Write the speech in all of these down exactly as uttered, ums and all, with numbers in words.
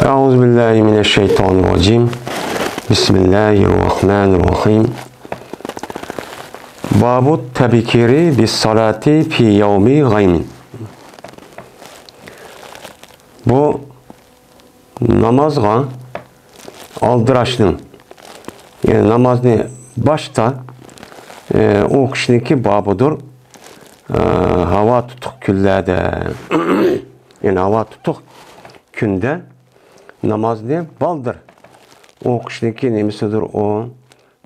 أعوذ بالله من الشيطان الرجيم. بسم الله الرحمن الرحيم. باب التبكير بالصلاة في يوم غيم. بۇ نامازغا ئالدىراشنىڭ، يەنى نامازنى باشتا، ئە، ئوقۇشنىڭكى بابىدۇر. ئە، ھاۋا تۇتۇق كۈنلەردە، يەنى ھاۋا تۇتۇق كۈندە نامازنى بالدۇر ئوقۇشنىڭكى نېمىسىدۇر ئۇ؟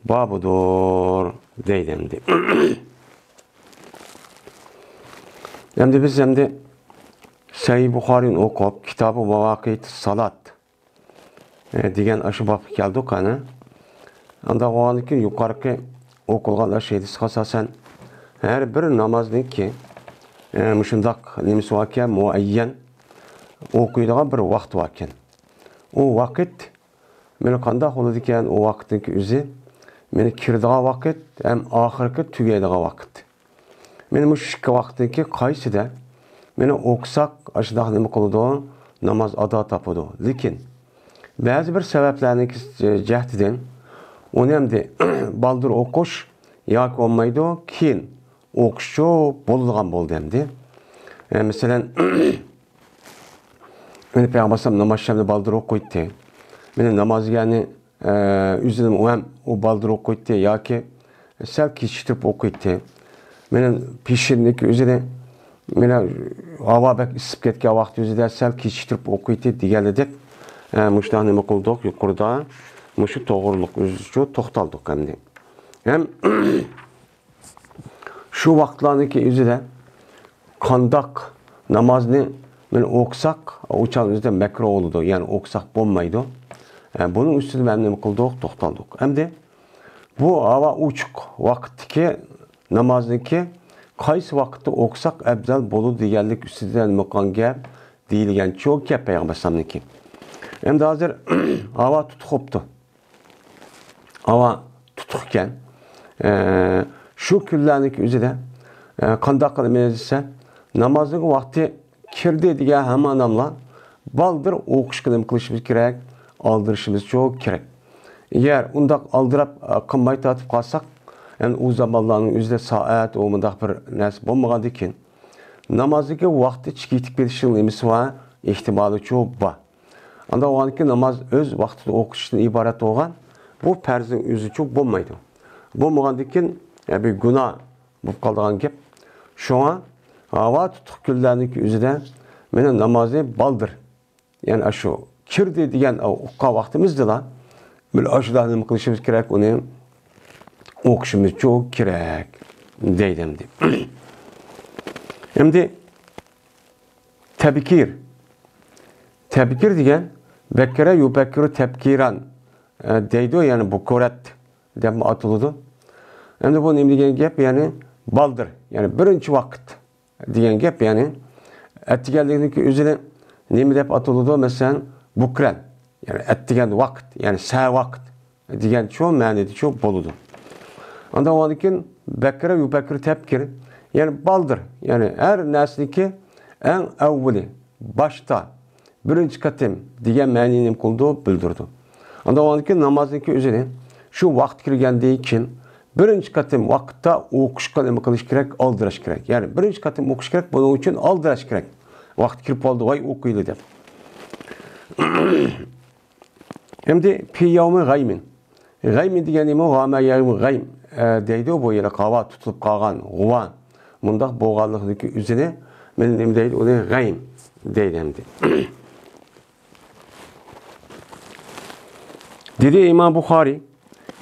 بابىدۇر دەيدۇ ئەمدى. ئەمدى بىز ئەمدى سەھىھ بۇخارىنى ئوقۇپ، كىتابى ماۋاقىتى سالات، ئە، دېگەن ئاشۇ بابقا كەلدۇق، قانا. ئانداق بولغاندىكىن يۇقىرىقى ئوقۇلغان ئاشۇ ھەدىسكە ئاساسەن، ھەر بىر نامازنىڭكى، ئە، مۇشۇنداق نېمىسى باركەن، مۇئەييەن ئوقۇيدىغان بىر ۋاقتى باركەن. ئۇ ۋاقىت مانا قانداق بولىدىكەن، ئۇ ۋاقىتنىڭكى ئۆزى، مانا كىرىدىغان ۋاقىت ھەم ئاخىرقى تۈگەيدىغان ۋاقىت. مانا مۇشۇ ئىككى ۋاقىتنىڭكى قايسىدا مانا ئوقۇساق، ئاشۇنداق نېمە قىلىدۇ، ناماز ئادا تاپىدۇ. لېكىن بەزى بىر سەۋەبلەرنىڭ جەھىتىدىن ئۇنى ئەمدى بالدۇر ئوقۇش ياكى بولمايدۇ، كېيىن ئوقۇشچۇ بولىدىغان بولدى ئەمدى. ئە، مەسىلەن، مانا پەيغەمبەر ئەلەيھىسسالام ناماز شەمنى بالدۇر ئوقۇيتتى. مانا ناماز دېگەننى، ئە، ئۆزىنى ئۇ ھەم ئۇ بالدۇر ئوقۇيتتى ياكى سەل كېچىكتۈرۈپ ئوقۇيتتى. مانا پېشىندىكى ئۆزىنى، مانا ھاۋا بەك ئىسسىپ كەتكەن ۋاقىت ئۆزىدە سەل كېچىكتۈرۈپ ئوقۇيتتى دېگەنلىدەك، ئە، مۇشۇنداق نېمە قىلدۇق يۇقىرىدا، مۇشۇ توغرىلىق ئۆزىچۇ توختالدۇق ئەمدى. ھەم شۇ ۋاقىتلارنىڭكى ئۆزىدە قانداق نامازنى مانا ئوقۇساق، ئۇ چاغنىڭ ئۆزىدە مەكرۇھ بولىدۇ، يەنى ئوقۇساق بولمايدۇ. ئە، بۇنىڭ ئۈستىدە مەن نېمە قىلدۇق؟ توختالدۇق. ئەمدى بۇ ھاۋا ئوچۇق ۋاقىتتىكى نامازنىڭكى قايسى ۋاقىتتا ئوقۇساق ئەۋزەل بولىدۇ دېگەنلىك ئۈستىدە نېمە قىلغان گەپ؟ دېيىلگەن چوڭ گەپ پەيغەمبەر ئەلەيھىسسالامنىڭكى. ئەمدى ھازىر ھاۋا تۇتۇق بوپتۇ. ھاۋا تۇتۇق ئىكەن. ئە، شۇ كۈنلەرنىڭكى ئۆزىدە، ئە، قانداق قىلىمىز دېسە، نامازنىڭ ۋاقتى كىردى دېگەن ھامان ئادەملەر بالدۇر ئوقۇشقا نېمە قىلىشىمىز كېرەك؟ ئالدىرىشىمىز چوڭ كېرەك. ئەگەر ئۇنداق ئالدىراپ، ئە، قىلماي تارتىپ قالساق، يەنى ئۇ زامانلارنىڭ ئۆزىدە سائەت، ئۇ مۇنداق بىر نەرسە بولمىغاندىكىن، نامازنىڭكى ۋاقتى چىقىپ كېتىشنىڭ نېمىسى بار؟ ئېھتىمالى چوڭ بار. ئانداق بولغاندىكىن ناماز ئۆز ۋاقتىدا ئوقۇشتىن ئىبارەت بولغان بۇ پەرزنىڭ ئۆزىچۇ بولمايدۇ. بولمىغاندىكىن، يا، بىر گۇناھ بولۇپ قالىدىغان گەپ. شۇڭا ھاۋا تۇتۇق كۈنلەرنىڭكى ئۆزىدە مانا نامازنى بالدۇر، يەنى ئاشۇ كىردى دېگەن ئۇققان ۋاقتىمىزدىلا، بىر ئاشۇنداق نېمە قىلىشىمىز كېرەك، ئۇنى ئوقۇشىمىزچۇ كېرەك دەيدۇ ئەمدى. ئەمدى تەبكىر. تەبكىر دېگەن بەككەرە يۇبەككىرۇ تەبكىران، ئە، دەيدۇ، يەنى بۇكۇرەت دەپمۇ ئاتىلىدۇ. ئەمدى بۇ نېمە دېگەن گەپ؟ يەنى بالدۇر، يەنى بىرىنچى ۋاقىت دېگەن گەپ. يەنى ئەتىگەنلىكنىڭكى ئۆزىنى نېمە دەپ ئاتىلىدۇ؟ مەسىلەن، بۇكرەن، يەنى ئەتىگەن ۋاقىت، يەنى سەھەر ۋاقىت دېگەنچۇ مەنىدىچۇ بولىدۇ. ئاندىن ئاندىن كېيىن بەكرە يۇبەكرى تەبكىر، يەنى بالدۇر، يەنى ھەر نەرسىنىڭكى ئەڭ ئەۋۋىلى، باشتا، بىرىنچى قېتىم دېگەن مەنىنى نېمە قىلىدۇ؟ بىلدۈرىدۇ. ئاندىن ئاندىن كېيىن نامازنىڭكى ئۆزىنى شۇ ۋاقىت كىرگەندىن كېيىن بىرىنچى قېتىم ۋاقىتتا ئوقۇشقا نېمە قىلىش كېرەك؟ ئالدىراش كېرەك. يەنى بىرىنچى قېتىم ئوقۇش كېرەك، بۇنىڭ ئۈچۈن ئالدىراش كېرەك. ۋاقىت كىرىپ قالدى، ۋاي ئوقۇيلى دەپ. ئەمدى پى يەۋمى غەيمىن. غەيمىن دېگەن نېمە؟ غامە يەغمى غەيم، ئە، دەيدۇ. بۇ يەنە ھاۋا تۇتۇلۇپ قالغان، غۇۋا. مۇنداق بولغانلىقىدىكى ئۆزىنى، مەن نېمە دەيدۇ؟ ئۇنى غەيم دەيدۇ ئەمدى. دېدى ئىمام بۇخارىي،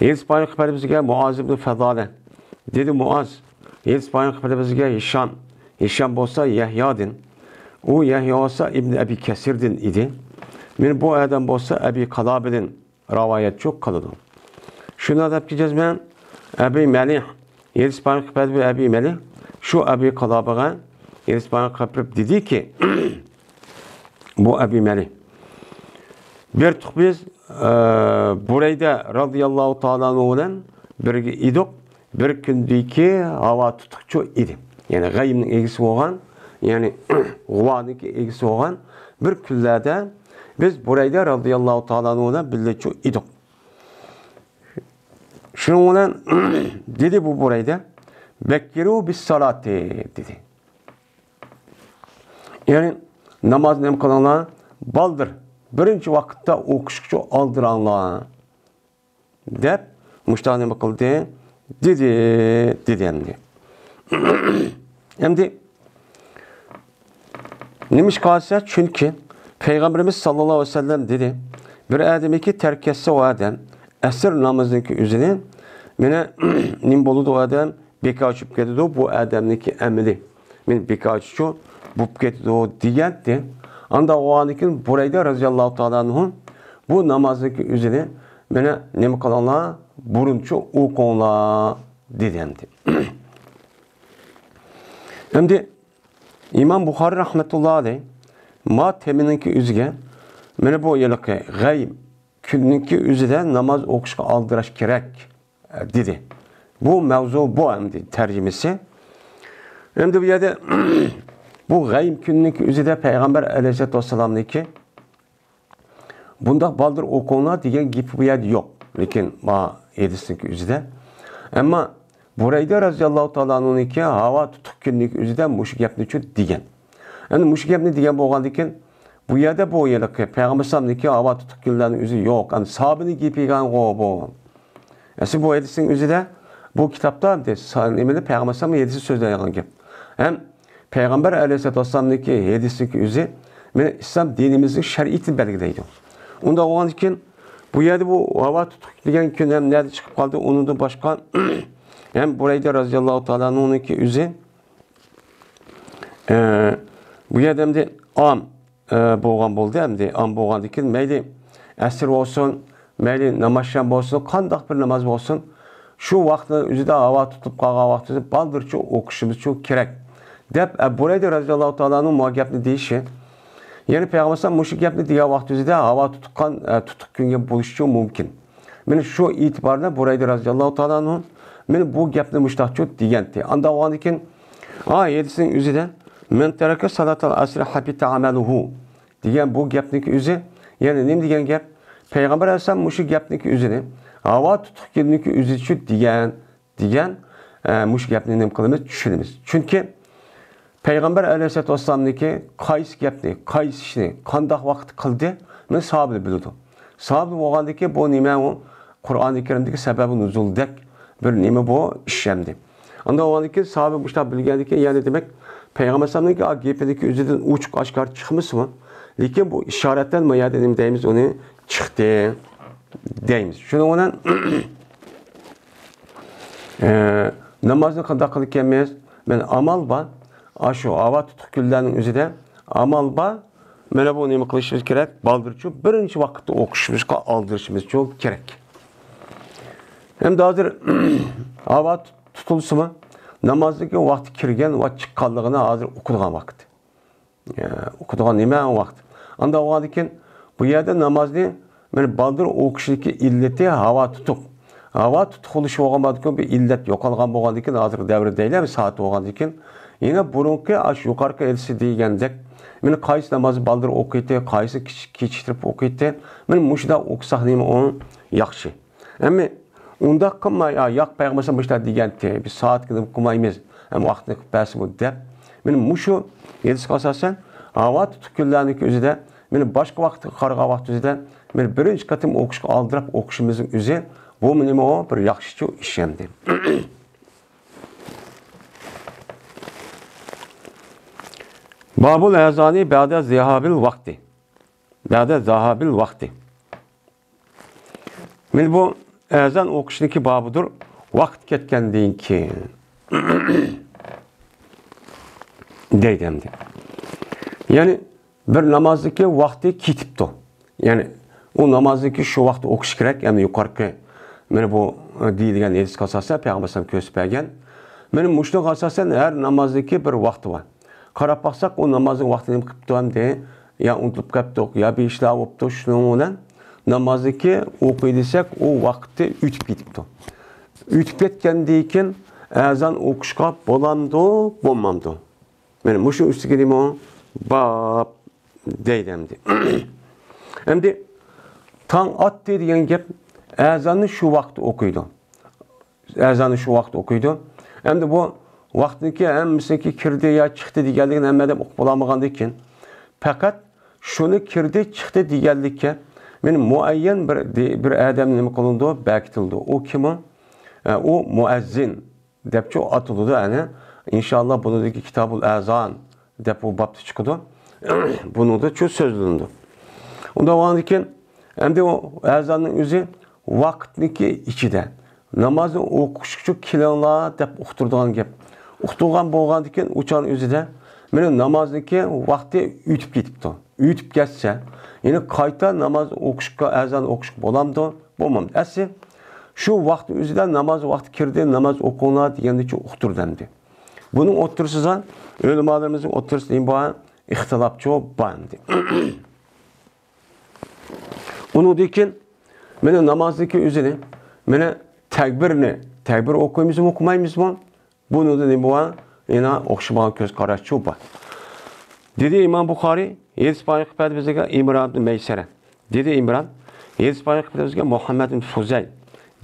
ھېدىس بايان قىلىپ بەردى بىزگە مۇئاز ئىبنى فەدالە. دېدى مۇئاز، ھېدىس بايان قىلىپ بەردى بىزگە ھىشام. ھىشام بولسا يەھيادىن. ئۇ يەھيا بولسا ئىبنى ئەبى كەسىردىن ئىدى. مېنى بۇ ئادەم بولسا ئەبى قالابىدىن راۋايەتچۇ قىلىدۇ. شۇنى دەپ كېتىمەن، ئەبى مەلىھ، ھېدىس بايان قىلىپ بەردى ئەبى مەلىھ. شۇ ئەبى قالابىغا ھېدىس بايان قىلىپ دېدىكى، بۇ ئەبى مەلىھ. بىر تۇق بىز، ئە، بۇرەيدە رازىياللاھۇ تائالا ئەنھۇ بىلەن بىرگە ئىدۇق. بىر كۈندىكى ھاۋا تۇتۇقچۇ ئىدى. يەنى غەيمنىڭ ئىگىسى بولغان، يەنى غۇۋانىڭكى ئىگىسى بولغان بىر كۈنلەردە بىز بۇرەيدە رازىياللاھۇ تائالا ئەنھۇ بىلەن بىللە ئىدۇق. شۇنىڭ بىلەن دېدى بۇ بۇرەيدە، «بەككىرۇ بىسسالاتى» دېدى. يەنى نامازنى نېمە قىلىڭلار؟ بالدۇر، بىرىنچى ۋاقىتتا ئوقۇشقىچە ئالدىراڭلار. دەپ، مۇشۇنداق نېمە قىلدى؟ دېدى، دېدى ئەمدى. ئەمدى نېمىشقا دېسە، چۈنكى پەيغەمبىرىمىز ساللاللاھۇ ئەلەيھى ۋەسەللەم دېدى، بىر ئادەمكى تەرك ئەتسە ئۇ ئادەم ئەسىر نامىزىنىڭكى ئۆزىنى، مانا، نېمە بولىدۇ ئۇ ئادەم؟ بىكار چۈشۈپ كېتىدۇ، بۇ ئادەمنىڭكى ئەمىلى. مېنى بىكارچىچۇ بوپ كېتىدۇ دېگەنتى. ئانداق بولغاندىكىن بۇرەيدە رازىياللاھۇ تائالا ئەنھۇ بۇ نامازنىڭكى ئۆزىنى مانا نېمە قىلىڭلار، بۇرۇنچە ئوقۇڭلار دېدى ئەمدى. ئەمدى ئىمام بۇخارىي رەھمەتۇللا ئەلەيھ ما تېمىنىڭكى ئۆزىگە مانا بۇ ھېلىقى غەيب كۈننىڭكى ئۆزىدە ناماز ئوقۇشقا ئالدىراش كېرەك دېدى. بۇ مەۋزۇ بۇ ئەمدى تەرجىمىسى. ئەمدى بۇ يەردە بۇ غەيب كۈننىڭكى ئۆزىدە پەيغەمبەر ئەلەيھىسسالاتۇ ۋەسسالامنىڭكى بۇنداق بالدۇر ئوقۇڭلار دېگەن گېپى بۇ يەردە يوق. لېكىن ما ھەدىسنىڭكى ئۆزىدە. ئەمما بۇرەيدە رازىياللاھۇ تائالا ئەنھۇنىڭكى ھاۋا تۇتۇق كۈننىڭكى ئۆزىدە مۇشۇ گەپنىچۇ دېگەن. ئەمدى مۇشۇ گەپنى دېگەن بولغاندىكىن، بۇ يەردە بۇ ھېلىقى پەيغەمبەر ئەلەيھىسسالامنىڭكى ھاۋا تۇتۇق كۈنلەرنىڭ ئۆزى يوق. ئەمدى ساھابىنىڭ گېپى ئىكەنغۇ بۇ. ئەسلى بۇ ھەدىسنىڭ ئۆزىدە، بۇ كىتابتا ئەمدى سا-، نېمىنى، پەيغەمبەر ئەلەيھىسسالام ھەدىسى سۆزلەيدىغان گەپ. ھەم پەيغەمبەر ئەلەيھىسسالاتۇ ۋەسسالامنىڭكى ھەدىسىنىڭكى ئۆزى مانا ئىسلام دىنىمىزنىڭ شەرئىيىتىنى بەلگىلەيدۇ. ئۇنداق بولغاندىكىن، بۇ يەردە بۇ ھاۋا تۇتۇق دېگەن كۈن ھەم نەدە چىقىپ قالدى؟ ئۇنىڭدىن باشقا ھەم بۇرەيدە رازىياللاھۇ تائالا ئەنھۇنىڭكى ئۆزى، ئە، بۇ يەردە ئەمدى ئام، ئە، بولغان بولدى، ئەمدى ئام بولغاندىكىن مەيلى ئەسىر بولسۇن، مەيلى نامازشام بولسۇن، قانداق بىر ناماز بولسۇن، شۇ ۋاقىتنىڭ ئۆزىدە ھاۋا تۇتۇپ قالغان ۋاقتىمىزدا بالدۇرچە ئوقۇشىمىزچۇ كېرەك دەپ، ئە، بۇرەيدە رازىياللاھۇ تائالا ئەنھۇ مۇ گەپنى دېيىشى. يەنى پەيغەمبەر ئەلەيھىسسالام مۇشۇ گەپنى دېگەن ۋاقتىمىزدا ھاۋا تۇتقان، ئە، تۇتۇق كۈنگە بولۇشىچۇ مۇمكىن. مانا شۇ ئېتىباردا بۇرەيدە رازىياللاھۇ تائالا ئەنھۇ مانا بۇ گەپنى مۇشۇنداقچۇ دېگەنتى. ئانداق بولغاندىكىن، ئا، ھەدىسنىڭ ئۆزىدە، «مەن تەرەكە سالاتەل ئەسرى ھەبىتە ئەمەلۇھۇ» دېگەن بۇ گەپنىڭكى ئۆزى، يەنى نېمە دېگەن گەپ؟ پەيغەمبەر ئەلەيھىسسالام مۇشۇ گەپنىڭكى ئۆزىنى، ھاۋا تۇتۇق كۈننىڭكى ئۆزىچۇ دېگەن، دېگەن، ئە، مۇشۇ گەپنى نېمە قىلىمىز؟ چۈشىنىمىز. چۈنكى پەيغەمبەر ئەلەيھىسسالاتۇ ۋەسسالامنىڭكى قايسى گەپنى، قايسى ئىشنى، قانداق ۋاقىتتا قىلدى، بۇنى ساھابىلەر بىلىدۇ. ساھابىلەر بولغاندىكىن بۇ نېمە ئۇ؟ قۇرئانى كەرىمدىكى سەبەبى نۇزۇلدەك بىر نېمە بۇ ئىش ئەمدى. ئانداق بولغاندىكىن ساھابە مۇشۇنداق بىلگەندىكىن، يەنى دېمەك، پەيغەمبەر ئەلەيھىسسالامنىڭكى گېپىنىڭكى ئۆزىدىن ئوچۇق ئاشكارا چىقمىسىمۇ، لېكىن بۇ ئىشارەتەن ما يەردە نېمە دەيمىز، ئۇنى چىقتى دەيمىز. شۇنىڭ بىلەن ئە، نامازنى قانداق قىلىدىكەنمىز؟ مانا ئامال بار. ئاشۇ ھاۋا تۇتۇق كۈنلەرنىڭ ئۆزىدە ئامال بار. مانا بۇ نېمە قىلىشىمىز كېرەك؟ بالدۇرچۇ بىرىنچى ۋاقىتتا ئوقۇشىمىزغا ئالدىرىشىمىزچۇ كېرەك. ئەمدى ھازىر ھاۋا تۇت-، تۇتۇلسىمۇ، نامازنىڭكى ۋاقتى كىرگەن ۋە چىققانلىقىنى ھازىر ئۇقىدىغان ۋاقىت. ئە، ئوقۇتىدىغان نېمە ۋاقىت؟ ئانداق بولغاندىكىن، بۇ يەردە نامازنى مانا بالدۇر ئوقۇشنىڭكى ئىللىتى ھاۋا تۇتۇق. ھاۋا تۇتۇق بولۇشى بولغان بولغاندىكىن، بىر ئىللەت يوقالغان بولغاندىكىن، ھازىرقى دەۋردە دەيلى، بىر سائەت بولغاندىكىن، يەنە بۇرۇنقى ئاشۇ يۇقىرىقى ھەدىسى دېگەندەك، مانا قايسى نامازنى بالدۇر ئوقۇيتتى، قايسى كىچىك-، كېچىكتۈرۈپ ئوقۇيتتى، مانا مۇشۇنداق ئوقۇساق نېمە ئۇ ياخشى. ئەمما ئۇنداق قىلماي، «يا، ياق، پەيغەمبەر ئەلەيھىسسالام مۇشۇنداق دېگەنتى، بىز سائەتكە نېمە قىلمايمىز، ھەم ۋاقىتنى قىلىپ بەرسىمۇ» دەپ، مانا مۇشۇ ھەدىسكە ئاساسەن، ھاۋا تۇتۇق كۈنلەرنىڭكى ئۆزىدە، مانا باشقا ۋاقىتقا قارىغان ۋاقىت ئۆزىدە، مانا بىرىنچى قېتىم ئوقۇشقا ئالدىراپ ئوقۇشىمىزنىڭ ئۆزى، بۇ نېمە ئۇ؟ بىر ياخشىچۇ ئىش ئەمدى. بابۇل ئەزانى بەدە زىھابىل ۋاقتى. بەدە زاھابىل ۋاقتى. مانا بۇ ئەزان ئوقۇشنىڭكى بابىدۇر، ۋاقىت كەتكەندىن كېيىن دەيدۇ ئەمدى. يەنى بىر نامازنىڭكى ۋاقتى كېتىپتۇ. يەنى ئۇ نامازنىڭكى شۇ ۋاقىتتا ئوقۇش كېرەك، يەنى يۇقىرىقى مانا بۇ، ئە، دېيىلگەن ھەدىسكە ئاساسەن، پەيغەمبەر ئەلەيھىسسالام كۆرسىتىپ بەرگەن. مانا مۇشۇنىڭغا ئاساسەن ھەر نامازنىڭكى بىر ۋاقتى بار. قاراپ باقساق، ئۇ نامازنىڭ ۋاقتىنى نېمە قىپتۇ ئەمدى؟ يا ئۇنتۇپ قاپتۇق، يا بىر ئىشلار بوپتۇ، شۇنىڭ بىلەن نامازنىڭكى ئوقۇي دېسەك، ئۇ ۋاقتى ئۆتۈپ كېتىپتۇ. ئۆتۈپ كەتكەندىن كېيىن ئەزان ئوقۇشقا بولامدۇ، بولمامدۇ؟ مانا مۇشۇ ئۈستىگە نېمە؟ باب دەيدۇ ئەمدى. ئەمدى تاڭ ئاتتى دېگەن گەپ، ئەزاننى شۇ ۋاقىتتا ئوقۇيدۇ. ئەزاننى شۇ ۋاقىتتا ئوقۇيدۇ. ئەمدى بۇ ۋاقىتنىڭكى ھەممىسىنىڭكى كىردى يا چىقتى دېگەنلىكىنى ھەممە ئادەم ئۇقۇپ بولالمىغاندىن كېيىن، پەقەت شۇنى كىردى، چىقتى دېگەنلىككە مېنى مۇئەييەن بىر، بىر ئادەم نېمە قىلىنىدۇ، بەكىتىلىدۇ. ئۇ كىم ئۇ؟ ئە، ئۇ مۇئەززىن دەپچۇ ئاتىلىدۇ. ئەنە، ئىنشائاللا، بۇنىڭدىكى كىتابۇل ئەزان دەپ بۇ بابتا چىقىدۇ. بۇنىڭدا چۇ سۆزلىنىدۇ. ئۇنداق بولغاندىكىن، ئەمدى ئۇ ئەزاننىڭ ئۆزى ۋاقىتنىڭكى ئىچىدە نامازنى ئوقۇشقىچۇ كېلىڭلار دەپ ئۇقتۇرىدىغان گەپ. ئۇقتۇرغان بولغاندىكىن، ئۇ چاغنىڭ ئۆزىدە مېنىڭ نامازنىڭكى ۋاقتى ئۆتۈپ كېتىپتۇ. ئۆتۈپ كەتسە، يەنە قايتا ناماز ئوقۇشقا، ئەزان ئوقۇشقا بولامدۇ؟ بولمامدۇ. ئەسلى شۇ ۋاقىت ئۆزىدە ناماز ۋاقتى كىردى، ناماز ئوقۇڭلار دېگەندىچۇ ئۇقتۇردى ئەمدى. بۇنىڭ ئوتتۇرىسىدا ئۆلىمالىرىمىزنىڭ ئوتتۇرىسىدا نېمە بار؟ ئىختىلاپچۇ بار ئەمدى. ئۇنىڭدىن كېيىن مېنى نامازدىكى ئۆزىنى، مېنى تەكبىرنى، تەكبىر ئوقۇيمىزمۇ، ئوقۇمايمىزمۇ؟ بۇنىڭدا نېمە بار؟ يەنە ئوخشىمىغان كۆز قاراشچۇ بار. دېدى ئىمام بۇخارىي، ھەدىس بايان قىلىپ بەردى بىزگە ئىمران ئىبن مەيسەرە. دېدى ئىمران، ھەدىس بايان قىلىپ بەردى بىزگە مۇھەممەد ئىبن فۇزەيل.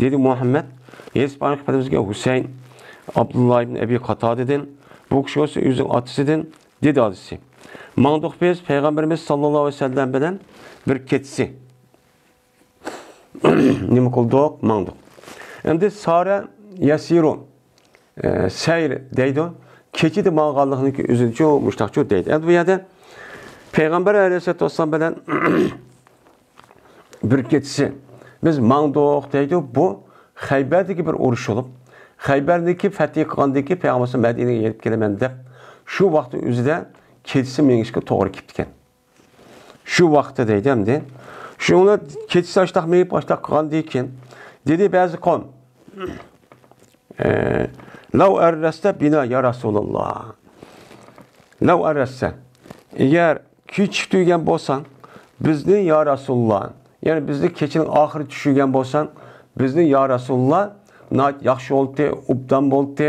دېدى مۇھەممەد، ھەدىس بايان قىلىپ بەردى بىزگە ھۈسەيىن، ئابدۇللا ئىبن ئەبى قاتادىدىن، بۇ كىشى بولسا ئۆزىنىڭ ئاتىسىدىن، دېدى ئاتىسى. ماڭدۇق بىز پەيغەمبىرىمىز ساللاللاھۇ ئەلەيھى ۋەسەللەم بىلەن بىر كېچىسى. نېمە قىلدۇق؟ ماڭدۇق. ئەمدى سارە يەسىرۇ، ئە، سەير دەيدۇ. كېچىدە ماڭغانلىقنىڭكى ئۆزىنىچۇ، مۇشتاقچۇ دەيدۇ. ئەمدى بۇ يەردە پەيغەمبەر ئەلەيھىسسالاتۇ ۋەسسالام بىلەن بىر كېچىسى بىز ماڭدۇق دەيدۇ. بۇ خەيبەردىكى بىر ئۇرۇش بولۇپ، خەيبەرنىڭكى فەتھى قىلغاندىن كېيىن پەيغەمبەر ئەلەيھىسسالام مەدىنىگە يېنىپ كېلىمەن دەپ، شۇ ۋاقىتنىڭ ئۆزىدە كېچىسى مېڭىشكە توغرا كېلىپتىكەن. شۇ ۋاقىتتا دەيدۇ ئەمدى. شۇڭا كېچىسى ئاشتاق مېڭىپ، ئاشتاق قىلغاندىن كېيىن، دېدى بەزى قوم، ئە، لەۋ ئەررەستە بىنا يا رەسۇلاللا. لەۋ ئەررەستە. ئەگەر كېچىكتۈرگەن بولساڭ، بىزنى يا رەسۇلاللا. يەنى بىزنى كېچىنىڭ ئاخىرى چۈشۈرگەن بولساڭ، بىزنى يا رەسۇلاللا، ناھايىتى ياخشى بولدى، ئوبدان بولدى،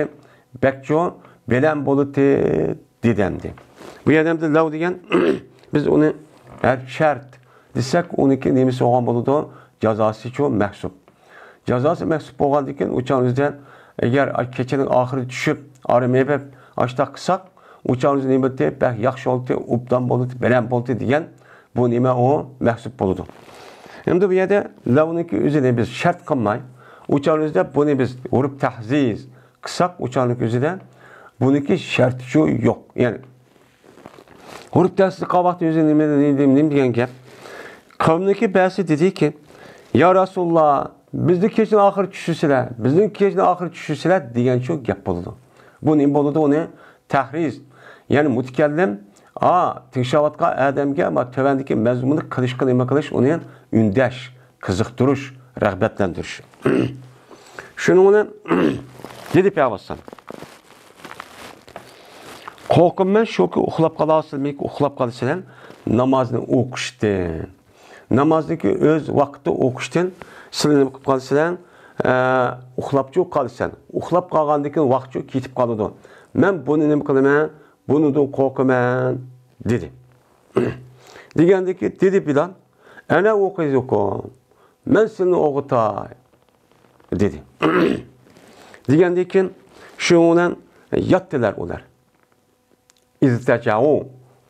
بەكچۇ، بەلەن بولدى. دېدى ئەمدى. بۇ يەردە ئەمدى لەۋ دېگەن، بىز ئۇنى ھەر شەرت دېسەك، ئۇنىڭكى نېمىسى بولغان بولىدۇ؟ جازاسىچۇ مەھسۇپ. جازاسى مەھسۇپ بولغاندىن كېيىن، ئۇ چاغ بىزدە ئەگەر كېچىنىڭ ئاخىرى چۈشۈپ، ئارام ئېلىپ، ئاشتاق قىلساق، ئۇ چاغ بىز نېمە بولدى؟ بەك ياخشى بولدى، ئوبدان بولدى، بەلەن بولدى دېگەن بۇ نېمە ئۇ؟ مەھسۇپ بولىدۇ. ئەمدى بۇ يەردە لەۋنىڭكى ئۆزىنى بىز شەرت قىلماي، ئۇ چاغ بىزدە بۇنى بىز ھۇرۇپ تەھزىز، قىلساق، ئۇ چاغنىڭ ئۆزىدە بۇنىڭكى شەرتىچۇ يوق. يەنى، ھۇرۇپ تەھزىز قىلغان ۋاقتى ئۆزى نېمە، نېمە، نېمە دېگەن گەپ؟ قەۋمنىڭكى بەزىسى دېدىكى، يا رەسۇلاللا، بىزنى كېچىنىڭ ئاخىرى چۈشۈرسىلە، بىزنى كېچىنىڭ ئاخىرى چۈشۈرسىلە دېگەنچۇ گەپ بولىدۇ. بۇ نېمە بولىدۇ ئۇنى؟ تەھرىز. يەنى مۇتەكەللىم، ئا، تىڭشاۋاتقان ئادەمگە، ما، تۆۋەندىكى مەزمۇننى قىلىشقا نېمە قىلىش، ئۇنى ئۈندەش، قىزىقتۇرۇش، رىغبەتلەندۈرۈش. شۇنىڭ بىلەن دېدى پەيغەمبەر. قورقۇممەن شۇكى، ئۇخلاپ قالارسىلەر، ئۇخلاپ قالىسىلەر نامازنى ئوقۇشتىن. نامازنىكى ئۆز ۋاقتىدا ئوقۇشتىن سىلەر نېمە قىلىپ قالىسىلەر؟ ئە، ئۇخلاپچۇ قالىسەن. ئۇخلاپ قالغاندىن كېيىن ۋاقىتچۇ كېتىپ قالىدۇ. مەن بۇنى نېمە قىلىمەن؟ بۇنىڭدىن قورقىمەن، دېدى. دېگەندىكى، دېدى بىلال، ئەنە ئوقۇيدۇكۇم، مەن سىلىنى ئويغىتاي، دېدى. دېگەندىن كېيىن شۇنىڭ بىلەن ياتتىلار ئۇلار. ئىزتەجەئۇ.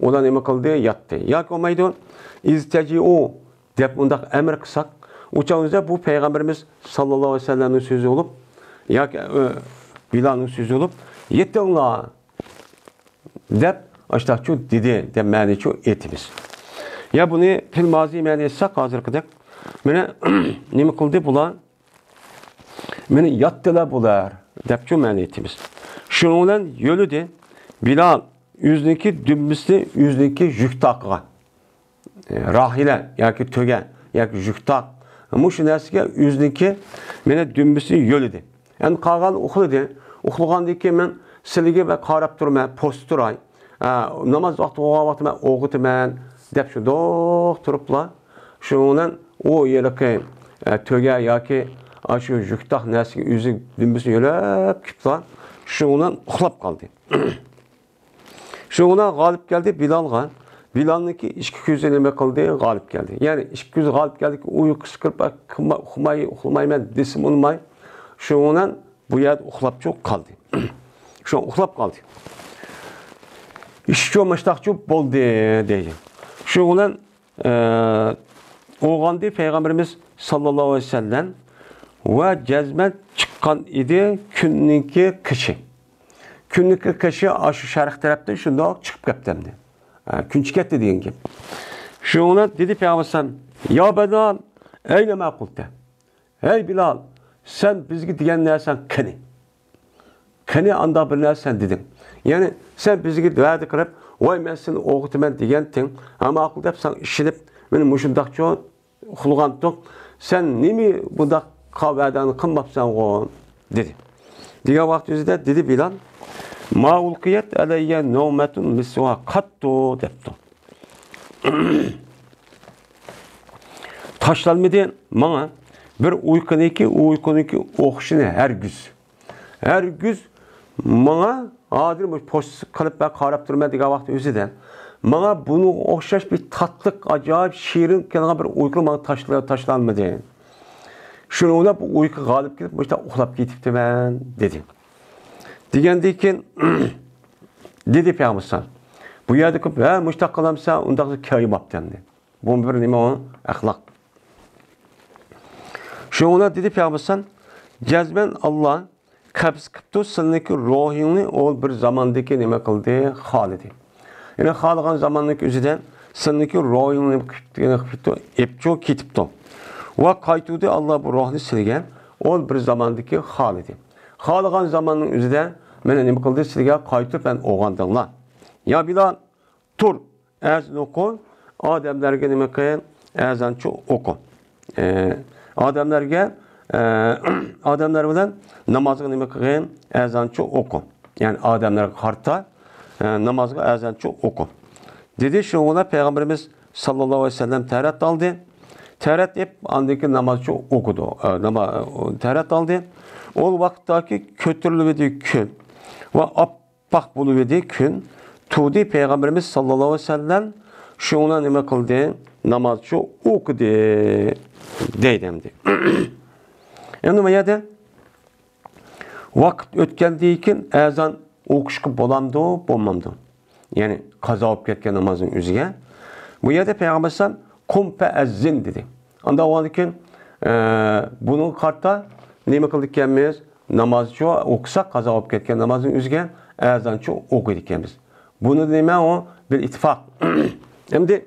ئۇلار نېمە قىلدى؟ ياتتى. ياكى بولمايدۇ، ئىزتەجىئۇ دەپ مۇنداق ئەمىر قىلساق، ئۇ چاغ ئۆزى بۇ پەيغەمبىرىمىز ساللاللاھۇ ئەلەيھى ۋەسەللەمنىڭ سۆزى بولۇپ، ياكى، ئە، بىلالنىڭ سۆزى بولۇپ، يېتىڭلار دەپ، ئاشتاقچۇ دېدى دەپ مەنىچۇ ئېيتىمىز. يا بۇنى پېئىل مازى مەنى ئېيتساق ھازىرقىدەك، مانا نېمە قىلدى بۇلار؟ مېنى ياتتىلا بۇلار، دەپچۇ مەنى ئېيتىمىز. شۇنىڭ بىلەن يۆلىدى. بىلال ئۆزىنىڭكى دۈمبىسىنى ئۆزىنىڭكى يۈك تاقىغا، ئە، راھىلە ياكى تۆگە ياكى يۈك تاق، مۇشۇ نەرسىگە ئۆزىنىڭكى مېنى دۈمبىسىنى يۆلىدى. ئەمدى قالغان ئۇخلىدى. ئۇخلىغاندىن كېيىن مەن سىلىگە بەك قاراپ تۇرىمەن، پوستتا تۇراي. ئە، ناماز ۋاقتى بولغان ۋاقىتتا مەن ئويغىتىمەن، دەپ شۇنداق تۇرۇپلا، شۇنىڭ بىلەن ئۇ ھېلىقى، ئە، تۆگە ياكى ئاشۇ يۈك تاق نەرسىگە ئۆزى دۈمبىسىنى يۆلەپ كېتىپلا، شۇنىڭ بىلەن ئۇخلاپ قالدى. شۇنىڭ بىلەن غالىب كەلدى بىلالغا. بىلالنىڭكى ئىككى كۆزى نېمە قىلدى؟ غالىپ كەلدى. يەنى ئىككى كۆزى غالىپ كەلدىكى، ئۇيقۇسى كىرىپ، ئۇخلىماي، ئۇخلىمايمەن دېسىمۇ ئۇنىماي، شۇنىڭ بىلەن بۇ يەردە ئۇخلاپچۇ قالدى. شۇ ئۇخلاپ قالدى. ئىشچۇ مۇشتاقچۇ بولدى دەيدۇ. شۇنىڭ بىلەن ئوغاندى پەيغەمبىرىمىز ساللاللاھۇ ئەلەيھى ۋەسەللەم ۋە جەزمەن چىققان ئىدى كۈننىڭكى قېشى. كۈننىڭكى قېشى ئاشۇ شەرق تەرەپتىن شۇنداق چىقىپ كەپتىمدى. كۈن چىقىپ كەتتى دېگەن گەپ. شۇنىڭ بىلەن دېدى پەيغەمبەر ئەلەيھىسسالام، يا بىلال، ئەينە ما قۇلتە؟ ھەي بىلال، سەن بىزگە دېگەن نەرسەڭ قېنى؟ قېنى ئانداق بىر نەرسە سەن دېدىڭ؟ يەنى سەن بىزگە ۋەدە قىلىپ، ۋاي مەن سېنى ئويغىتىمەن دېگەنتىڭ، ھە ماقۇل دەپ ساڭا ئىشىنىپ، مېنى مۇشۇنداقچۇ ئۇخلىغانتۇق، سەن نېمە بۇنداق ۋەدەڭنى قىلماپسەنغۇ؟ دېدى. دېگەن ۋاقىت ئۆزىدە دېدى بىلال، ما ئۇلقىيەت ئەلەييە نەۋمەتۇن مىسلۇھا قاتتۇ دەپتۇ. تاشلانمىدى ماڭا بىر ئۇيقۇنىڭكى، ئۇيقۇنىڭكى ئوخشىشىنى ھەرگىز. ھەرگىز ماڭا ھازىر مۇشۇ پوست قىلىپ مەن قاراپ تۇرىمەن دېگەن ۋاقىت ئۆزىدە ماڭا بۇنىڭغا ئوخشاش بىر تاتلىق، ئاجايىپ شېرىن كېلىدىغان بىر ئۇيقۇ ماڭا تاشلا-، تاشلانمىدى. شۇنىڭ بىلەن بۇ ئۇيقۇ غالىب كېلىپ مۇشۇنداق ئۇخلاپ كېتىپتىمەن دېدى. دېگەندىن كېيىن دېدى پەيغەمبەر، بۇ يەردە كۆپ، ھە مۇشۇنداق قىلامسەن، ئۇنداق كەيماپتىمدى. بۇ بىر نېمە ئۇ؟ ئەخلاق. شۇنىڭ بىلەن دېدى پەيغەمبەر، جەزمەن ئاللا قەبز قىپتۇ، سېنىڭكى روھىڭنى ئۇ بىر زاماندىكى نېمە قىلدى؟ خالىدى. يەنى خالىغان زاماننىڭكى ئۆزىدە سېنىڭكى روھىڭنى نېمە قىپتۇ؟ ئېپچۇ كېتىپتۇ. ۋە قايتۇردى ئاللا بۇ روھنى سىلىگە، ئۇ بىر زاماندىكى خالىدى. خالىغان زاماننىڭ ئۆزىدە مېنى نېمە قىلدى؟ سىلىگە قايتۇرۇپ مەن ئويغاندىڭلار. يا بىلال، تۇر، ئەزان ئوقۇ، ئادەملەرگە نېمە قىل؟ ئەزانچۇ ئوقۇ. ئادەملەرگە، ئادەملەر بىلەن نامازغا نېمە قىلغىن؟ ئەزانچۇ ئوقۇ. يەنى ئادەملەرگە قارىتا، نامازغا ئەزانچۇ ئوقۇ. دېدى، شۇنىڭ بىلەن پەيغەمبىرىمىز ساللاللاھۇ ئەلەيھى ۋەسەللەم تەرەت ئالدى. تەرەت ئېپ، ئاندىن كېيىن نامازچۇ ئوقۇدى. تەرەت ئالدى. ئۇ ۋاقىتتاكى كۆتۈرۈلۈۋىدى كۈن ۋە ئاپپاق بولۇۋىدى كۈن. تۇردى پەيغەمبىرىمىز ساللاللاھۇ ئەلەيھى ۋەسەللەم شۇڭا نېمە قىلدى؟ نامازچۇ ئوقۇدى دەيدۇ ئەمدى. ئەمدى بۇ يەردە ۋاقىت ئۆتكەندىن كېيىن ئەزان ئوقۇشقا بولامدۇ، بولمامدۇ؟ يەنى قازا بولۇپ كەتكەن نامازنىڭ ئۆزىگە. بۇ يەردە پەيغەمبەر ئەلەيھىسسالام، قۇم فەئەززىن دېدى. ئاندىن ئۇنىڭدىن كېيىن، ئە، بۇنىڭغا قارىتا نېمە قىلىدىكەنمىز؟ نامازچۇ ئوقۇساق، قازا بولۇپ كەتكەن نامازنىڭ ئۆزىگە ئەزانچۇ ئوقۇيدىكەنمىز. بۇنى نېمە ئۇ؟ بىل ئىتتىپاق. ئەمدى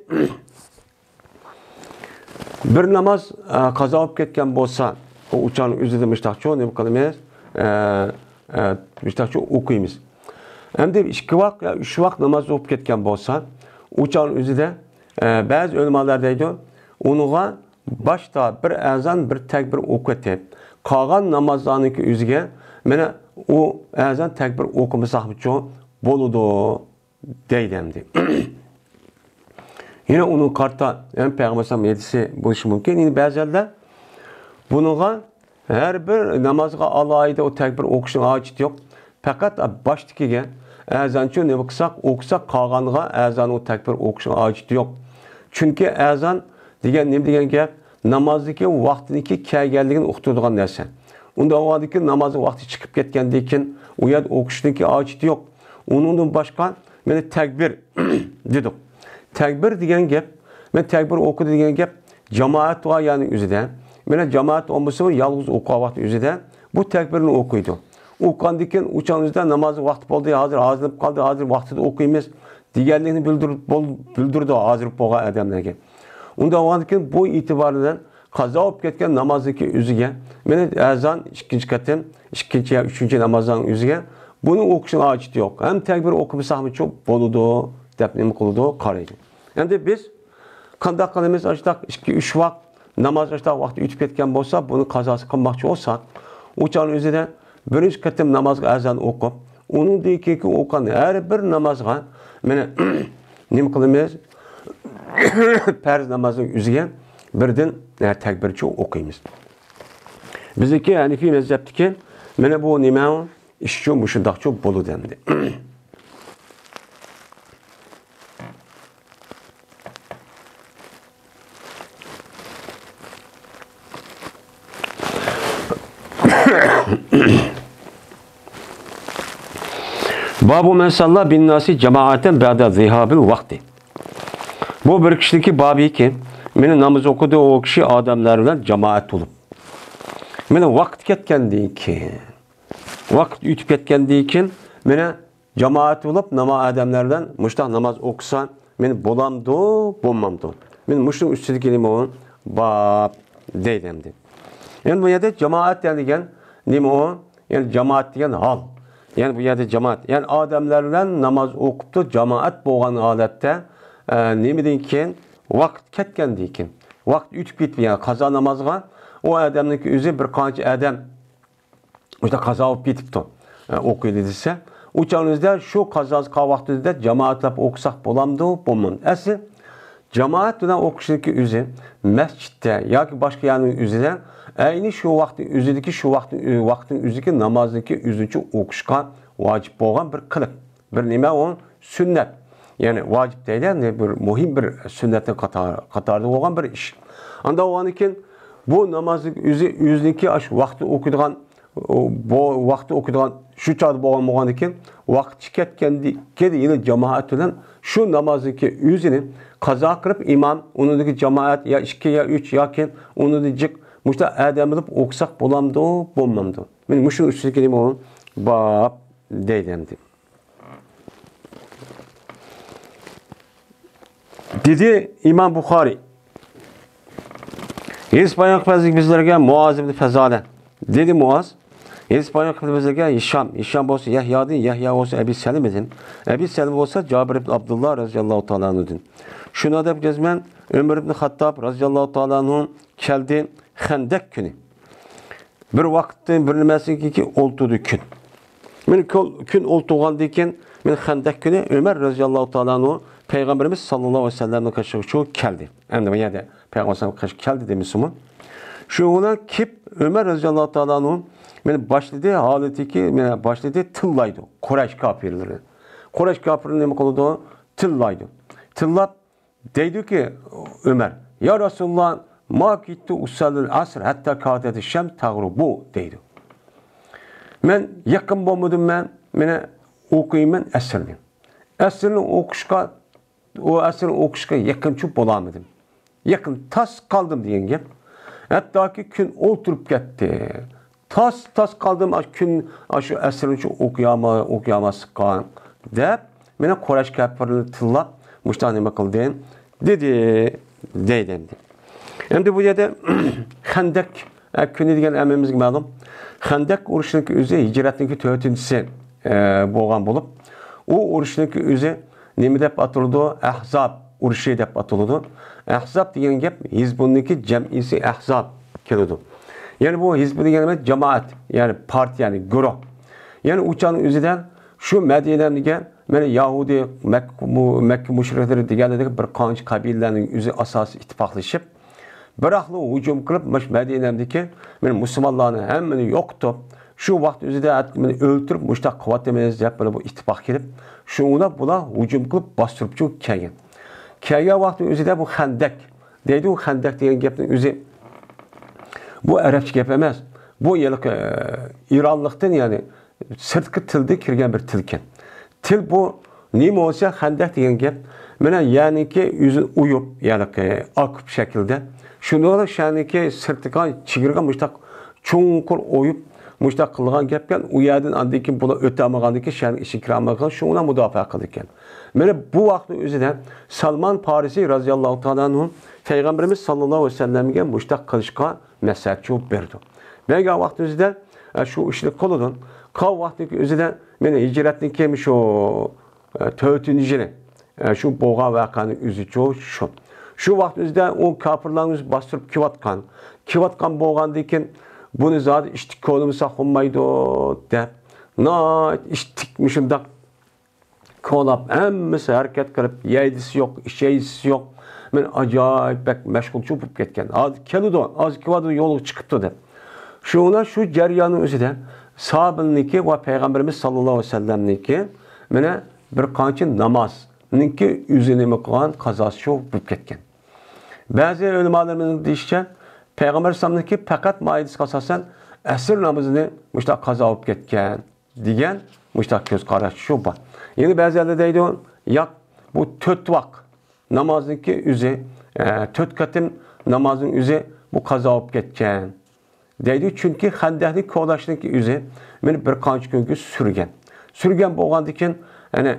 بىر ناماز، ئە، قازا بولۇپ كەتكەن بولسا، ئۇ ئۇچانىڭ ئۆزىدە مۇشتاقچۇ نېمە قىلىمىز؟ ئە، ئە، مۇشتاقچۇ ئوقۇيمىز. ئەمدى ئىككى ۋاق يا ئۈچ ۋاق ناماز بولۇپ كەتكەن بولسا، ئۇچانىڭ ئۆزىدە، ئە، بەزى ئۆلىمالار دەيدۇ، ئۇنىڭغا باشتا بىر ئەزان، بىر تەكبىر ئوقۇۋېتىپ، قالغان نامازلارنىڭكى ئۆزىگە مانا ئۇ ئەزان، تەكبىر ئوقۇمىساقمۇچۇ بولىدۇ. دەيدۇ ئەمدى. يەنە ئۇنىڭغا قارىتا، يەنى پەيغەمبەر ئەلەيھىسسالام ھەدىسى بولۇشى مۇمكىن. يەنە بەزىلەر بۇنىڭغا ھەر بىر نامازغا ئالاھىدە ئۇ تەكبىر ئوقۇشنىڭ ھاجىتى يوق. پەقەت باشتىكىگە ئەزانچۇ نېمە قىلساق، ئوقۇساق، قالغانغا ئەزان، ئۇ تەكبىر ئوقۇشنىڭ ھاجىتى يوق. چۈنكى ئەزان دېگەن نېمە دېگەن گەپ؟ نامازدىكى ۋاقتىنىڭكى كەلگەنلىكىنى ئۇقتۇرىدىغان نەرسە. ئۇنداق بولغاندىن كېيىن نامازنىڭ ۋاقتى چىقىپ كەتكەندىن كېيىن ئۇ يەردە ئوقۇشنىڭكى ھاجىتى يوق. ئۇنىڭدىن باشقا مانا تەكبىر دېدۇق. تەكبىر دېگەن گەپ، مانا تەكبىر ئوقۇدى دېگەن گەپ جامائەت بار يەرنىڭ ئۆزىدە. مانا جامائەت بولمىسا يالغۇز ئوقۇغان ۋاقتى ئۆزىدە بۇ تەكبىرنى ئوقۇيدۇ. ئوقۇغاندىن كېيىن ئۇچانىڭ ئۆزىدە نامازنىڭ ۋاقتى بولدى، ھازىر ھازىرلىنىپ قالدى، ھازىر ۋاقتىدا ئوقۇيمىز دېگەنلىكنى بىلدۈر-، بول-، بىلدۈرىدۇ ھازىر بولغان ئادەملەرگە. ئۇنداق بولغاندىن كېيىن بۇ ئېتىبار بىلەن قازا بولۇپ كەتكەن نامازنىڭكى ئۆزىگە، مانا ئەزان ئىككىنچى قېتىم، ئىككىنچى يا ئۈچىنچى نامازنىڭ ئۆزىگە بۇنى ئوقۇشنىڭ ھاجىتى يوق. ھەم تەكبىر ئوقۇمىساقمۇچۇ بولىدۇ دەپ نېمە قىلىدۇ؟ قارايدۇ. ئەمدى بىز قانداق قىلىمىز؟ ئاشۇنداق ئىككى، ئۈچ ۋاق ناماز ئاشۇنداق ۋاقتى ئۆتۈپ كەتكەن بولسا، بۇنى قازاسى قىلماقچى بولساق، ئۇ چاغنىڭ ئۆزىدە بىرىنچى قېتىم نامازغا ئەزان ئوقۇپ، ئۇنىڭدىن كېيىنكى ئوقۇغان ھەر بىر نامازغا مانا نېمە قىلىمىز؟ پەرز نامازنىڭ ئۆزىگە بىردىن، ئە، تەكبىرچە ئوقۇيمىز. بىزنىڭكى ھەنىفىي مەزھەپتىكى مانا بۇ نېمە؟ ئىشچۇ مۇشۇنداقچۇ بولىدۇ ئەمدى. بابۇ مەن ساللا بىنناسى جامائەتەن بەدە زىھابىل ۋاقتى. بۇ بىر كىشىنىڭكى بابىكى، مېنى ناماز ئوقۇدى ئۇ كىشى ئادەملەر بىلەن جامائەت بولۇپ. مېنى ۋاقىت كەتكەندىن كېيىن، ۋاقىت ئۆتۈپ كەتكەندىن كېيىن، مېنى جامائەت بولۇپ، ناما ئادەملەر بىلەن مۇشتاق ناماز ئوقۇسا، مېنى بولامدۇ، بولمامدۇ؟ مېنى مۇشۇنىڭ ئۈستىدىكى نېمە ئۇ؟ باب دەيدۇ ئەمدى. يەنى بۇ يەردە جامائەت دېگەن نېمە ئۇ؟ يەنى جامائەت دېگەن ھال. يەنى بۇ يەردە جامائەت. يەنى ئادەملەر بىلەن ناماز ئوقۇپتۇ، جامائەت بولغان ھالەتتە، ئە، نېمىدىن كېيىن؟ ۋاقىت كەتكەندىن كېيىن. ۋاقىت ئۆتۈپ كېتىپ، يەنى قازا نامازغا ئۇ ئادەمنىڭكى ئۆزى بىر قانچە ئادەم مۇشۇنداق قازا بولۇپ كېتىپتۇ، ئە، ئوقۇيلى دېسە، ئۇ چاغنىڭىزدا شۇ قازا قىلغان ۋاقتىدا جامائەتلەپ ئوقۇساق بولامدۇ، بولمامدۇ؟ ئەسلى جامائەت بىلەن ئوقۇشنىڭكى ئۆزى مەسچىتتە ياكى باشقا يەرنىڭ ئۆزىدە ئەينى شۇ ۋاقىتنىڭ ئۆزىدىكى، شۇ ۋاقىتنىڭ ئۆ-، ۋاقىتنىڭ ئۆزىدىكى نامازنىڭكى ئۆزىنىڭچە ئوقۇشقا ۋاجىپ بولغان بىر قىلىق، بىر نېمە ئۇ؟ سۈننەت. يەنى ۋاجىپ دەيدۇ، يەنى بىر مۇھىم بىر سۈننەتنىڭ قاتار-، قاتارىدا بولغان بىر ئىش. ئاندا بولغاندىن كېيىن بۇ نامازنىڭ ئۆزى، ئۆزىنىڭكى ئاشۇ ۋاقتى ئوقۇيدىغان، بۇ ۋاقتى ئوقۇيدىغان شۇ چاغدا بولغان، بولغاندىن كېيىن، ۋاقىت كەتكەندىن كېيىن يەنە جامائەت بىلەن شۇ نامازنىڭكى ئۆزىنى قازا قىلىپ، ئىمام، ئۇنىڭدىكى جامائەت يا ئىككى يا ئۈچ ياكى ئۇنىڭدىن جىق مۇشۇنداق ئادەم بولۇپ ئوقۇساق بولامدۇ، بولمامدۇ؟ مانا مۇشۇنىڭ ئۈستىدىكى نېمە ئۇ؟ باب دەيدۇ ئەمدى. دېدى ئىمام بۇخارىي. ھەدىس بايان قىلىپ بىزلەرگە مۇئاز ئىبن فەزالە. دېدى مۇئاز. ھەدىس بايان قىلىپ بىزلەرگە ھىشام. ھىشام بولسا يەھيادىن، يەھيا بولسا ئەبى سەلىمىدىن. ئەبى سەلىمە بولسا جابىر ئىبن ئابدۇللا رازىياللاھۇ تائالا ئەنھۇدىن. شۇنى دەپ گەزمەن، ئۆمەر ئىبن خاتتاب رازىياللاھۇ تائالا ئەنھۇ كەلدى خەندەك كۈنى. بىر ۋاقىتتىن بىر نېمەسىنكى ئولتۇردى كۈن. مېنى كۈن، كۈن ئولتۇرغاندىن كېيىن، مېنى خەندەك كۈنى ئۆمەر رازىياللاھۇ تائالا ئەنھۇ پەيغەمبىرىمىز ساللاللاھۇ ئەلەيھى ۋەسەللەمنىڭ قېشىغا شۇ كەلدى. ئەمدى بۇ يەردە پەيغەمبەر قېشىغا كەلدى دېمىسىمۇ. شۇ بىلەن كېلىپ ئۆمەر رازىياللاھۇ تائالا ئەنھۇ مېنى باشلىدى، ھالىتىكى، مېنى باشلىدى، تىللايدۇ. قۇرەيش كاپىرلىرى. قۇرەيش كاپىرلىرى نېمە قىلىدۇ؟ تىللايدۇ. تىللاپ، دەيدۇكى ئۆمەر، يا رەسۇلاللا، ما كىتتۇ ئۇسەللىل ئەسر ھەتتا كادەت شەم تەغرۇبۇ، دەيدۇ. مەن يېقىن بولمىدىم، مەن، مېنى ئوقۇيمەن ئەسىرنى. ئەسىرنى ئوقۇشقا، ئۇ ئەسىرنى ئوقۇشقا يېقىنچۇ بولالمىدىم. يېقىن تاس قالدىم دېگەن گەپ. ھەتتاكى كۈن ئولتۇرۇپ كەتتى. تاس، تاس قالدىم، ئاشۇ كۈن، ئاشۇ ئەسىرنى ئوقۇيالما-، ئوقۇيالماسلىققا، دەپ، مېنى قۇرەيش كاپىرلىرى تىللاپ، مۇشۇنداق نېمە قىلدى؟ دېدى، دەيدۇ ئەمدى. ئەمدى بۇ يەردە خەندەك، ئە، كۈنى دېگەن ھەممىمىزگە مەلۇم. خەندەك ئۇرۇشىنىڭكى ئۆزى ھىجرەتنىڭكى تۆتىنچىسى، ئە، بولغان بولۇپ، ئۇ ئۇرۇشنىڭكى ئۆزى نېمە دەپ ئاتىلىدۇ؟ ئەھزاب ئۇرۇشى دەپ ئاتىلىدۇ. ئەھزاب دېگەن گەپ ھىزبۇلنىڭكى جەمئىسى ئەھزاب كېلىدۇ. يەنى بۇ ھىزبۇ دېگەن نېمە؟ جامائەت، يەنى پارتىيە، يەنى گۇرۇھ. يەنى ئۇ چاغنىڭ ئۆزىدە شۇ مەدىنەمگە مانا يەھۇدىي، مەككە، مۇ-، مەككە مۇشرىكلىرى دېگەنلىرىدەك بىر قانچە قەبىلىلەرنىڭ ئۆزى ئاساسىي ئىتتىپاقلىشىپ، بىراقلا ھۇجۇم قىلىپ، مۇشۇ مەدىنەمدىكى مانا مۇسۇلمانلارنى ھەممىنى يوقىتىپ، شۇ ۋاقىت ئۆزىدە مانا ئۆلتۈرۈپ، مۇشۇنداق قىلىۋاتىمىز دەپ، مانا بۇ ئىتتىپاق كېلىپ، شۇڭا بۇلار ھۇجۇم قىلىپ باستۇرۇپ كەلگەن. كەلگەن ۋاقىتنىڭ ئۆزىدە بۇ خەندەك دەيدۇ، خەندەك دېگەن گەپنىڭ ئۆزى بۇ ئەرەبچە گەپ ئەمەس. بۇ ھېلىقى، ئە، ئىرانلىقتىن، يەنى سىرتقى تىلدىن كىرگەن بىر تىلكەن. تىل بۇ نېمە بولسا خەندەك دېگەن گەپ. مانا يەرنىڭكى ئۆزىنى ئويۇپ، يەنى ئاكوپ شەكلىدە. شۇنداقلا شەنىڭكى سىرتىغا، چېگرىغا مۇشتاق چوڭقۇر ئويۇپ، مۇشتاق قىلغان گەپكەن. ئۇ يەردىن ئاندىن كېيىن بۇلار ئۆتەلمىغاندىن كېيىن شەنىڭ ئىچىگە كىرەلمەيدىغان شۇڭا مۇداپىئە قىلىدىكەن. مانا بۇ ۋاقىتنىڭ ئۆزىدە سالمان پارسى رازىياللاھۇ تائالا ئەنھۇ پەيغەمبىرىمىز ساللاللاھۇ ئەلەيھى ۋەسەللەمگە مۇشتاق قىلىشقا مەسلىھەت چوپ بېرىدۇ. بەرگەن ۋاقىتنىڭ ئۆزىدە، ئە، شۇ ئىشنى قىلىدۇ. قىلغان ۋاقىتنىڭ ئۆزىدە مانا ھىجرەتنىڭ كېيىن شۇ، ئە، تۆتىنچى يىلى، ئە، شۇ بولغان ۋەقەنىڭ ئۆزىچۇ شۇ. شۇ ۋاقىتنىڭ ئۆزىدە ئۇ كاپىرلارنى ئۆزى باستۇرۇپ كېلىۋاتقان. كېلىۋاتقان بولغاندىن كېيىن بۇنى زادى ئىتتىك كولىمىساق بولمايدۇ دەپ، ناھايىتى ئىتتىك مۇشۇنداق كولاپ، ھەممىسى ھەرىكەت قىلىپ، يەيدىسى يوق، ئىچەيدىسى يوق. مانا ئاجايىپ بەك مەشغۇلچۇ بولۇپ كەتكەن. ھازىر كېلىدۇ، ھازىر كېلىۋاتىدۇ، يولغا چىقىپتۇ دەپ. شۇڭا شۇ جەرياننىڭ ئۆزىدە ساھابىنىڭكى ۋە پەيغەمبىرىمىز ساللاللاھۇ ئەلەيھى ۋەسەللەمنىڭكى مانا بىر قانچە نامازنىڭكى ئۆزى نېمە قىلغان، قازاسى شۇ بولۇپ كەتكەن. بەزى ئۆلىمالىرىمىزنىڭ دېيىشىچە، پەيغەمبەر ئەلەيھىسسالامنىڭكى پەقەت مائىدىسىگە ئاساسەن ئەسىر نامىزىنى مۇشۇنداق قازا بولۇپ كەتكەن دېگەن مۇشۇنداق كۆز قاراش شۇ بار. يەنە بەزىلەر دەيدۇ، ياق، بۇ تۆت ۋاق نامازنىڭكى ئۆزى، ئە، تۆت قېتىم نامازنىڭ ئۆزى بۇ قازا بولۇپ كەتكەن دەيدۇ. چۈنكى خەندەكنى كولاشنىڭكى ئۆزى مېنى بىر قانچە كۈنگە سۈرگەن. سۈرگەن بولغاندىكىن، يەنى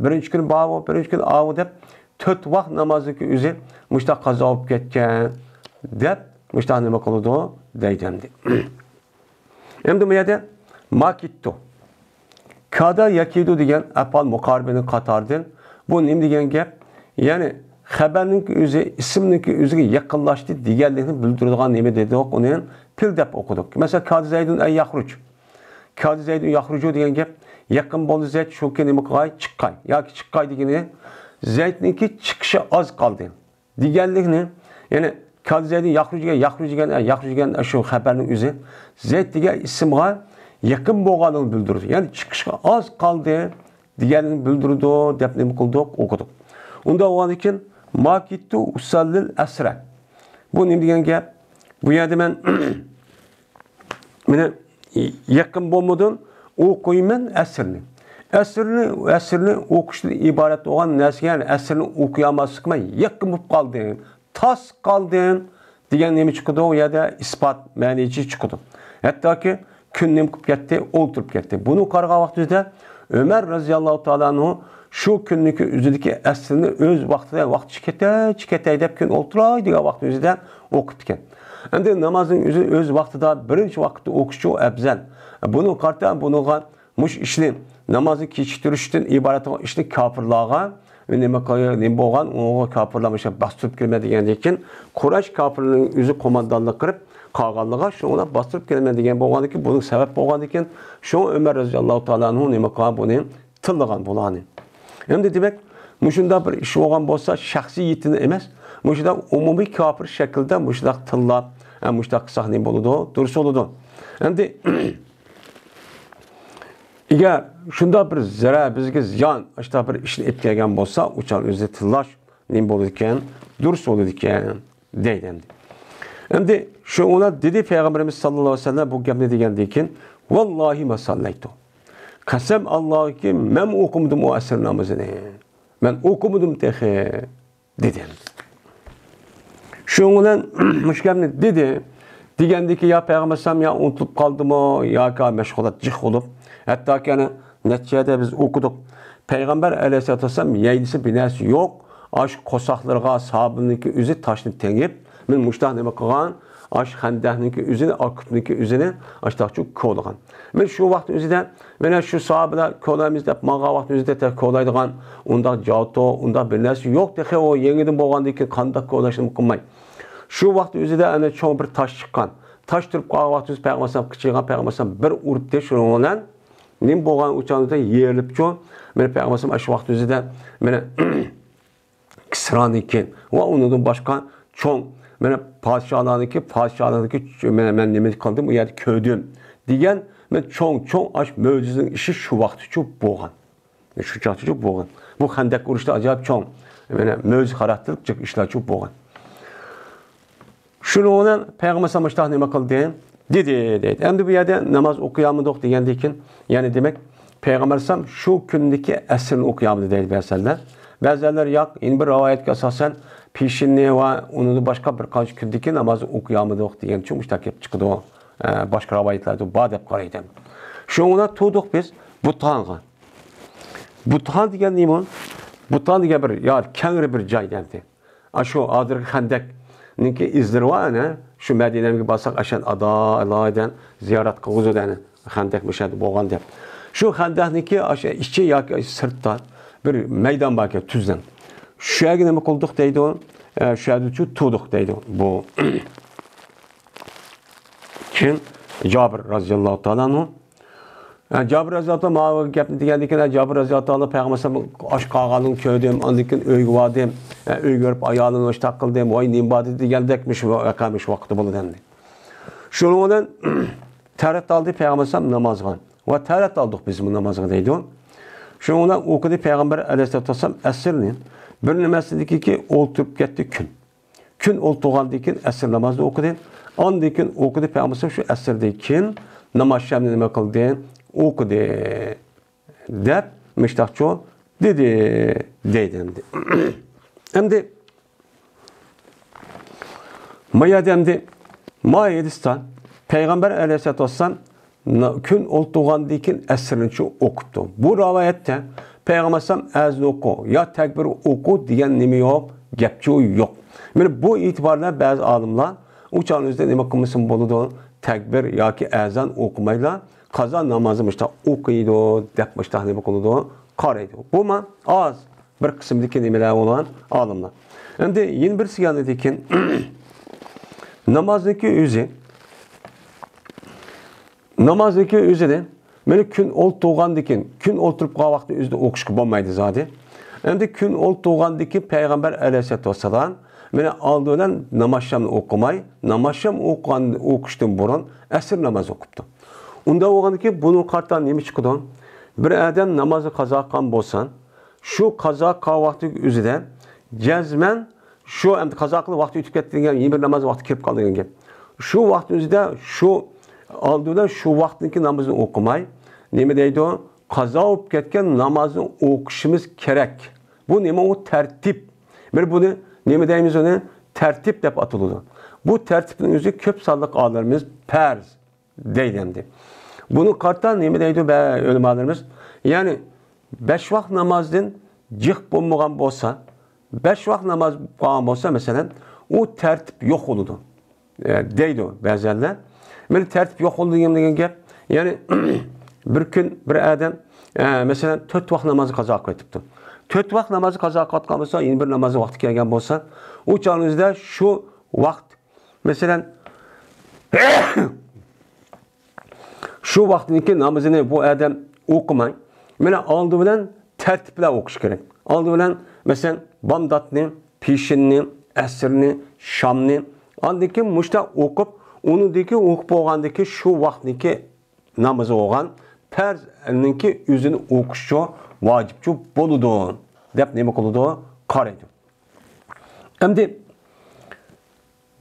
بىرىنچى كۈنى باۋۇ، بىرىنچى كۈنى ئاۋۇ دەپ تۆت ۋاق نامازنىڭكى ئۆزى مۇشۇنداق قازا بولۇپ كەتكەن دەپ مۇشۇنداق نېمە قىلىدۇ دەيدۇ ئەمدى. ئەمدى بۇ يەردە ماكىتتۇ. كادا ياكىدۇ دېگەن ئەپئال مۇقارىبىنىڭ قاتارىدىن بۇ نېمە دېگەن گەپ؟ يەنى خەبەرنىڭكى ئۆزى ئىسىمنىڭكى ئۆزىگە يېقىنلاشتى دېگەنلىكنى بىلدۈرىدىغان نېمە دېدۇق؟ ئۇنى پېئىل دەپ ئوقۇدۇق. مەسىلەن، كادا زەيدۇن ئەن يەخرۇج. كادا زەيدۇن يەخرۇجۇ دېگەن گەپ يېقىن بولدى زەيد شۇ كۈنى نېمە قىلغاي؟ چىققاي. ياكى چىققاي دېگىنى زەيدنىڭكى چىقىشى ئاز قالدى دېگەنلىكنى، يەنى كادا زەيدۇن يەخرۇج دېگەن، يەخرۇج دېگەن، ئە، يەخرۇج دېگەن شۇ خەبەرنىڭ ئۆزى زەيد دېگەن ئىسىمغا يېقىن بولغانلىقىنى بىلدۈرىدۇ. يەنى چىقىشقا ئاز قالدى دېگەنلىكنى بىلدۈرىدۇ دەپ نېمە قىلدۇق؟ ئوقۇدۇق. ئۇنداق بولغاندىن كېيىن ماكىتتۇ ئۇسەللىل ئەسرە. بۇ نېمە دېگەن گەپ؟ بۇ يەردە مەن مانا يېقىن بولمىدىم، ئوقۇيمەن ئەسىرنى. ئەسىرنى، ئەسىرنى ئوقۇشتىن ئىبارەت بولغان نەرسىگە، يەنى ئەسىرنى ئوقۇيالماسلىقىما يېقىن بولۇپ قالدىم، تاس قالدىم دېگەن نېمە چىقىدۇ؟ ئۇ يەردە ئىسپات مەنىسى چىقىدۇ. ھەتتاكى كۈن نېمە قىلىپ كەتتى؟ ئولتۇرۇپ كەتتى. بۇنى قارىغان ۋاقتىمىزدا ئۆمەر رەزىياللاھۇ تائالا ئەنھۇ شۇ كۈننىڭكى ئۆزىدىكى ئەسىرنى ئۆز ۋاقتىدا، ۋاقتى كېتەي، كېتەي دەپ كۈن ئولتۇراي دېگەن ۋاقتى ئۆزىدە ئوقۇپتىكەن. ئەمدى نامازنىڭ ئۆزى ئۆز ۋاقتىدا بىرىنچى ۋاقىتتا ئوقۇشچۇ ئەپزەل. بۇنى قارىتا، بۇنىڭغا مۇشۇ ئىشنى، نامازنى كېچىكتۈرۈشتىن ئىبارەت بولغان ئىشنى كاپىرلارغا نېمە قىل-، نېمە بولغان، ئۇنىڭغا كاپىرلار مۇشۇ باستۇرۇپ كىرىمەن دېگەندىن كېيىن، قۇرەيش كاپىرلىرىنىڭ ئۆزى قوماندانلىق قىلىپ قالغانلىقىغا، شۇڭا باستۇرۇپ كىرىمەن دېگەن بولغاندىن كېيىن، بۇنىڭ سەۋەب بولغاندىن كېيىن، شۇڭا ئۆمەر رەزىياللاھۇ تائالا ئەنھۇ نېمە قىلغان بۇنى؟ تىللىغان بۇلارنى. ئەمدى دېمەك، مۇشۇنداق بىر ئىش بولغان بولسا، شەخسىيىتىنى ئەمەس، مۇشۇنداق ئومۇمىي كاپىر شەكلىدە مۇشۇنداق تىللاپ، ھە، مۇشۇنداق قىلساق نېمە بولىدۇ؟ دۇرۇس بولىدۇ. ئەمدى ئەگەر شۇنداق بىر زەرەر، بىزگە زىيان، شۇنداق بىر ئىشنى ئېلىپ كەلگەن بولسا، ئۇ چاغ ئۆزى تىللاش نېمە بولىدىكەن؟ دۇرۇس بولىدىكەن. دەيدۇ ئەمدى. ئەمدى شۇ ئۇلار دېدى، پەيغەمبىرىمىز ساللاللاھۇ ئەلەيھى ۋەسەللەم بۇ گەپنى دېگەندىن كېيىن، ۋاللاھى ما ساللەيتۇ. قەسەم ئاللاھكى، مەنمۇ ئوقۇمىدىم ئۇ ئەسىر نامىزىنى. مەن ئوقۇمىدىم تېخى، دېدى ئەمدى. شۇنىڭ بىلەن مۇشۇ گەپنى دېدى. دېگەندىكى يا پەيغەمبەر ئەلەيھىسسالام يا ئۇنتۇلۇپ قالدىمۇ، ياكى مەشغۇلات جىق بولۇپ. ھەتتاكى ئەنە نەچچە يەردە بىز ئوقۇدۇق. پەيغەمبەر ئەلەيھىسسالاتۇ ۋەسسالام يەيلىسە بىر نەرسە يوق. ئاشۇ قورساقلىرىغا ساھابىنىڭكى ئۆزى تاشنى تېڭىپ، مەن مۇشتاق نېمە قىلغان؟ ئاشۇ خەندەكنىڭكى ئۆزىنى، ئاكۇپنىڭكى ئۆزىنى ئاشتاقچۇ كولىغان. مەن شۇ ۋاقىت ئۆزىدە، مانا شۇ ساھابىلەر كولايمىز دەپ ماڭغان ۋاقىت ئۆزىدە تېخى كولايدىغان ئۇنداق جاۋتو، ئۇنداق بىر نەرسە يوق تېخى، ئۇ يېڭىدىن بولغاندىن كېيىن قانداق كولاشنى قىلماي. شۇ ۋاقىت ئۆزىدە ئەنە چوڭ بىر تاش چىققان. تاش تۇرۇپ قالغان ۋاقىت ئۆزى پەيغەمبەر ئەلەيھىسسالام قىچىيغان، پەيغەمبەر ئەلەيھىسسالام بىر ئۇرۇپتى، شۇنىڭ بىلەن نېمە بولغان ئۇ چاغدا يېرىلىپچۇ. مانا پەيغەمبەر ئەلەيھىسسالام ئاشۇ ۋاقىت ئۆزىدە مانا كىسرانىڭكى ۋە ئۇنىڭدىن باشقا چوڭ، مانا پادىشاھلارنىڭكى، پادىشاھلارنىڭكى، مانا مەن نېمە قىلدىم، ئۇ يەردە كۆردۈم دېگەن، مانا چوڭ، چوڭ ئاش مۆجىزىنىڭ ئىشى شۇ ۋاقىتچۇ بولغان. شۇ چاغچۇ بولغان. بۇ خەندەك ئۇرۇشتا ئاجايىپ چوڭ، مانا مۆجىزە خاراكتېرلىك ئىشلارچۇ بولغان. شۇنىڭ بىلەن پەيغەمبەر ئەلەيھىسسالام مۇشتاق نېمە قىلدى؟ دېدى، دەيدۇ. ئەمدى بۇ يەردە ناماز ئوقۇيالمىدۇق دېگەندىن كېيىن، يەنى دېمەك، پەيغەمبەر ئەلەيھىسسالام شۇ كۈندىكى ئەسىرنى ئوقۇيالمىدى دەيدۇ بەزىلەر. بەزىلەر ياق، يەنە بىر رىۋايەتكە ئاساسەن، پېشىننى ۋە ئۇنىڭدىن باشقا بىر قانچە كۈندىكى نامازنى ئوقۇيالمىدۇق دېگەنچۇ مۇشتاق گەپ چىقىدۇ. ئە، باشقا رىۋايەتلەردە بار دەپ قارايدۇ. شۇنىڭ بىلەن تۇردۇق بىز بۇتخانغا. بۇتخان دېگەن نېمە؟ بۇتخان دېگەن بىر يەر، كەڭرى بىر جاي دەمدى. ئاشۇ ھازىرقى خەندەكنىڭكى ئىزلىرى بار ئەنە. شۇ مەدىنەگە بارساق ئاشان ئادالايدىن زىيارەت قىلغۇزىدۇ ئەنە. خەندەك مۇشەدە بولغان دەپ. شۇ خەندەكنىڭكى ئاشۇ ئىچى ياكى سىرتتا بىر مەيدان باركەن، تۈزلەڭ. شۇ يەرگە نېمە قىلدۇق دەيدۇ؟ ئە، شۇ يەردىچۇ تۇردۇق دەيدۇ. بۇ كىم؟ جابىر رازىياللاھۇ تائالا ئەنھۇ. ھە، جابىر رازىياللاھۇ تائالا ماۋۇ گەپنى دېگەندىن كېيىن، جابىر رازىياللاھۇ تائالا پەيغەمبەر ئاشۇ قالغانلىقىنى كۆردۈم، ئاندىن كېيىن ئۆيگە باردىم، ھە، ئۆيگە بېرىپ ئايالىمنى مۇشۇنداق قىلدىم، ۋاي نېمە بار دېدى دېگەندەك مۇشۇ ۋەقە مۇشۇ ۋاقىتتا بولىدۇ ئەمدى. شۇنىڭ بىلەن تەرەت ئالدى پەيغەمبەر ئەلەيھىسسالام نامازغا ۋە تەرەت ئالدۇق بىزمۇ نامازغا دەيدۇ. شۇنىڭ بىلەن ئوقۇدى پەيغەمبەر ئەلەيھىسسالاتۇ ۋەسسالام ئەسىرنى بىر نېمەسىدىكى ئولتۇرۇپ كەتتى كۈن. كۈن ئولتۇرغاندىن كېيىن ئەسىر نامازىنى ئوقۇدى. ئاندىن كېيىن ئوقۇدى پەيغەمبەر شۇ ئەسىردىن كېيىن ناماز شەمنى نېمە قىلدى؟ ئوقۇدى. دەپ مۇشتاقچۇ دېدى، دەيدۇ ئەمدى. ئەمدى ما يەردە ئەمدى ما ھەدىستە پەيغەمبەر ئەلەيھىسسالاتۇ ۋەسسالام نا-، كۈن ئولتۇرغاندىن كېيىن ئەسىرنىچۇ ئوقۇپتۇ. بۇ رىۋايەتتە پەيغەمبەر ئەلەيھىسسالام ئەزان ئوقۇ يا تەكبىر ئوقۇ دېگەن نېمە يوق، گەپچۇ يوق. مانا بۇ ئېتىبار بىلەن بەزى ئالىملار ئۇ چاغنىڭ ئۆزىدە نېمە قىلمىسىمۇ بولىدۇ، تەكبىر ياكى ئەزان ئوقۇمايلا قازا نامازى مۇشتاق ئوقۇيدۇ دەپ مۇشتاق نېمە قىلىدۇ، قارايدۇ. بۇمۇ ئاز بىر قىسىمدىكى نېمىلەر بولغان ئالىملار. ئەمدى يەنە بىرسى يەنىدىكىن نامازنىڭكى ئۆزى، نامازنىڭكى ئۆزىنى مانا كۈن ئولتۇرغاندىكىن، كۈن ئولتۇرۇپ قالغان ۋاقتى ئۆزىدە ئوقۇشقا بولمايدۇ زادى. ئەمدى كۈن ئولتۇرغاندىكىن پەيغەمبەر ئەلەيھىسسالاتۇ ۋەسسالام مانا ئالدى بىلەن ناماز شامنى ئوقۇماي، ناماز شام ئوقۇغان، ئوقۇشتىن بۇرۇن ئەسىر نامازى ئوقۇپتۇ. ئۇنداق بولغاندىكىن بۇنىڭغا قارىتا نېمە چىقىدۇ؟ بىر ئادەم نامازنى قازا قىلغان بولسا، شۇ قازا قىلغان ۋاقتى ئۆزىدە جەزمەن شۇ ئەمدى قازا قىلىپ ۋاقتى ئۆتۈپ كەتتى دېگەن، يەنە بىر ناماز ۋاقتى كىرىپ قالدى دېگەن گەپ. شۇ ۋاقتى ئۆزىدە شۇ ئالدى بىلەن شۇ ۋاقىتنىڭكى نامىزىنى ئوقۇماي، نېمە دەيدۇ؟ قازا بولۇپ كەتكەن نامازنى ئوقۇشىمىز كېرەك. بۇ نېمە ئۇ؟ تەرتىپ. بىر بۇنى نېمە دەيمىز ئۇنى؟ تەرتىپ دەپ ئاتىلىدۇ. بۇ تەرتىپنىڭ ئۆزى كۆپ سانلىق ئالىملىرىمىز پەرز دەيدۇ ئەمدى. بۇنى قارىتا نېمە دەيدۇ بە-، ئۆلىمالىرىمىز؟ يەنى بەش ۋاق نامازدىن جىق بولمىغان بولسا، بەش ۋاق ناماز قالغان بولسا، مەسىلەن، ئۇ تەرتىپ يوق بولىدۇ، ئە، دەيدۇ بەزەنلەر. مانا تەرتىپ يوق بولىدۇ دېگەن، دېگەن گەپ، يەنى بىر كۈن بىر ئادەم، ئە، مەسىلەن، تۆت ۋاق نامازنى قازا قىلىۋېتىپتۇ. تۆت ۋاق نامازنى قازا قىلىۋاتقان بولسا، يەنە بىر نامازنىڭ ۋاقتى كەلگەن بولسا، ئۇ چاغنىڭ ئۆزىدە شۇ ۋاقىت مەسىلەن، شۇ ۋاقىتنىڭكى نامىزىنى بۇ ئادەم ئوقۇماي، مانا ئالدى بىلەن تەرتىپ بىلەن ئوقۇش كېرەك. ئالدى بىلەن، مەسىلەن، بامداتنى، پېشىننى، ئەسىرنى، شامنى، ئاندىن كېيىن مۇشتاق ئوقۇپ، ئۇنىڭدىن كېيىن ئوقۇپ بولغاندىن كېيىن شۇ ۋاقىتنىڭكى نامىزى بولغان پەرزنىڭكى ئۆزىنى ئوقۇشچۇ، ۋاجىپچۇ بولىدۇ، دەپ نېمە قىلىدۇ؟ قارايدۇ. ئەمدى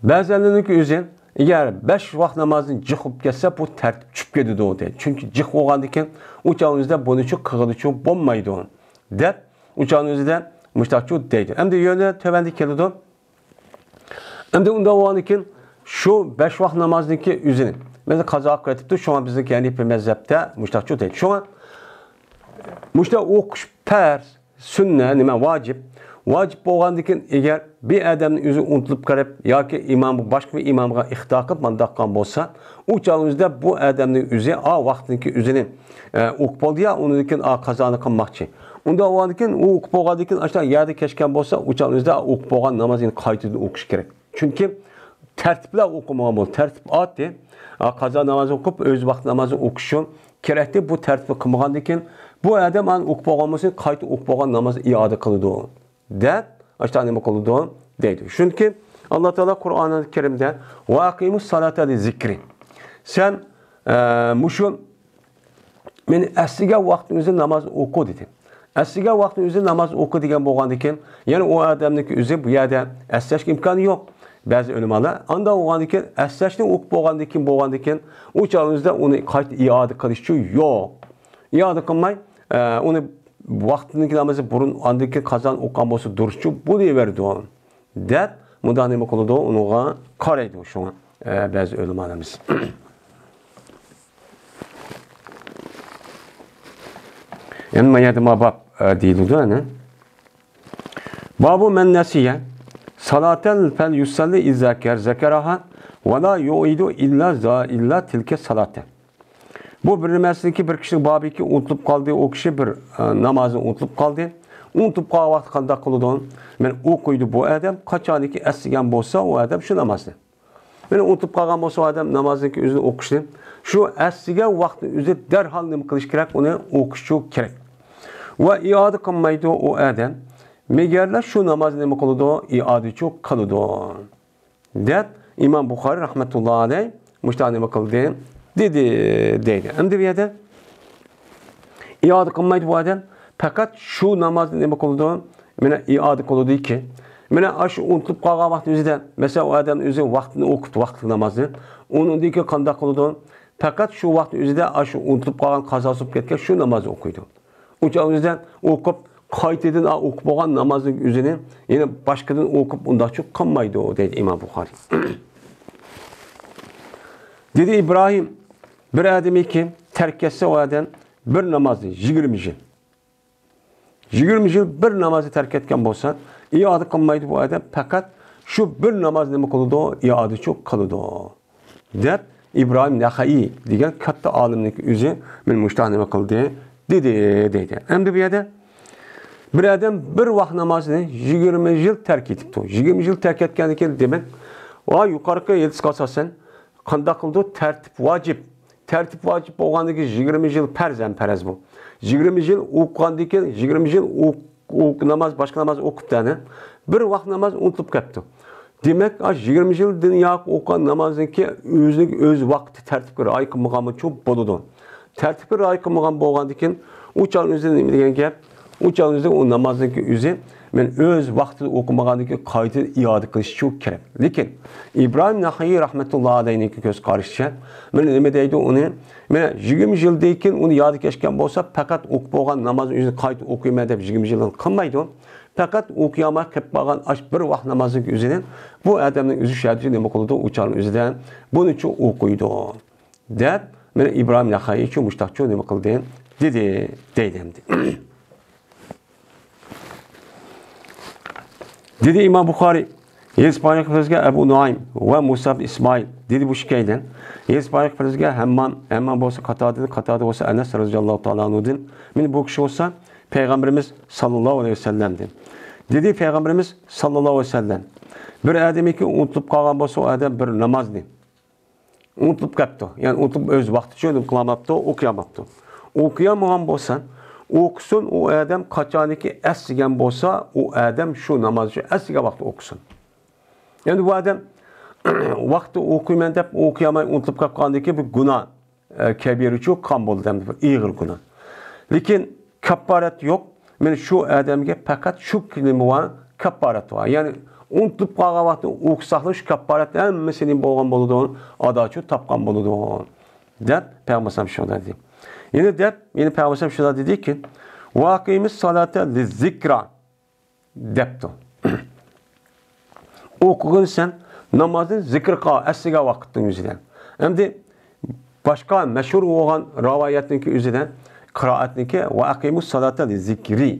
بەزەنلەرنىڭكى ئۆزى، ئەگەر بەش ۋاق نامازدىن جىق بولۇپ كەتسە، بۇ تەرتىپ چۈشۈپ كېتىدۇ، دەيدۇ. چۈنكى جىق بولغاندىكىن، ئۇ چاغنىڭ ئۆزىدە بۇنىچۇ قىلغىنىچۇ بولمايدۇ، دەپ، ئۇ چاغنىڭ ئۆزىدە مۇشتاقچۇ دەيدۇ. ئەمدى يەنە تۆۋەندە كېلىدۇ. ئەمدى ئۇنداق بولغاندىكىن، شۇ بەش ۋاق نامازنىڭكى ئۆزىنى، مەسىلەن، قازا قىلىپ كېتىپتۇ، شۇڭا بىزنىڭكى ھەنىپىي مەزھەپتە مۇشتاقچۇ دەيدۇ. شۇڭا مۇشتاق ئوقۇش پەرز، سۈننە، نېمە، ۋاجىپ. ۋاجىپ بولغاندىكىن، ئەگەر بىر ئادەمنىڭ ئۆزى ئۇنتۇلۇپ قېلىپ ياكى ئىمام، باشقا بىر ئىمامغا ئىختا قىلىپ مانداق قىلغان بولسا، ئۇ چاغنىڭ ئۆزىدە بۇ ئادەمنىڭ ئۆزى ئا ۋاقتىنىڭكى ئۆزىنى، ئە، ئوقۇپ بولدى يا، ئۇنىڭدىن كېيىن ئا قازانى قىلماقچى. ئۇنداق بولغاندىكىن، ئۇ ئوقۇپ بولغاندىكىن، ئاشۇنداق يەردە كەچكەن بولسا، ئۇ چاغنىڭ ئۆزىدە ئوقۇپ بولغان نامازنى قايتىدىن ئوقۇش كېرەك. چۈنكى تەرتىپلەر ئوقۇمىغان بولدى. تەرتىپ ئاتتى. ئا، قازا نامازى ئوقۇپ، ئۆز ۋاقتى نامازى ئوقۇشى كېرەكتى. بۇ تەرتىپنى قىلمىغاندىن كېيىن، بۇ ئادەم ئانا ئوقۇپ بولغان بولسا، قايتا ئوقۇپ بولغان نامازنى ئىئادە قىلىدۇ، دەپ، ئاشۇنداق نېمە قىلىدۇ دەيدۇ. چۈنكى ئاللا تائالا قۇرئانى كەرىمدە، «ۋە ئەقىمۇس سالاتا لىزىكرى». سەن، ئە، مۇشۇ مېنى ئەسلىگەن ۋاقتىڭ ئۆزى ناماز ئوقۇ، دېدى. ئەسلىگەن ۋاقتىڭ ئۆزى ناماز ئوقۇ دېگەن بولغاندىكىن، يەنى ئۇ ئادەمنىڭكى ئۆزى بۇ يەردە ئەسلەشكە ئىمكانى يوق. بەزى ئۆلىمالار ئانداق بولغاندىكىن، ئەسلەشنى ئوقۇپ بولغاندىكىن، بولغاندىكىن، ئۇ چاغنىڭ ئۆزىدە ئۇنى قايتا ئىئادە قىلىشچۇ يوق. ئىئادە قىلماي، ئە، ئۇنى ۋاقتىنىڭكى نامىزى بۇرۇن، ئاندىن كېيىن قازا قىلغان بولسا دۇرۇسچۇ بولۇۋېرىدۇ، دەپ، مۇنداق نېمە قىلىدۇ، ئۇنىڭغا قارايدۇ شۇڭا، ئە، بەزى ئۆلىمالىرىمىز. يەنى ما يەردە ما باب، ئە، دېيىلىدۇ، ئەنە. بابۇ مەن نەسىيە سالاتەن فەل يۇسەللى ئىزا كەر زەكەرەھا ۋە لا يۇئىدۇ ئىللا زا-، ئىللا تىلكە سالاتە. بۇ بىر نېمىسىنىڭكى، بىر كىشىنىڭ بابىكى ئۇنتۇلۇپ قالدى، ئۇ كىشى بىر، ئە، نامازنى ئۇنتۇلۇپ قالدى. ئۇنتۇلۇپ قالغان ۋاقتى قانداق قىلىدۇ؟ مەن ئوقۇيدۇ بۇ ئادەم، قاچانكى ئەسلىگەن بولسا ئۇ ئادەم شۇ نامازنى. مەن ئۇنتۇلۇپ قالغان بولسا ئۇ ئادەم نامازنىڭكى ئۆزىنى ئوقۇشنى، شۇ ئەسلىگەن ۋاقتى ئۆزى دەرھال نېمە قىلىش كېرەك؟ ئۇنى ئوقۇشچۇ كېرەك. ۋە ئىئادە قىلمايدۇ ئۇ ئادەم. مەگەرلا شۇ نامازنى نېمە قىلىدۇ؟ ئىئادىچۇ قىلىدۇ. دەپ ئىمام بۇخارى رەھمەتۇللا ئەلەيھ مۇشۇنداق نېمە قىلدى؟ دېدى، دەيدۇ. ئەمدى بۇ يەردە ئىئادە قىلمايدۇ بۇ ئادەم. پەقەت شۇ نامازنى نېمە قىلىدۇ؟ مانا ئىئادە قىلىدۇكى. مانا ئاشۇ ئۇنتۇلۇپ قالغان ۋاقىت ئۆزىدە، مەسىلەن، ئۇ ئادەم ئۆزى ۋاقتىنى ئوقۇپتۇ، ۋاقىتلىق نامازنى. ئۇنىڭدىن كېيىن قانداق قىلىدۇ؟ پەقەت شۇ ۋاقىت ئۆزىدە ئاشۇ ئۇنتۇلۇپ قالغان، قازاسى بولۇپ كەتكەن شۇ نامازنى ئوقۇيدۇ. ئۇ چاغنىڭ ئۆزىدە ئوقۇپ، قايتىدىن ئا-، ئوقۇپ بولغان نامازنىڭ ئۆزىنى يەنە باشقىدىن ئوقۇپ ئۇنداقچۇ قىلمايدۇ، دەيدۇ ئىمام بۇخارىي. دېدى ئىبراھىم، بىر ئادەمكى تەرك ئەتسە ئۇ ئادەم بىر نامازنى يىگىرمە يىل. يىگىرمە يىل بىر نامازنى تەرك ئەتكەن بولسا، ئىئادە قىلمايدۇ بۇ ئادەم، پەقەت شۇ بىر ناماز نېمە قىلىدۇ؟ ئىئادىچۇ قىلىدۇ، دەپ ئىبراھىم نەخەئىي دېگەن كاتتا ئالىمنىڭ ئۆزى مېنى مۇشۇنداق نېمە قىلدى، دېدى، دەيدۇ. ئەمدى بۇ يەردە بىر ئادەم بىر ۋاق نامازنى يىگىرمە يىل تەرك ئېتىپتۇ. يىگىرمە يىل تەرك ئەتكەندىن كېيىن، دېمەك، ۋە يۇقىرىقى ھەدىسكە ئاساسەن، قانداق قىلىدۇ؟ تەرتىپ ۋاجىپ. تەرتىپ ۋاجىپ بولغاندىن كېيىن يىگىرمە يىل پەرز ھەم پەرز بۇ. يىگىرمە يىل ئوقۇغاندىن كېيىن، يىگىرمە يىل ئوق-، ئوق-، ناماز، باشقا ناماز ئوقۇپ دەنە. بىر ۋاق ناماز ئۇنتۇلۇپ كەپتۇ. دېمەك، ئاش يىگىرمە يىلدىن ياق ئوقۇغان نامازنىڭكى ئۆزىنىڭ ئۆز ۋاقتى تەرتىپكە رىئايە قىلمىغانمۇچۇ بولىدۇ. تەرتىپكە رىئايە قىلمىغان بولغاندىن كېيىن، ئۇ چاغ ئۆزى نېمە دېگەن گەپ؟ ئۇ چاغ ئۆزى ئۇ نامازنىڭكى ئۆزى، مەن ئۆز ۋاقتىدا ئوقۇمىغاندىن كېيىن قايتىدىن ئىئادە قىلىشچۇ كېرەك. لېكىن ئىبراھىم نەخەئىي رەھمەتۇللا ئەلەيھنىڭكى كۆز قارىشىچە، مەن نېمە دەيدۇ ئۇنى؟ مەن يىگىرمە يىلدىن كېيىن ئۇنى يادى كەچكەن بولسا، پەقەت ئوقۇپ بولغان نامازنى ئۆزى قايتا ئوقۇيمەن دەپ يىگىرمە يىلنى قىلمايدۇ. پەقەت ئوقۇيالماي قېلىپ قالغان ئاش بىر ۋاق نامازنىڭكى ئۆزىنى بۇ ئادەمنىڭ ئۆزى شۇ يەردە نېمە قىلىدۇ؟ ئۇ چاغنىڭ ئۆزىدە بۇنىچۇ ئوقۇيدۇ. دەپ، مانا ئىبراھىم نەخەئىيچۇ مۇشتاقچۇ نېمە قىلدى؟ دېدى، دەيدۇ ئەمدى. دېدى ئىمام بۇخارىي، ھەدىس پەيغەمبىرىمىزگە ئەبۇ نۇئايم ۋە مۇسا ئىبن ئىسمائىل، دېدى بۇ ئىككىيلەن. ھەدىس پەيغەمبىرىمىزگە ھەممام، ھەممام بولسا قاتادىدىن، قاتادا بولسا ئەنەس رەزىياللاھۇ تائالا ئەنھۇدىن. مانا بۇ كىشى بولسا پەيغەمبىرىمىز ساللاللاھۇ ئەلەيھى ۋەسەللەمدىن. دېدى پەيغەمبىرىمىز ساللاللاھۇ ئەلەيھى ۋەسەللەم، بىر ئادەمكى ئۇنتۇلۇپ قالغان بولسا ئۇ ئادەم بىر نامازنى ئۇنتۇلۇپ قاپتۇ. يەنى ئۇنتۇلۇپ ئۆز ۋاقتىچە نېمە قىلالماپتۇ، ئوقۇيالماپتۇ. ئوقۇيالمىغان بولسا، ئوقۇسۇن، ئۇ ئادەم قاچانكى ئەسلىگەن بولسا، ئۇ ئادەم شۇ ناماز ئۈچۈن ئەسلىگەن ۋاقىتتا ئوقۇسۇن. ئەمدى بۇ ئادەم ۋاقتىدا ئوقۇيمەن دەپ ئوقۇيالماي ئۇنتۇلۇپ قاپقاندىكى بۇ گۇناھ، ئە، كەبىرىچۇ قان بولدى ئەمدى بۇ ئېغىر گۇناھ. لېكىن كاپپارەت يوق. مانا شۇ ئادەمگە پەقەت شۇ نېمە بار، كاپپارەت بار. يەنى ئۇنتۇلۇپ قالغان ۋاقىتتا ئوقۇساقلا شۇ كاپپارەت ھەممىسى نېمە بولغان بولىدۇ، ئاداچۇ تاپقان بولىدۇ، دەپ پەيغەمبەر ئەلەيھىسسالام شۇنداق دېدى. يەنە دەپ، يەنە پەيغەمبەر ئەلەيھىسسالام شۇنداق دېدىكى، ۋە ئەقىمۇس سالاتا لىززىكرا دەپتۇ. ئوقۇغىن سەن نامازنى زىكىر قىل، ئەسلىگەن ۋاقىتنىڭ ئۆزىدە. ئەمدى باشقا مەشھۇر بولغان رىۋايەتنىڭكى ئۆزىدە قىرائەتنىڭكى ۋە ئەقىمۇس سالاتا لىزىكرى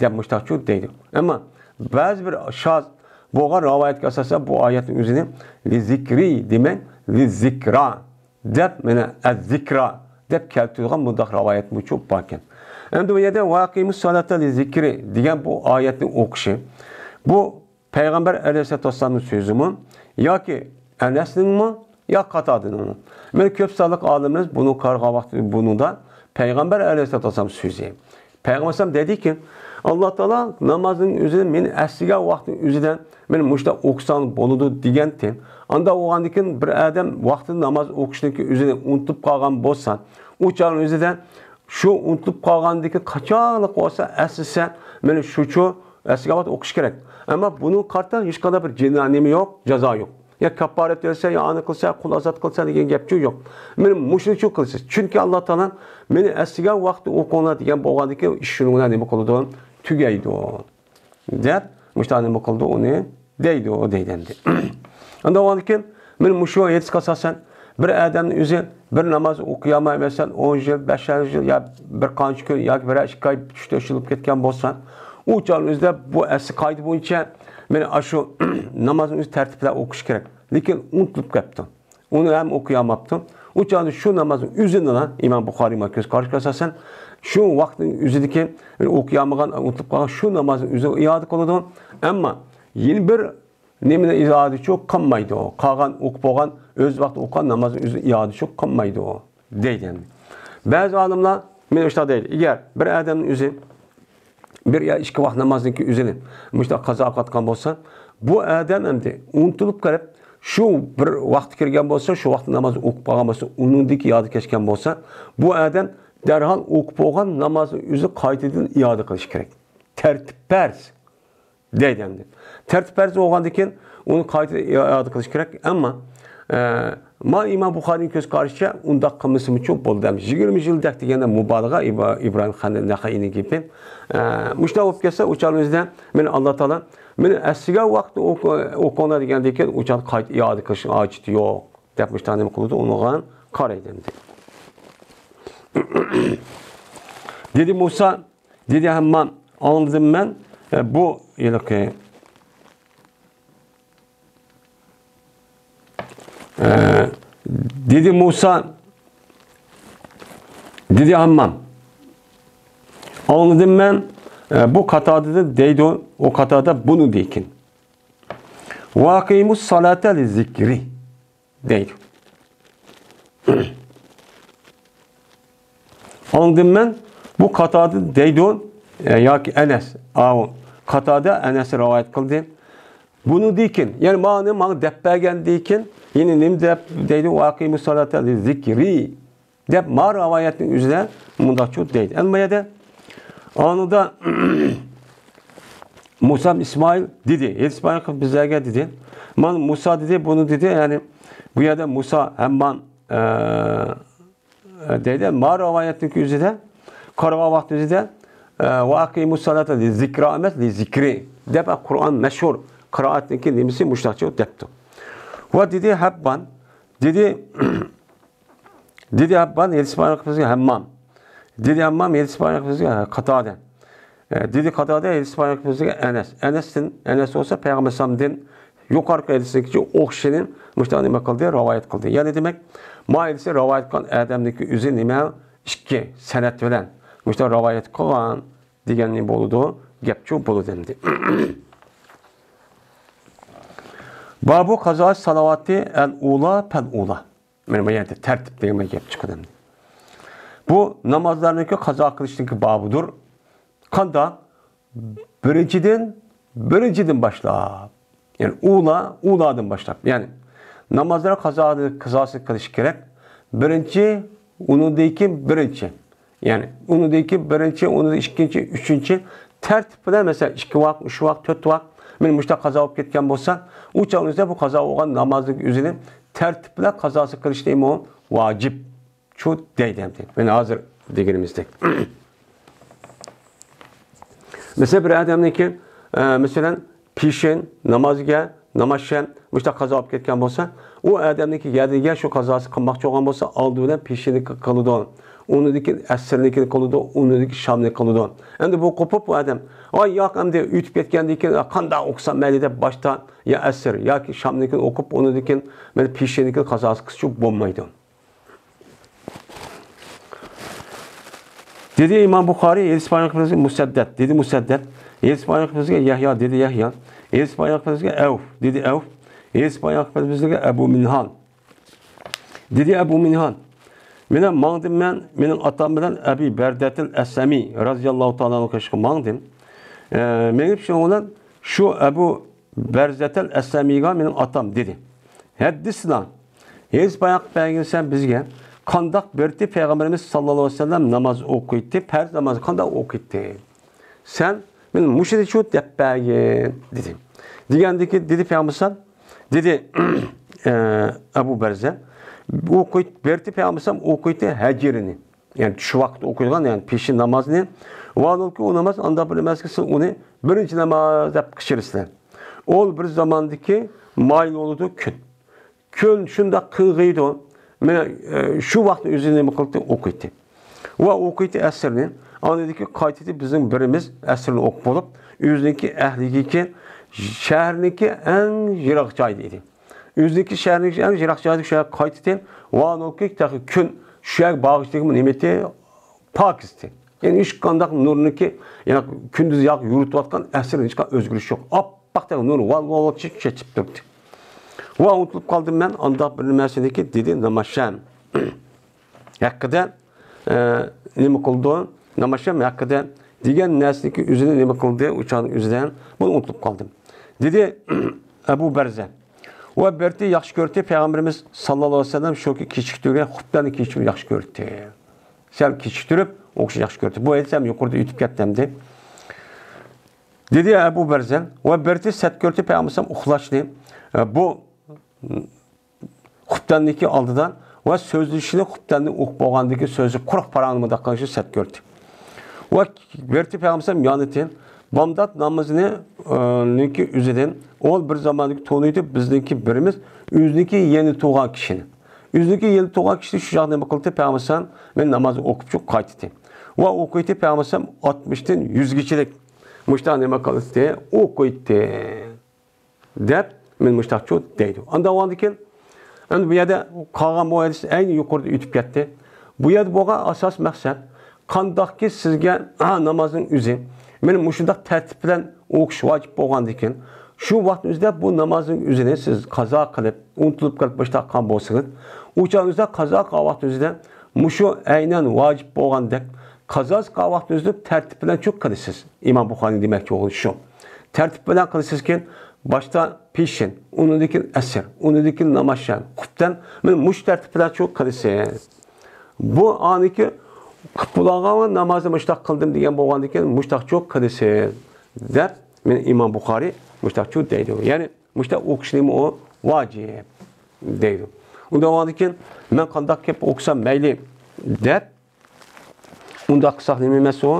دەپ مۇشتاقچۇ دەيدۇ. ئەمما بەزى بىر شاز بولغان رىۋايەتكە ئاساسەن بۇ ئايەتنىڭ ئۆزىنى لىزىكرى دېمەي، لىزىكرا دەپ، مانا، ئەززىكرا دەپ كەلتۈرىدىغان مۇنداق رىۋايەت مۇچۇ باركەن. ئەمدى بۇ يەردە ۋەقىمۇس سالاتا لىزىكرى دېگەن بۇ ئايەتنى ئوقۇشى، بۇ پەيغەمبەر ئەلەيھىسسالاتۇ ۋەسسالامنىڭ سۆزىمۇ ياكى ئەنەسنىڭمۇ يا قاتادىنىڭمۇ؟ مانا كۆپ سانلىق ئالىملىرىمىز بۇنى قارىغان ۋاقتى بۇنىڭدا پەيغەمبەر ئەلەيھىسسالاتۇ ۋەسسالام سۆزى. پەيغەمبەر ئەلەيھىسسالام دەيدىكى، ئاللا تائالا نامازنىڭ ئۆزىنى مېنى ئەسلىگەن ۋاقتىنىڭ ئۆزىدە مېنى مۇشۇنداق ئوقۇساڭ بولىدۇ دېگەنتى. ئانداق بولغاندىن كېيىن بىر ئادەم ۋاقتىدا ناماز ئوقۇشنىڭكى ئۆزىنى ئۇنتۇپ قالغان بولسا، ئۇ چاغنىڭ ئۆزىدە شۇ ئۇنتۇپ قالغاندىكى قاچانلىق بولسا ئەسلىسە، مانا شۇچۇ ئەسلىگەن ۋاقىت ئوقۇش كېرەك. ئەمما بۇنىڭغا قارىتا ھېچقانداق بىر جىنا نېمە يوق، جازا يوق. يا كاپپارەت بەرسە، يا ئانى قىلسا، قۇل ئازاد قىلسا دېگەن گەپچۇ يوق. مېنى مۇشۇنىچۇ قىلىسىز. چۈنكى ئاللا تائالا مېنى ئەسلىگەن ۋاقىتتا ئوقۇڭلار دېگەن بولغاندىكىن ئىش شۇنىڭ بىلەن نېمە قىلىدۇ؟ تۈگەيدۇ. دەپ، مۇشۇنداق نېمە قىلىدۇ؟ ئۇنى دەيدۇ، دەيدۇ ئەمدى. ئاندىن بولغاندىكىن، مانا مۇشۇ ھەدىسكە ئاساسەن، بىر ئادەمنىڭ ئۆزى بىر ناماز ئوقۇيالماي، مەسىلەن، ئون يىل، بەش يىل يا بىر قانچە كۈن ياكى بىرەر ئىككى ئاي، ئۈچ تۆت يىل بولۇپ كەتكەن بولسا، ئۇ چاغنىڭ ئۆزىدە بۇ ئەسلى قائىدە بويىچە، مانا ئاشۇ نامازنىڭ ئۆزى تەرتىپ بىلەن ئوقۇش كېرەك. لېكىن ئۇنتۇلۇپ كەپتۇ. ئۇنى ھەم ئوقۇيالماپتۇ. ئۇ چاغدا شۇ نامازنىڭ ئۆزىنىلا ئىمام بۇخارىينىڭ كۆز قارىشىغا ئاساسەن، شۇ ۋاقىتنىڭ ئۆزىدىكى ئوقۇيالمىغان، ئۇنتۇلۇپ قالغان شۇ نامازنىڭ ئۆزىنى ئىئادە قىلىدۇ. ئەمما يەنە بىر نېمىنى ئىئادىچۇ قىلمايدۇ. قالغان ئوقۇپ بولغان، ئۆز ۋاقتىدا ئوقۇغان نامازنى ئۆزى ئىئادىچۇ قىلمايدۇ، دەيدۇ. بەزى ئالىملار مانا شۇنداق دەيدۇ. ئەگەر بىر ئادەمنىڭ ئۆزى بىر يا ئىككى ۋاق نامازنىڭكى ئۆزىنى مۇشۇنداق قازا قىلىۋاتقان بولسا، بۇ ئادەم ئەمدى ئۇنتۇلۇپ قېلىپ، شۇ بىر ۋاقتى كىرگەن بولسا، شۇ ۋاقىت نامازنى ئوقۇپ قالغان بولسا، ئۇنىڭدىكى يادى كەچكەن بولسا، بۇ ئادەم دەرھال ئوقۇپ بولغان نامازنى ئۆزى قايتىدىن ئىئادە قىلىشى كېرەك. تەرتىپ پەرز. دەيدۇ ئەمدى. تەرتىپ پەرز بولغاندىن كېيىن ئۇنى قايتا ئىئادە قىلىش كېرەك. ئەمما، ئە، ما ئىمام بۇخارىنىڭ كۆز قارىشىچە ئۇنداق قىلمىسىمۇچۇ بولدى. يىگىرمە يىلدەك دېگەندە مۇبالىغە ئىبا-، ئىبراھىم خەن نەخەئىنىڭ گېپى. ئە، مۇشۇنداق بولۇپ كەتسە، ئۇ چاغنىڭ ئۆزىدە مېنى ئاللا تائالا، مېنى ئەسلىگەن ۋاقىتتا ئوقۇ-، ئوقۇڭلار دېگەندىن كېيىن، ئۇ چاغدا قايتا ئىئادە قىلىشنىڭ ھاجىتى يوق، دەپ مۇشۇنداق نېمە قىلىدۇ، ئۇنىڭغا قارايدۇ ئەمدى. دېدى مۇسا، دېدى ھەممام، ئاڭلىدىم مەن، ئە، بۇ ھېلىقى ئە، دېدى مۇسا، دېدى ھاممام، ئاڭلىدىم مەن، ئە، بۇ قاتادىدىن دەيدۇ، ئۇ قاتادا بۇنى دېيكىن. ۋەقىمۇس سالاتا لىزىكرى دەيدۇ. ئاڭلىدىم مەن، بۇ قاتادا دەيدۇ، ئە، ياكى ئەنەس. ئاۋۇ قاتادا ئەنەس رىۋايەت قىلدى. بۇنىڭدىن كېيىن، يەنى ماڭا، ماڭا دەپ بەرگەندىن كېيىن، يەنە نېمە دەپ دەيدۇ؟ ۋەقىمۇس سالاتا لىزىكرى دەپ ما رىۋايەتنىڭ ئۆزىدە مۇنداقچۇ دەيدۇ. ئەمما يەردە ئانىدا مۇسا ئىسمائىل دېدى. ئىسمائىل قىلىپ بىزلەرگە دېدى. مانا مۇسا دېدى، بۇنى دېدى. يەنى بۇ يەردە مۇسا ھەممان، ئە، دەيدۇ. ما رىۋايەتنىڭ ئۆزىدە، قارىغان ۋاقتىمىزدا، ئە، ۋەقىمۇس سالاتا لىزىكرا ئەمەس، لىزىكرى دەپ قۇرئان مەشھۇر قىرائەتنىڭكى نېمىسى مۇشۇنداقچە دەپتۇ. ۋە دېدى ھەببان، دېدى، دېدى ھەببان، ھېلىسىپايان قىلىپ بىزگە ھەممام. دېدى ھەممام، ھېلىسىپايان قىلىپ بىزگە قاتادە. ئە، دېدى قاتادە، ھېلىسىپايان قىلىپ بىزگە ئەنەس. ئەنەستىن، ئەنەس بولسا پەيغەمبەر ئەلەيھىسسالامدىن يۇقىرىقى ھەدىسنىڭكىچە ئوخشىشىنى مۇشۇنداق نېمە قىلدى، رىۋايەت قىلدى. يەنى دېمەك، ما ھەدىسنى رىۋايەت قىلغان ئادەمنىڭكى ئۆزى نېمە؟ ئىككى سەنەد بىلەن مۇشۇنداق رىۋايەت قىلغان دېگەننى بولىدۇ، گەپچۇ بولىدۇ ئەمدى. بابۇ قازا سالاۋاتى ئەل ئۇلا پەل ئۇلا. مانا بۇ يەردە تەرتىپ دېگەن بىر گەپ چىقىدۇ ئەمدى. بۇ نامازلارنىڭكى قازا قىلىشنىڭكى بابىدۇر. قانداق؟ بىرىنچىدىن، بىرىنچىدىن باشلاپ. يەنى ئۇلا، ئۇلادىن باشلاپ. يەنى نامازلار قازا، قازاسى قىلىش كېرەك. بىرىنچى، ئۇنىڭدىن كېيىن بىرىنچى. يەنى ئۇنىڭدىن كېيىن بىرىنچى، ئۇنىڭدىن ئىككىنچى، ئۈچىنچى. تەرتىپ بىلەن، مەسىلەن، ئىككى ۋاق، ئۈچ ۋاق، تۆت ۋاق. مانا مۇشۇنداق قازا بولۇپ كەتكەن بولسا، ئۇ چاغنىڭ ئۆزىدە بۇ قازا بولغان نامازنىڭ ئۆزىنى تەرتىپ بىلەن قازاسى قىلىشنىمۇ ۋاجىپ. شۇ دەيدۇ ئەمدى. مانا ھازىر دېگىنىمىزدەك. مەسىلەن، بىر ئادەمنىڭكى، ئە، مەسىلەن، پېشىن نامازىگە، نامازشەن مۇشۇنداق قازا بولۇپ كەتكەن بولسا، ئۇ ئادەمنىڭكى يەردىگە شۇ قازاسى قىلماقچى بولغان بولسا، ئالدى بىلەن پېشىننىڭكى قىلىدۇ. ئۇنىڭدىن كېيىن ئەسىرنىڭكىنى قىلىدۇ، ئۇنىڭدىن كېيىن شامنى قىلىدۇ. ئەمدى بۇ قوپۇپ، بۇ ئادەم، ۋاي ياق، ئەمدى ئۆتۈپ كەتكەندىن كېيىن قانداق ئوقۇسام مەيلى دەپ باشتا يا ئەسىر ياكى شامنىڭكىنى ئوقۇپ، ئۇنىڭدىن كېيىن مانا پېشىننىڭكىنى قازاسى قىلسىچۇ بولمايدۇ. دېدى ئىمام بۇخارىي، ھەدىس بايان قىلىپ بىزگە مۇسەددەد، دېدى مۇسەددەد، ھەدىس بايان قىلىپ بىزگە يەھيا، دېدى يەھيا، ھەدىس بايان قىلىپ بىزگە ئەۋف، دېدى ئەۋف، ھەدىس بايان قىلىپ بىزگە ئەبۇ مىنھال، دېدى ئەبۇ مىنھال. مانا ماڭدىم مەن، مېنىڭ ئاتام بىلەن ئەبى بەردەتىل ئەسلەمى رازىياللاھۇ تائالا ئەنھۇ قېشىغا ماڭدىم. ئە، مېڭىپ شۇنىڭ بىلەن شۇ ئەبۇ بەرزەتەل ئەسلەمىگە مېنىڭ ئاتام دېدى. ھەددىسنا. ھەدىس بايان قىلىپ بەرگىن سەن بىزگە. قانداق بىرتى پەيغەمبىرىمىز ساللاللاھۇ ئەلەيھى ۋەسەللەم ناماز ئوقۇيتتى، پەرز نامازنى قانداق ئوقۇيتتى؟ سەن مېنى مۇشۇنى شۇ دەپ بەرگىن دېدى. دېگەندىكى دېدى پەيغەمبەر، دېدى، ئە، ئەبۇ بەرزە، ئوقۇيت-، بىرتى پەيغەمبەر ئوقۇيتتى ھەجرىنى. يەنى چۈش ۋاقتىدا ئوقۇيدىغان، يەنى پېشىن نامازنى. ۋاھالەنكى، ئۇ ناماز ئانداق بىر نامازكى، سىز ئۇنى بىرىنچى ناماز دەپ قىچىرىسىلەر. ئۇ بىر زاماندىكى مايىل بولىدۇ كۈن. كۈن شۇنداق قىيغىيدۇ. مانا، ئە، شۇ ۋاقىتنى ئۆزى نېمە قىلدى؟ ئوقۇيتتى. ۋە ئوقۇيتتى ئەسىرنى. ئاندىن كېيىن قايتىدى، بىزنىڭ بىرىمىز ئەسىرنى ئوقۇپ بولۇپ، ئۆزىنىڭكى ئەھلىگىكى، شەھەرنىڭكى ئەڭ يىراق جايىدا ئىدى. ئۆزىنىڭكى شەھىرىنىڭ ئەڭ يىراق جايىدىكى شۇ يەرگە قايتتى. ۋاھالەنكى تېخى كۈن شۇ يەرگە بارغۇچىدىكى نېمە ئىدى؟ پاكىز ئىدى. يەنى ھېچقانداق نۇرنىڭكى، يەنى كۈندۈز ياق يورۇتۇۋاتقان ئەسىر ھېچقانداق ئۆزگىرىش يوق. ئاپئاق تېخى نۇر ۋال ۋال چېچىپ تۇرۇپتۇ. ۋە ئۇنتۇلۇپ قالدىم مەن ئانداق بىر نەرسىنىكى دېدى ناماشەم ھەققىدە، ئە، نېمە قىلدى؟ ناماشەم ھەققىدە دېگەن نەرسىنىكى ئۆزىنى نېمە قىلدى؟ ئۇ چاغنىڭ ئۆزىدە بۇنى ئۇنتۇلۇپ قالدىم. دېدى ئەبۇ بەرزە. ۋە بىرتى ياخشى كۆردى، پەيغەمبىرىمىز ساللاللاھۇ ئەلەيھى ۋەسەللەم شۇكى كېچىكتۈرگەن خۇتبىنى كېچىكتۈرۈپ ياخشى كۆردى. سەل كېچىكتۈرۈپ ئوقۇشنى ياخشى كۆردى. بۇ ھەدىس ھەم يۇقىرىدا ئۆتۈپ كەتتى ئەمدى. دېدى ئەبۇ بەرزە، ۋە بىرتى سەت كۆردى پەيغەمبىرىمىز ئۇخلاشنى. بۇ، خۇپتەننىڭكى ئالدىدا ۋە سۆزلىشىشىنى خۇپتەننى ئوقۇپ بولغاندىن كېيىن سۆزلىشىپ قۇرۇق پاراڭنى مۇنداق قىلىشنى سەت كۆردى. ۋە بېرىتى پەيغەمبەر يانىتى بامدات نامىزىنى، ئە، نىڭكى ئۆزىدىن ئول بىر زاماندىكى تونۇيدۇ، بىزنىڭكى بىرىمىز ئۆزىنىڭكى يېنى تۇغان كىشىنى. ئۆزىنىڭكى يېنى تۇغان كىشى شۇ چاغدا نېمە قىلدى؟ پەيغەمبەر مەن ناماز ئوقۇپ چۈشۈپ قايتتى. ۋە ئوقۇيتتى پەيغەمبەر ئاتمىشتىن يۈزگىچىلىك مۇشتاق نېمە قىلدى؟ ئوقۇيتتى. دەپ، مەن مۇشتاقچۇ دەيدۇ. ئاندىن ئاندىن كېيىن، ئەمدى بۇ يەردە قالغان بۇ ھەدىس ئەينى يۇقىرىدا ئۆتۈپ كەتتى. بۇ يەردە بولغان ئاساس مەقسەت، قانداقكى سىزگە، ھە، نامازنىڭ ئۆزى، مېنى مۇشۇنداق تەرتىپ بىلەن ئوقۇش ۋاجىپ بولغاندىكىن، شۇ ۋاقىتنىڭ ئۆزىدە بۇ نامازنىڭ ئۆزىنى سىز قازا قىلىپ، ئۇنتۇلۇپ قېلىپ مۇشۇنداق قىلغان بولسىڭىز، ئۇ چاغنىڭ ئۆزىدە قازا قىلغان ۋاقىتنىڭ ئۆزىدە مۇشۇ ئەينەن ۋاجىپ بولغاندەك، قازاسى قىلغان ۋاقىتنىڭ ئۆزىدە تەرتىپ بىلەن چۇ قىلىسىز. ئىمام بۇخارىنىڭ دېمەكچى بولغىنى شۇ. تەرتىپ بىلەن قىلىسىزكىن، باشتا پېشىن، ئۇنىڭدىن كېيىن ئەسىر، ئۇنىڭدىن كېيىن نامازشام، خۇپتەن، مانا مۇشۇ تەرتىپ بىلەن شۇ قىلىسىز. بۇ ئانىكى قىلىپ بولغان نامازنى مۇشتاق قىلدىم دېگەن بولغاندىن كېيىن مۇشتاق شۇ قىلىسىز دەپ، مانا ئىمام بۇخارىي مۇشتاق شۇ دەيدۇ. يەنى مۇشتاق ئوقۇشنىمۇ ۋاجىپ دەيدۇ. ئۇنداق بولغاندىن كېيىن مەن قانداق قىلىپ ئوقۇسام مەيلى دەپ، ئۇنداق قىلساق نېمە ئەمەس ئۇ؟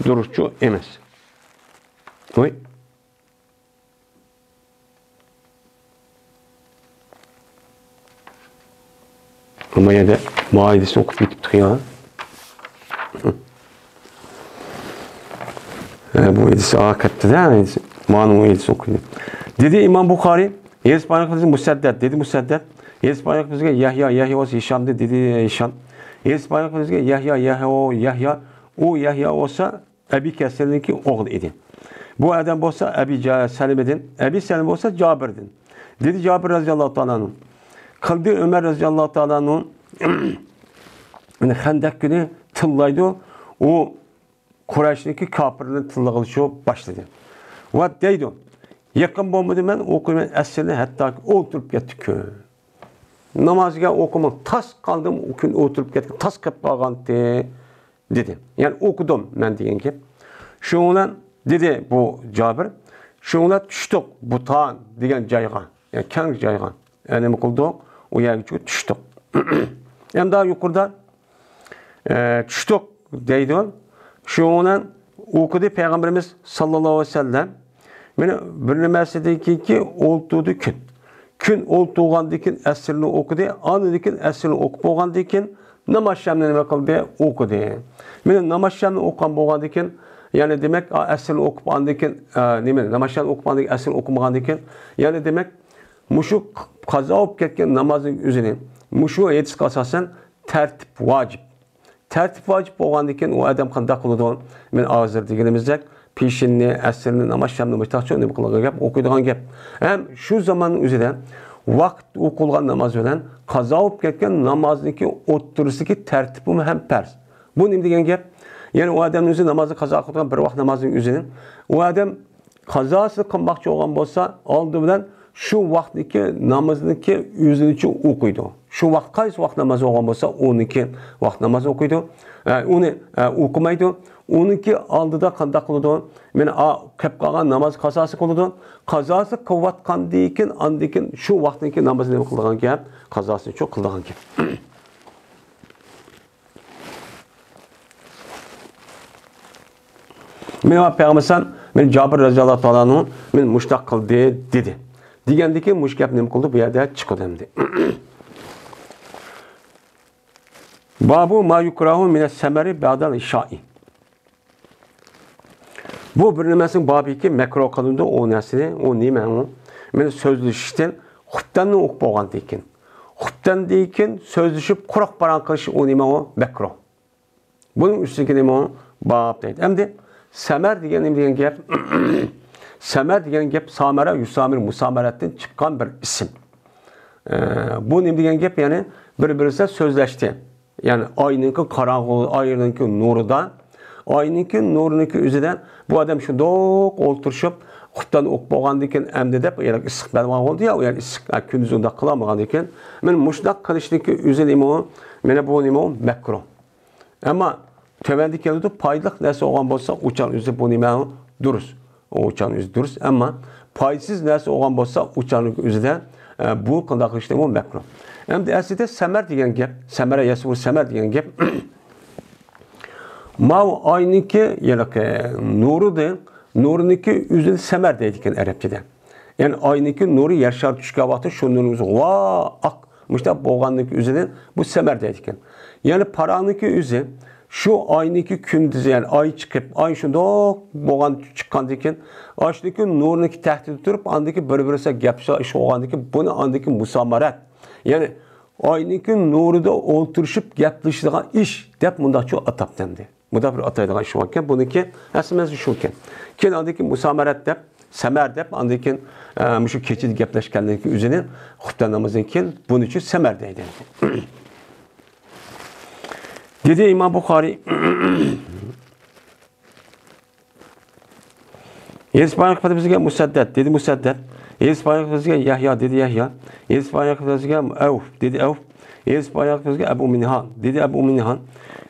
دۇرۇسچۇ ئەمەس. ۋاي. ئەمما يەنە ماھىدىسىنى ئوقۇپ كېتىپتۇ يا. ھە، بۇ ھەدىس ئاغا كەتتى-دە، مانا ئۇ ھەدىسنى ئوقۇيدۇ. دېدى ئىمام بۇخارىي، ھەدىس بايان قىلغۇچى مۇسەددەد، دېدى مۇسەددەد. ھەدىس بايان قىلغۇچى يەھيا، يەھيا بولسا ھىشامدى، دېدى ھىشام. ھەدىس بايان قىلغۇچى يەھيا، يەھيا، يەھيا. ئۇ يەھيا بولسا ئەبى كەسىرنىڭكى ئوغلى ئىدى. بۇ ئادەم بولسا ئەبى جا-، سەلىمىدىن، ئەبى سەلىمە بولسا جابىردىن. دېدى جابىر رەزىياللاھۇ تائالا ئەنھۇ. قىلدى ئۆمەر رەزىياللاھۇ تائالا ئەنھۇ. خەندەك كۈنى تىللايدۇ. ئۇ قۇرەيشنىڭكى كاپىرلىرىنى تىللىغىلى شۇ باشلىدى. ۋە دەيدۇ، يېقىن بولمىدى مەن ئوقۇيمەن ئەسىرنى، ھەتتاكى ئولتۇرۇپ كەتتى كۈن. نامازغا ئوقۇماي تاس قالدىم، ئۇ كۈن ئولتۇرۇپ كەتكەن، تاس قېلىپ قالغانتى. دېدى. يەنى ئوقۇدۇم مەن دېگەن گەپ. شۇنىڭ بىلەن دېدى بۇ جابىر، شۇنىڭ بىلەن چۈشتۇق بۇتان دېگەن جايغا، يەنى كەڭ جايغا. يەنى نېمە قىلدۇق؟ ئۇ يەرگە چۈشتۇق. ئەمدى يۇقىرىدا، ئە، چۈشتۇق دەيدۇ. شۇنىڭ بىلەن ئوقۇدى پەيغەمبىرىمىز ساللاللاھۇ ئەلەيھى ۋەسەللەم. مانا بىر نېمىسىدىن كېيىنكى ئولتۇردى كۈن. كۈن ئولتۇرغاندىن كېيىن ئەسىرنى ئوقۇدى، ئاندىن كېيىن ئەسىرنى ئوقۇپ بولغاندىن كېيىن ناماز شامنى نېمە قىلدى؟ ئوقۇدى. مانا ناماز شامنى ئوقۇغان بولغاندىن كېيىن، يەنى دېمەك، ئا، ئەسىرنى ئوقۇپ ئاندىن كېيىن، ئا، نېمە، ناماز شامنى ئوقۇپ ئاندىن كېيىن ئەسىرنى ئوقۇمىغاندىن كېيىن، يەنى دېمەك، مۇشۇ قازا بولۇپ كەتكەن نامازنىڭ ئۆزىنى، مۇشۇ ھەدىسكە ئاساسەن تەرتىپ ۋاجىپ. تەرتىپ ۋاجىپ بولغاندىن كېيىن ئۇ ئادەم قانداق قىلىدۇ؟ مەن ھازىر دېگىنىمىزدەك پېشىننى، ئەسىرنى، ناماز شامنى مۇشتاقچە نېمە قىلىدىغان گەپ، ئوقۇيدىغان گەپ. ھەم شۇ زاماننىڭ ئۆزىدە ۋاقىت ئوقۇلغان ناماز بىلەن قازا بولۇپ كەتكەن نامازنىڭكى ئوتتۇرىسىدىكى تەرتىپمۇ ھەم پەرز. بۇ نېمە دېگەن گەپ؟ يەنى ئۇ ئادەمنىڭ ئۆزى نامازنى قازا قىلىدىغان بىر ۋاق نامازنىڭ ئۆزىنى ئۇ ئادەم قازاسىنى قىلماقچى بولغان بولسا، ئالدى بىلەن شۇ ۋاقىتنىكى نامىزىنىڭكى ئۆزىنىچۇ ئوقۇيدۇ. شۇ ۋاقىت قايسى ۋاقىت ناماز بولغان بولسا، ئۇنىڭكى ۋاقىت ناماز ئوقۇيدۇ. ئە، ئۇنى، ئە، ئوقۇمايدۇ. ئۇنىڭكى ئالدىدا قانداق قىلىدۇ؟ مانا، ئا، قېلىپ قالغان ناماز قازاسى قىلىدۇ. قازاسى قىلىۋاتقاندىن كېيىن، ئاندىن كېيىن شۇ ۋاقىتنىڭكى نامىزىنى نېمە قىلىدىغان گەپ؟ قازاسىنىچۇ قىلىدىغان گەپ. مېنى پەيغەمبەر مېنى جابىر رەزىياللاھۇ تائالا ئەنھۇ مېنى مۇشۇنداق قىلدى دېدى. دېگەندىكىن مۇشۇ گەپ نېمە قىلدى؟ بۇ يەردە چىقىدۇ ئەمدى. بابۇ ما يۇكراھۇ مىنەس سەمەرى بەدەل ئىشائى. بۇ بىر نېمىسىنىڭ بابىكى مەكرۇھ قىلىنىدۇ، ئۇ نەرسىنى، ئۇ نېمە ئۇ؟ مېنى سۆزلىشىشتىن خۇپتەننى ئوقۇپ بولغاندىن كېيىن. خۇپتەندىن كېيىن سۆزلىشىپ قۇرۇق پاراڭ قىلىش ئۇ نېمە ئۇ؟ مەكرۇھ. بۇنىڭ ئۈستىدىكى نېمە ئۇ؟ باب دەيدۇ. ئەمدى سەمەر دېگەن نېمە دېگەن گەپ؟ سەمەر دېگەن گەپ سامەرە، يۇسامىر، مۇسامەرەتتىن چىققان بىر ئىسىم. ئە، بۇ نېمە دېگەن گەپ؟ يەنى بىر-بىرسى سۆزلەشتى. يەنى ئاينىڭكى قاراڭغۇ، ئاينىڭكى نۇرىدا، ئاينىڭكى نۇرىنىڭكى ئۆزىدە بۇ ئادەم شۇنداق ئولتۇرۇشۇپ، خۇپتەن ئوقۇپ بولغاندىن كېيىن ئەمدى دەپ، يەنە ئىسسىق بەرمىگەن بولدى يا، ئۇ يەنە ئىسسىق، ئە، كۈندۈز ئۇنداق قىلالمىغاندىن كېيىن، مانا مۇشۇنداق قىلىشنىڭكى ئۆزى نېمە ئۇ؟ مانا بۇ نېمە ئۇ؟ مەكرۇھ. ئەمما تۆۋەندە كېلىدۇ، پايدىلىق نەرسە بولغان بولسا، ئۇچان ئۆزى بۇ نېمە ئۇ؟ دۇرۇس. ئۇچان ئۆزى دۇرۇس، ئەمما پايدىسىز نەرسە بولغان بولسا، ئۇچاننىڭ ئۆزىدە، ئە، بۇ قانداق قىلىشنى بۇ مەكرۇھ. ئەمدى ئەسلىدە سەمەر دېگەن گەپ، سەمەرە يەسۇرۇ سەمەر دېگەن گەپ، ماۋۇ ئاينىڭكى، يەنى نۇرىدىن، نۇرىنىڭكى ئۆزىنى سەمەر دەيدىكەن ئەرەبچىدە. يەنى ئاينىڭكى نۇرى يەر شارى چۈشكەن ۋاقىتتا شۇ نۇرىڭىز ۋاق مۇشۇنداق بولغاندىكى ئۆزىنى بۇ سەمەر دەيدىكەن. يەنى پاراڭنىڭكى ئۆزى شۇ ئاينىڭكى كۈندۈزى، يەنى ئاي چىقىپ، ئاي شۇنداق بولغان چىققاندىن كېيىن، ئاشۇنىڭكى نۇرىنىڭكى تەھتىدە تۇرۇپ، ئاندىكى بىر-بىرسى گەپ سا-، ئىش بولغاندىن كېيىن، بۇنى ئاندىكى مۇسامەرەت، يەنى ئاينىڭكى نۇرىدا ئولتۇرۇشۇپ گەپلىشىدىغان ئىش دەپ مۇنداقچۇ ئاتاپتىمدى. مۇنداق بىر ئاتايدىغان ئىش باركەن، بۇنىڭكى ئەسلى مەنىسى شۇكەن. كېيىن ئاندىكى مۇسامەرەت دەپ، سەمەر دەپ، ئاندىن كېيىن، ئە، مۇشۇ كېچىدە گەپلەشكەندىن كېيىن ئۆزىنى خۇپتەن نامىزىدىن كېيىن بۇنى ئۈچۈن سەمەر دەيدۇ. دېدى ئىمام بۇخارىي. ھېدىس بايان قىلدى بىزگە مۇسەددەد، دېدى مۇسەددەد. ھېدىس بايان قىلدى بىزگە يەھيا، دېدى يەھيا. ھېدىس بايان قىلدى بىزگە ئەۋف، دېدى ئەۋف. ھېدىس بايان قىلدى بىزگە ئەبۇ مىنھان، دېدى ئەبۇ مىنھان.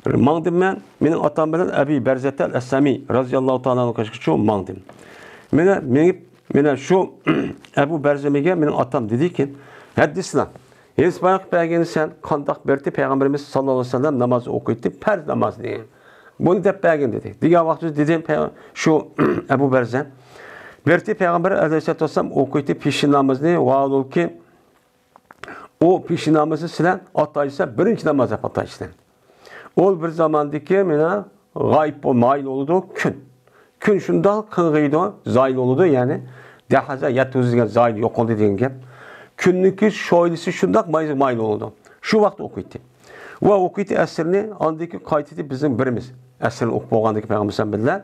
ماڭدىم مەن، مېنىڭ ئاتام بىلەن ئەبى بەرزەتە ئەل ئەسلەمى رازىياللاھۇ تائالا ئەنھۇ قېشىغىچۇ ماڭدىم. مانا مېڭىپ، مانا شۇ ئەبۇ بەرزەمىگە مېنىڭ ئاتام دېدىكى، ھەددىسنا، ھېدىس بايان قىلىپ بەرگىن سەن، قانداق بىرتى پەيغەمبىرىمىز ساللاللاھۇ ئەلەيھى ۋەسەللەم ناماز ئوقۇيتتى، پەرز نامازنى. بۇنى دەپ بەرگىن دېدى. دېگەن ۋاقتىدا دېدى پەي-، شۇ ئەبۇ بەرزە، بىرتى پەيغەمبەر ئەلەيھىسسالاتۇ ۋەسسالام ئوقۇيتتى پېشىن نامىزىنى، ۋاھالۇكى، ئۇ پېشىن نامىزى سىلەر ئاتايسىلەر، بىرىنچى ناماز دەپ ئاتايسىلەر. ئۇ بىر زاماندىكى مانا غايىب بول-، مايىل بولىدۇ كۈن. كۈن شۇنداق قىڭغىيدۇ، زايىل بولىدۇ، يەنى دەھەزە يەتتە يۈز دېگەن زايىل يوقالدى دېگەن گەپ. كۈننىڭكى شويلىسى شۇنداق ماي-، مايىل بولىدۇ. شۇ ۋاقىت ئوقۇيتتى. ۋە ئوقۇيتتى ئەسىرنى، ئاندىن كېيىن قايتىدى بىزنىڭ بىرىمىز. ئەسىرنى ئوقۇپ بولغاندىن كېيىن پەيغەمبەر بىلەن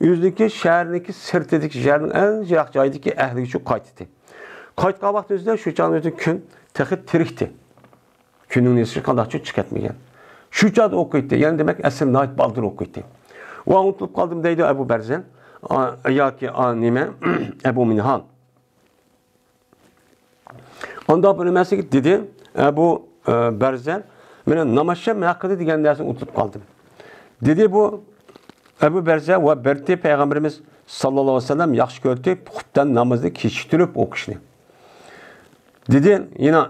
ئۆزىنىڭكى شەھىرىنىڭكى سىرتىدىكى شەھەرنىڭ ئەڭ يىراق جايىدىكى ئەھلىگە شۇ قايتتى. قايتقان ۋاقتى ئۆزىدە شۇ چاغنىڭ ئۆزىدە كۈن تېخى تىرىكتى. كۈننىڭ نېسى قانداقچۇ چىقىپ كەتمىگەن. شۇ چاغدا ئوقۇيتتى. يەنى دېمەك، ئەسىرنى ناھايىتى بالدۇر ئوقۇيتتى. ۋە ئۇنتۇلۇپ قالدىم دەيدۇ ئەبۇ بەرزە. ئا، ياكى، ئا، نېمە، ئەبۇ مىنھان. ئانداق بىر نېمەسى دېدى ئەبۇ، ئە، بەرزە. مانا نامازشام ھەققىدە دېگەن نەرسىنى ئۇنتۇلۇپ قالدىم. دېدى بۇ ئەبۇ بەرزە ۋە بىرتى پەيغەمبىرىمىز ساللاللاھۇ ئەلەيھى ۋەسەللەم ياخشى كۆردى خۇپتەن نامىزىنى كېچىكتۈرۈپ ئوقۇشنى. دېدى يەنە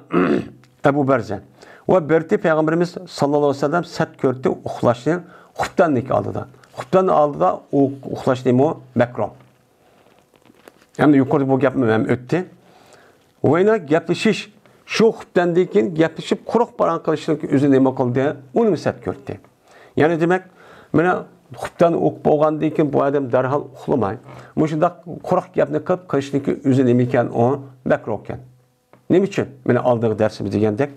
ئەبۇ بەرزە. ۋە بىرتى پەيغەمبىرىمىز ساللاللاھۇ ئەلەيھى ۋەسەللەم سەت كۆردى ئۇخلاشنى خۇپتەننىڭكى ئالدىدا. خۇپتەننىڭ ئالدىدا ئۇ-، ئۇخلاشنىمۇ مەكرۇھ. ئەمدى يۇقىرىدا بۇ گەپمۇ ھەم ئۆتتى. ۋە يەنە گەپلىشىش، شۇ خۇپتەندىن كېيىن گەپلىشىپ قۇرۇق پاراڭ قىلىشنىڭكى ئۆزى نېمە قىلدى؟ ئۇنىمۇ سەت كۆردى. يەنى دېمەك، مانا خۇپتەن ئوقۇپ بولغاندىن كېيىن بۇ ئادەم دەرھال ئۇخلىماي، مۇشۇنداق قۇرۇق گەپنى قىلىپ قىلىشنىڭكى ئۆزى نېمە ئىكەن؟ ئۇ مەكرۇھ ئىكەن. نېمە ئۈچۈن؟ مانا ئالدىنقى دەرسىمىز دېگەندەك.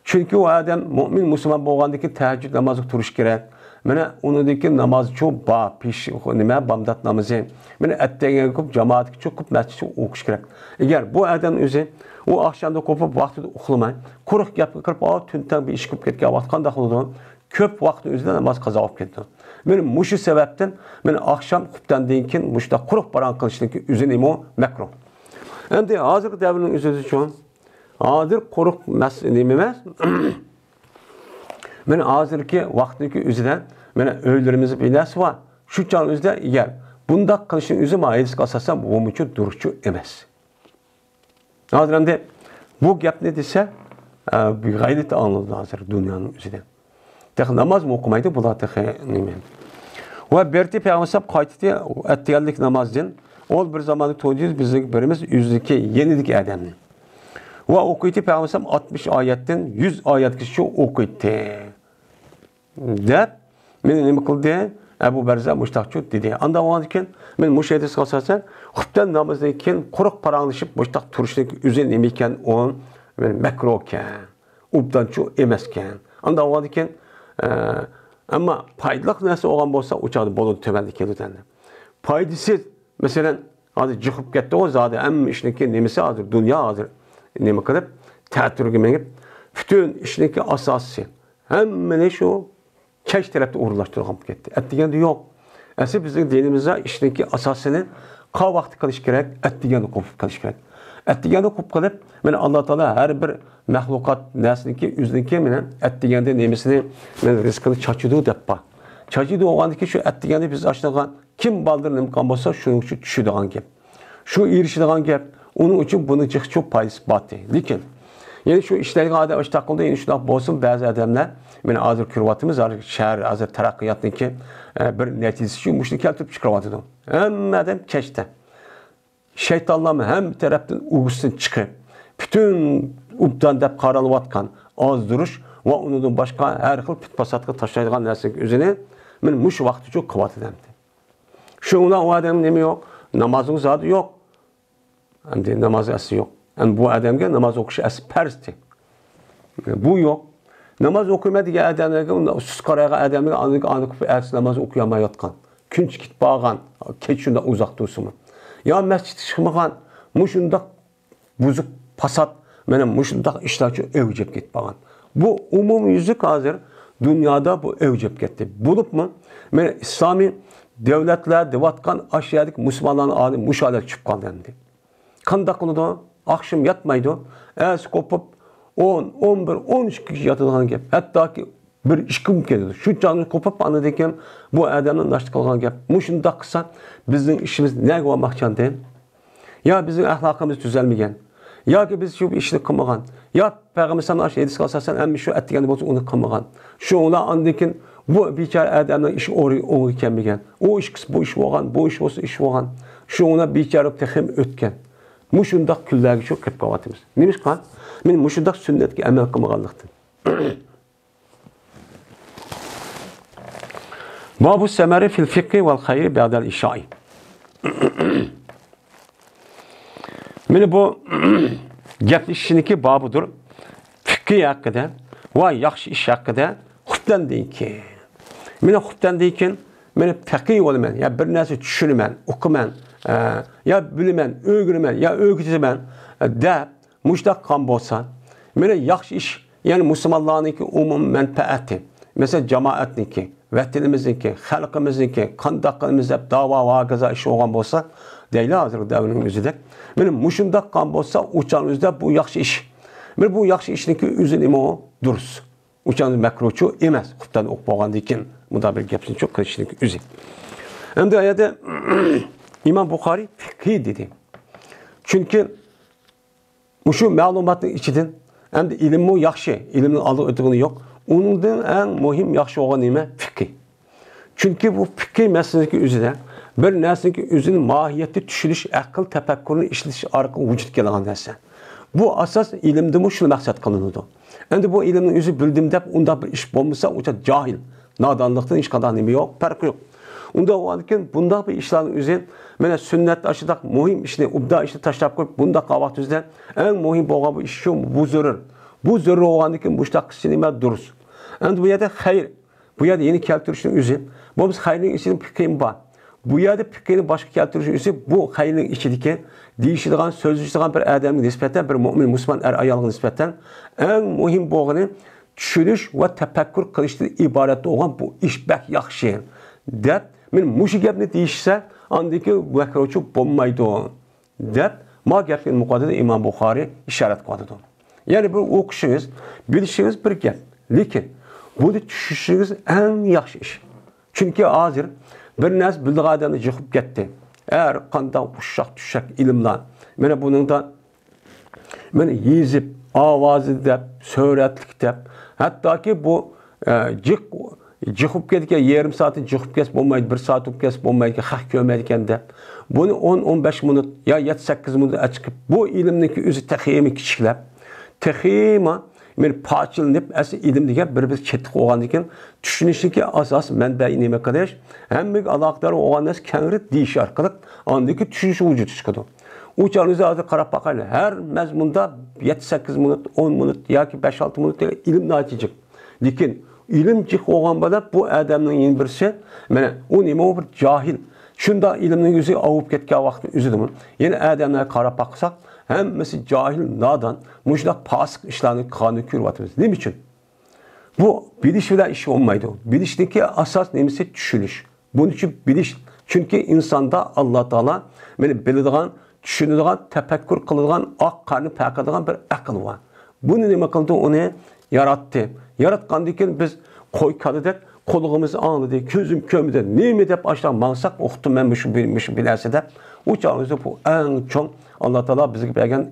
چۈنكى ئۇ ئادەم مۇئمىن مۇسۇلمان بولغاندىن كېيىن تەھەججۇد نامازىغا تۇرۇش كېرەك. مانا ئۇنىڭدىن كېيىن نامازچۇ بار، پېش، نېمە، بامدات نامىزى. مانا ئەتىگەنگە كۆپ جامائەتكە چىقىپ مەسچىتكە ئوقۇش كېرەك. ئەگەر بۇ ئادەم ئۆزى ئۇ ئاخشامدا قوپۇپ ۋاقتىدا ئۇخلىماي، قۇرۇق گەپكە قىرىپ، ئاۋۇ تۈن تەڭ بىر ئىش قىلىپ كەتكەن ۋاقىت قانداق بولىدۇ؟ كۆپ ۋاقىتنىڭ ئۆزىدە ناماز قازا بولۇپ كېتىدۇ. مانا مۇشۇ سەۋەبتىن مانا ئاخشام خۇپتەندىن كېيىن مۇشۇنداق قۇرۇق پاراڭ قىلىشنىڭكى ئۆزى نېمە؟ مەكرۇھ. ئەمدى ھازىرقى دەۋرنىڭ ئۆزىدىچۇ؟ ھازىر قۇرۇق مەس-، نېمە ئەمەس؟ مانا ھازىرقى ۋاقىتنىڭكى ئۆزىدە مانا ئۆيلىرىمىزدە بىر نەرسە بار. شۇ چاغنىڭ ئۆزىدە ئەگەر بۇنداق قىلىشنىڭ ئۆزى مانا ھەدىسكە ئاساسەن بولمىچۇ، دۇرۇسچۇ ئەمەس. ھازىر ئەمدى بۇ گەپنى دېسە، ئە، بىر غەيرىتى ئاڭلىنىدۇ ھازىر دۇنيانىڭ ئۆزىدە. تېخى نامازمۇ ئوقۇمايدۇ بۇلار تېخى نېمە. ۋە بىرتى پەيغەمبەر قايتتى ئەتىگەنلىك نامازدىن. ئول بىر زاماندا تويدى بىزنىڭ بىرىمىز ئۆزىنىڭكى يېنىدىكى ئادەمنى. ۋە ئوقۇيتتى پەيغەمبەر ئاتمىش ئايەتتىن يۈز ئايەتكىچە ئوقۇيتتى. دەپ، مېنى نېمە قىلدى؟ ئەبۇ بەرزە مۇشتاقچۇ دېدى. ئاندىن ئاڭلىدىكەن، مەن مۇشۇ ھەدىسكە ئاساسەن، خۇپتەن نامىزىدىن كېيىن قۇرۇق پاراڭلىشىپ مۇشتاق تۇرۇشنىڭ ئۆزى نېمە ئىكەن؟ ئۇ مەكرۇ ئىكەن، ئوبدانچۇ ئەمەسكەن. ئاندىن ئاڭلىدىكەن، ئە، ئەمما پايدىلىق نەرسە بولغان بولسا، ئۇ چاغدا بولىدۇ، تۆۋەندە كېلىدۇ ئەمدى. پايدىسىز، مەسىلەن، ھازىر جىقىپ كەتتىغۇ زادى، ھەممە ئىشنىڭكى نېمىسى ھازىر دۇنيا ھازىر نېمە قىلىپ، تەتۈرگە مېڭىپ، پۈتۈن ئىشنىڭكى ئاساسى، ھەممىنى شۇ كەچ تەرەپتە ئورۇنلاشتۇرغان بولۇپ كەتتى. ئەتىگەندە يوق. ئەسلى بىزنىڭ دىنىمىزدا ئىشنىڭكى ئاساسىنى قا ۋاقتى قىلىش كېرەك، ئەتىگەندە قوپۇپ قىلىش كېرەك. ئەتىگەندە قوپۇپ قىلىپ، مانا ئاللا تائالا ھەر بىر مەخلۇقات نەرسىنىڭكى ئۆزىنىڭكى مانا ئەتىگەندە نېمىسىنى، مانا رىزقىنى چاچىدۇ دەپ بار. چاچىدۇ بولغاندىكىن شۇ ئەتىگەندە بىز ئاشۇنىڭغا كىم بالدۇر نېمە قىلغان بولسا، شۇنىڭ ئۈچۈن چۈشىدىغان گەپ. شۇ ئېرىشىدىغان گەپ. ئۇنىڭ ئۈچۈن بۇنىڭ جىقچۇ پايدىسى بارتى. لېكىن يەنى شۇ ئىشلەيدىغان ئادەم ئىش تاقىلدى. يەنى شۇنداق بولسىمۇ، بەزى ئادەملەر، مانا ھازىر كۆرۈۋاتىمىز، ھازىر شەھەر، ھازىر تەرەققىياتنىڭكى، ئە، بىر نەتىجىسى شۇ، مۇشۇنى كەلتۈرۈپ چىقىرىۋاتىدۇ. ھەممە ئادەم كەچتە. شەيتانلارمۇ ھەممە تەرەپتىن ئۇۋىسىدىن چىقىپ، پۈتۈن ئوبدان دەپ قارالىۋاتقان ئازدۇرۇش ۋە ئۇنىڭدىن باشقا ھەر خىل پىت-پاساتقا تاشلايدىغان نەرسىنىڭ ئۆزىنى مانا مۇشۇ ۋاقىت ئۈچۈن قىلىۋاتىدۇ ئەمدى. شۇ بىلەن ئۇ ئادەم نېمە يوق؟ نامازنىڭ زادى يوق. ئەمدى ناماز ئەسلى يوق. ئەمدى بۇ ئادەمگە ناماز ئوقۇش ئەسلى پەرزتى. بۇ يوق. ناماز ئوقۇيمەن دېگەن ئادەملەرگە، ئۇنداق سۇس قارايدىغان ئادەملەرگە ئاندىن ئاندىن ئەتىسى ناماز ئوقۇيالمايۋاتقان. كۈن چىقىپ بارغان، كەچ شۇنداق ئۇزاق تۇرسىمۇ. يا مەسچىتكە چىقمىغان، مۇشۇنداق بۇزۇق، پاسات، مانا مۇشۇنداق ئىشلار ئۈچۈن ئەۋج ئېلىپ كېتىپ قالغان. بۇ ئومۇميۈزلۈك ھازىر دۇنيادا بۇ ئەۋج ئېلىپ كەتتى. بولۇپمۇ، مانا ئىسلامىي دۆلەتلەر دەۋاتقان ئاشۇ يەردىكى مۇسۇلمانلارنىڭ ھالى مۇشۇ ھالەتكە چۈشۈپ قالدى ئەمدى. قانداق قىلىدۇ؟ ئاخشىمى ياتمايدۇ. ئەتىسى قوپۇپ، ئون، ئون بىر، ئون ئىككىگىچە ياتىدىغان گەپ. ھەتتاكى بىر ئىككى كۈن كېتىدۇ. شۇ چاغنى قوپۇپ، ئاندىن كېيىن بۇ ئادەمنى ناشتا قىلغان گەپ. مۇشۇنداق قىلسا، بىزنىڭ ئىشىمىز نەگە بارماقچى ئاندىن؟ يا بىزنىڭ ئەخلاقىمىز تۈزەلمىگەن، ياكى بىز شۇ ئىشنى قىلمىغان، يا پەيغەمبەر ئەلەيھىسسالام ئاشۇ ھەدىسكە ئاساسەن ھەممە شۇ ئەتىگەندە بولسا ئۇنى قىلمىغان. شۇڭا ئاندىن كېيىن بۇ بىچارە ئادەمنىڭ ئىش ئورنى ئوڭىغا كەلمىگەن. ئۇ ئىش قىلسا بۇ ئىش بولغان، بۇ ئىش بولسا ئىش بولغان. شۇڭا بىچارە تېخىمۇ ئۆتكەن. مۇشۇنداق كۈنلەرگە شۇ قېلىپ قالىۋاتىمىز. نېمىشقا؟ مانا مۇشۇنداق سۈننەتكە ئەمەل قىلمىغانلىقتىن. بابۇ سەمەرى فىل فىقھى ۋەل خەيرى بەدەل ئىشائى. مانا بۇ گەپلىشىشنىڭكى بابىدۇر. پىقھى ھەققىدە ۋە ياخشى ئىش ھەققىدە خۇپتەندىن كېيىن. مانا خۇپتەندىن كېيىن مانا پەقىھ بولىمەن، يا بىر نەرسە چۈشىنىمەن، ئوقۇيمەن، ئە، يا بىلىمەن، ئۆگىنىمەن، يا ئۆگىتىمەن، ئە، دەپ مۇشۇنداق قىلغان بولسا، مانا ياخشى ئىش، يەنى مۇسۇلمانلارنىڭكى ئومۇمىي مەنپەئەتى، مەسىلەن، جامائەتنىڭكى، ۋەتىنىمىزنىڭكى، خەلقىمىزنىڭكى، قانداق قىلىمىز دەپ داۋا ۋە ھاكازا ئىش بولغان بولسا، دەيلى ھازىرقى دەۋرنىڭ ئۆزىدەك. مانا مۇشۇنداق قىلغان بولسا، ئۇ چاغنىڭ ئۆزىدە بۇ ياخشى ئىش. مانا بۇ ياخشى ئىشنىڭكى ئۆزى نېمە ئۇ؟ دۇرۇس. ئۇ چاغدا مەكرۇچۇ ئەمەس، خۇپتەن ئوقۇپ بولغاندىن كېيىن مۇنداق بىر گەپنىچۇ قىلىشنىڭكى ئۆزى. ئەمدى ئۇ يەردە ئىمام بۇخارىي پىقھى دېدى. چۈنكى مۇشۇ مەلۇماتنىڭ ئىچىدىن، ئەمدى ئىلىممۇ ياخشى، ئىلىمنىڭ ئالدىغا ئۆتىدىغىنى يوق. ئۇنىڭدىن ئەڭ مۇھىم ياخشى بولغان نېمە؟ پىقھى. چۈنكى بۇ پىقھى مەسىلىنىڭكى ئۆزىدە بىر نەرسىنىڭكى ئۆزىنى ماھىيەتتە چۈشىنىش، ئەقىل، تەپەككۇرنى ئىشلىتىش ئارقىلىق ۋۇجۇدقا كېلىدىغان نەرسە. بۇ ئاساس ئىلىمدىمۇ شۇنى مەقسەت قىلىنىدۇ. ئەمدى بۇ ئىلىمنىڭ ئۆزى بىلدىم دەپ ئۇنداق بىر ئىش بولمىسا، ئۇ جاھىل، نادانلىقتىن ھېچقانداق نېمە يوق، پەرقى يوق. ئۇنداق بولغاندىكىن بۇنداق بىر ئىشلارنىڭ ئۆزى، مانا سۈننەت ئاشۇنداق مۇھىم ئىشنى، ئوبدان ئىشنى تاشلاپ قويۇپ، بۇنداق قىلغان ۋاقتىمىزدا ئەڭ مۇھىم بولغان بۇ ئىش شۇ، بۇ زۆرۈر. بۇ زۆرۈر بولغاندىكىن مۇشۇنداق قىلسا نېمە دۇرۇس. ئەمدى بۇ يەردە خەير، بۇ يەردە يەنە كەلتۈرۈشنىڭ ئۆزى. بولمىسا خەيرنىڭ ئىچىدە پىقھىمۇ بار. بۇ يەردە پىقھىنى باشقا كەلتۈرۈشنىڭ ئۆزى، بۇ خەيرنىڭ ئىچىدىكى دېيىشىدىغان، سۆزلىشىدىغان بىر ئادەمگە نىسبەتەن، بىر مۆمىن مۇسۇلمان ئەر ئايالغا نىسبەتەن ئەڭ مۇھىم بولغىنى چۈشىنىش ۋە تەپەككۇر قىلىشتىن ئىبارەت بولغان بۇ ئىش بەك ياخشى، دەپ، مانا مۇشۇ گەپنى دېيىشسە، ئاندىن كېيىن مەكرۇچۇ بولمايدۇ، دەپ، ما گەپنى مۇقەددىمىدە ئىمام بۇخارىي ئىشارەت قىلىۋاتىدۇ. يەنى بۇ ئوقۇشىڭىز، بىلىشىڭىز بىر گەپ. لېكىن بۇنى چۈشىنىشىڭىز ئەڭ ياخشى ئىش. چۈنكى ھازىر بىر نەرسە بىلىدىغان ئادەمنى جىقىپ كەتتى. ھەر قانداق ئۇششاق-چۈششەك ئىلىملار. مانا بۇنىڭدا مانا يېزىپ، ئاۋازى دەپ، سۈرەتلىك دەپ، ھەتتاكى بۇ، ئە، جىق، جىقىپ كەتكەن، يېرىم سائەتنى جىقىپ كەتسە بولمايدۇ، بىر سائەت بولۇپ كەتسە بولمايدىكەن، خەق كۆرمەيدىكەن دەپ. بۇنى ئون، ئون بەش مىنۇت يا يەتتە، سەككىز مىنۇت ئەچىقىپ، بۇ ئىلىمنىڭكى ئۆزى تېخىمۇ كىچىكلەپ، تېخىمۇ مانا پارچىلىنىپ، ئەسلى ئىلىم دېگەن بىر-بىر چېتىق بولغاندىن كېيىن، چۈشىنىشنىڭكى ئاساسىي مەنبەيى نېمە قىلىش، ھەممىگە ئالاقىدار بولغان نەرسە كەڭرى دېيىش ئارقىلىق، ئاندىكى چۈشىنىش ۋۇجۇدقا چىقىدۇ. ئۇ چاغنى ئۆزى ھازىر قاراپ باقايلى، ھەر مەزمۇندا يەتتە، سەككىز مىنۇت، ئون مىنۇت ياكى بەش، ئالتە مىنۇت ئىلىم ناھايىتى جىق. لېكىن ئىلىم جىق بولغان بىلەن بۇ ئادەمنىڭ يەنە بىرسى، مانا ئۇ نېمە، ئۇ بىر جاھىل. شۇنداق ئىلىمنىڭ يۈزى ئاۋۇپ كەتكەن ۋاقىتنىڭ ئۆزىدىمۇ يەنە ئادەملەرگە قاراپ باقساق، ھەممىسى جاھىل، نادان، مۇشۇنداق پاسىق ئىشلارنى قىلغاننى كۆرۈۋاتىمىز. نېمە ئۈچۈن؟ بۇ بىلىش بىلەن ئىش بولمايدۇ. بىلىشنىڭكى ئاساس نېمىسى؟ چۈشىنىش. بۇنىڭ ئۈچۈن بىلىش. چۈنكى ئىنساندا ئاللا تائالا مانا بىلىدىغان، چۈشىنىدىغان، تەپەككۇر قىلىدىغان، ئاق قارىنى پەرق قىلىدىغان بىر ئەقىل بار. بۇنى نېمە قىلدى؟ ئۇنى ياراتتى. ياراتقاندىن كېيىن بىز قوي كالىدەك قۇلىقىمىز ئاڭلىدى، كۆزۈم كۆرمىدى، نېمە دەپ ئاشۇنداق ماڭساق، ئۇقتۇم مەن مۇشۇ بىر، مۇشۇ بىر نەرسە دەپ. ئۇ چاغىمىزدا بۇ ئەڭ چوڭ ئاللا تائالا بىزگە بەرگەن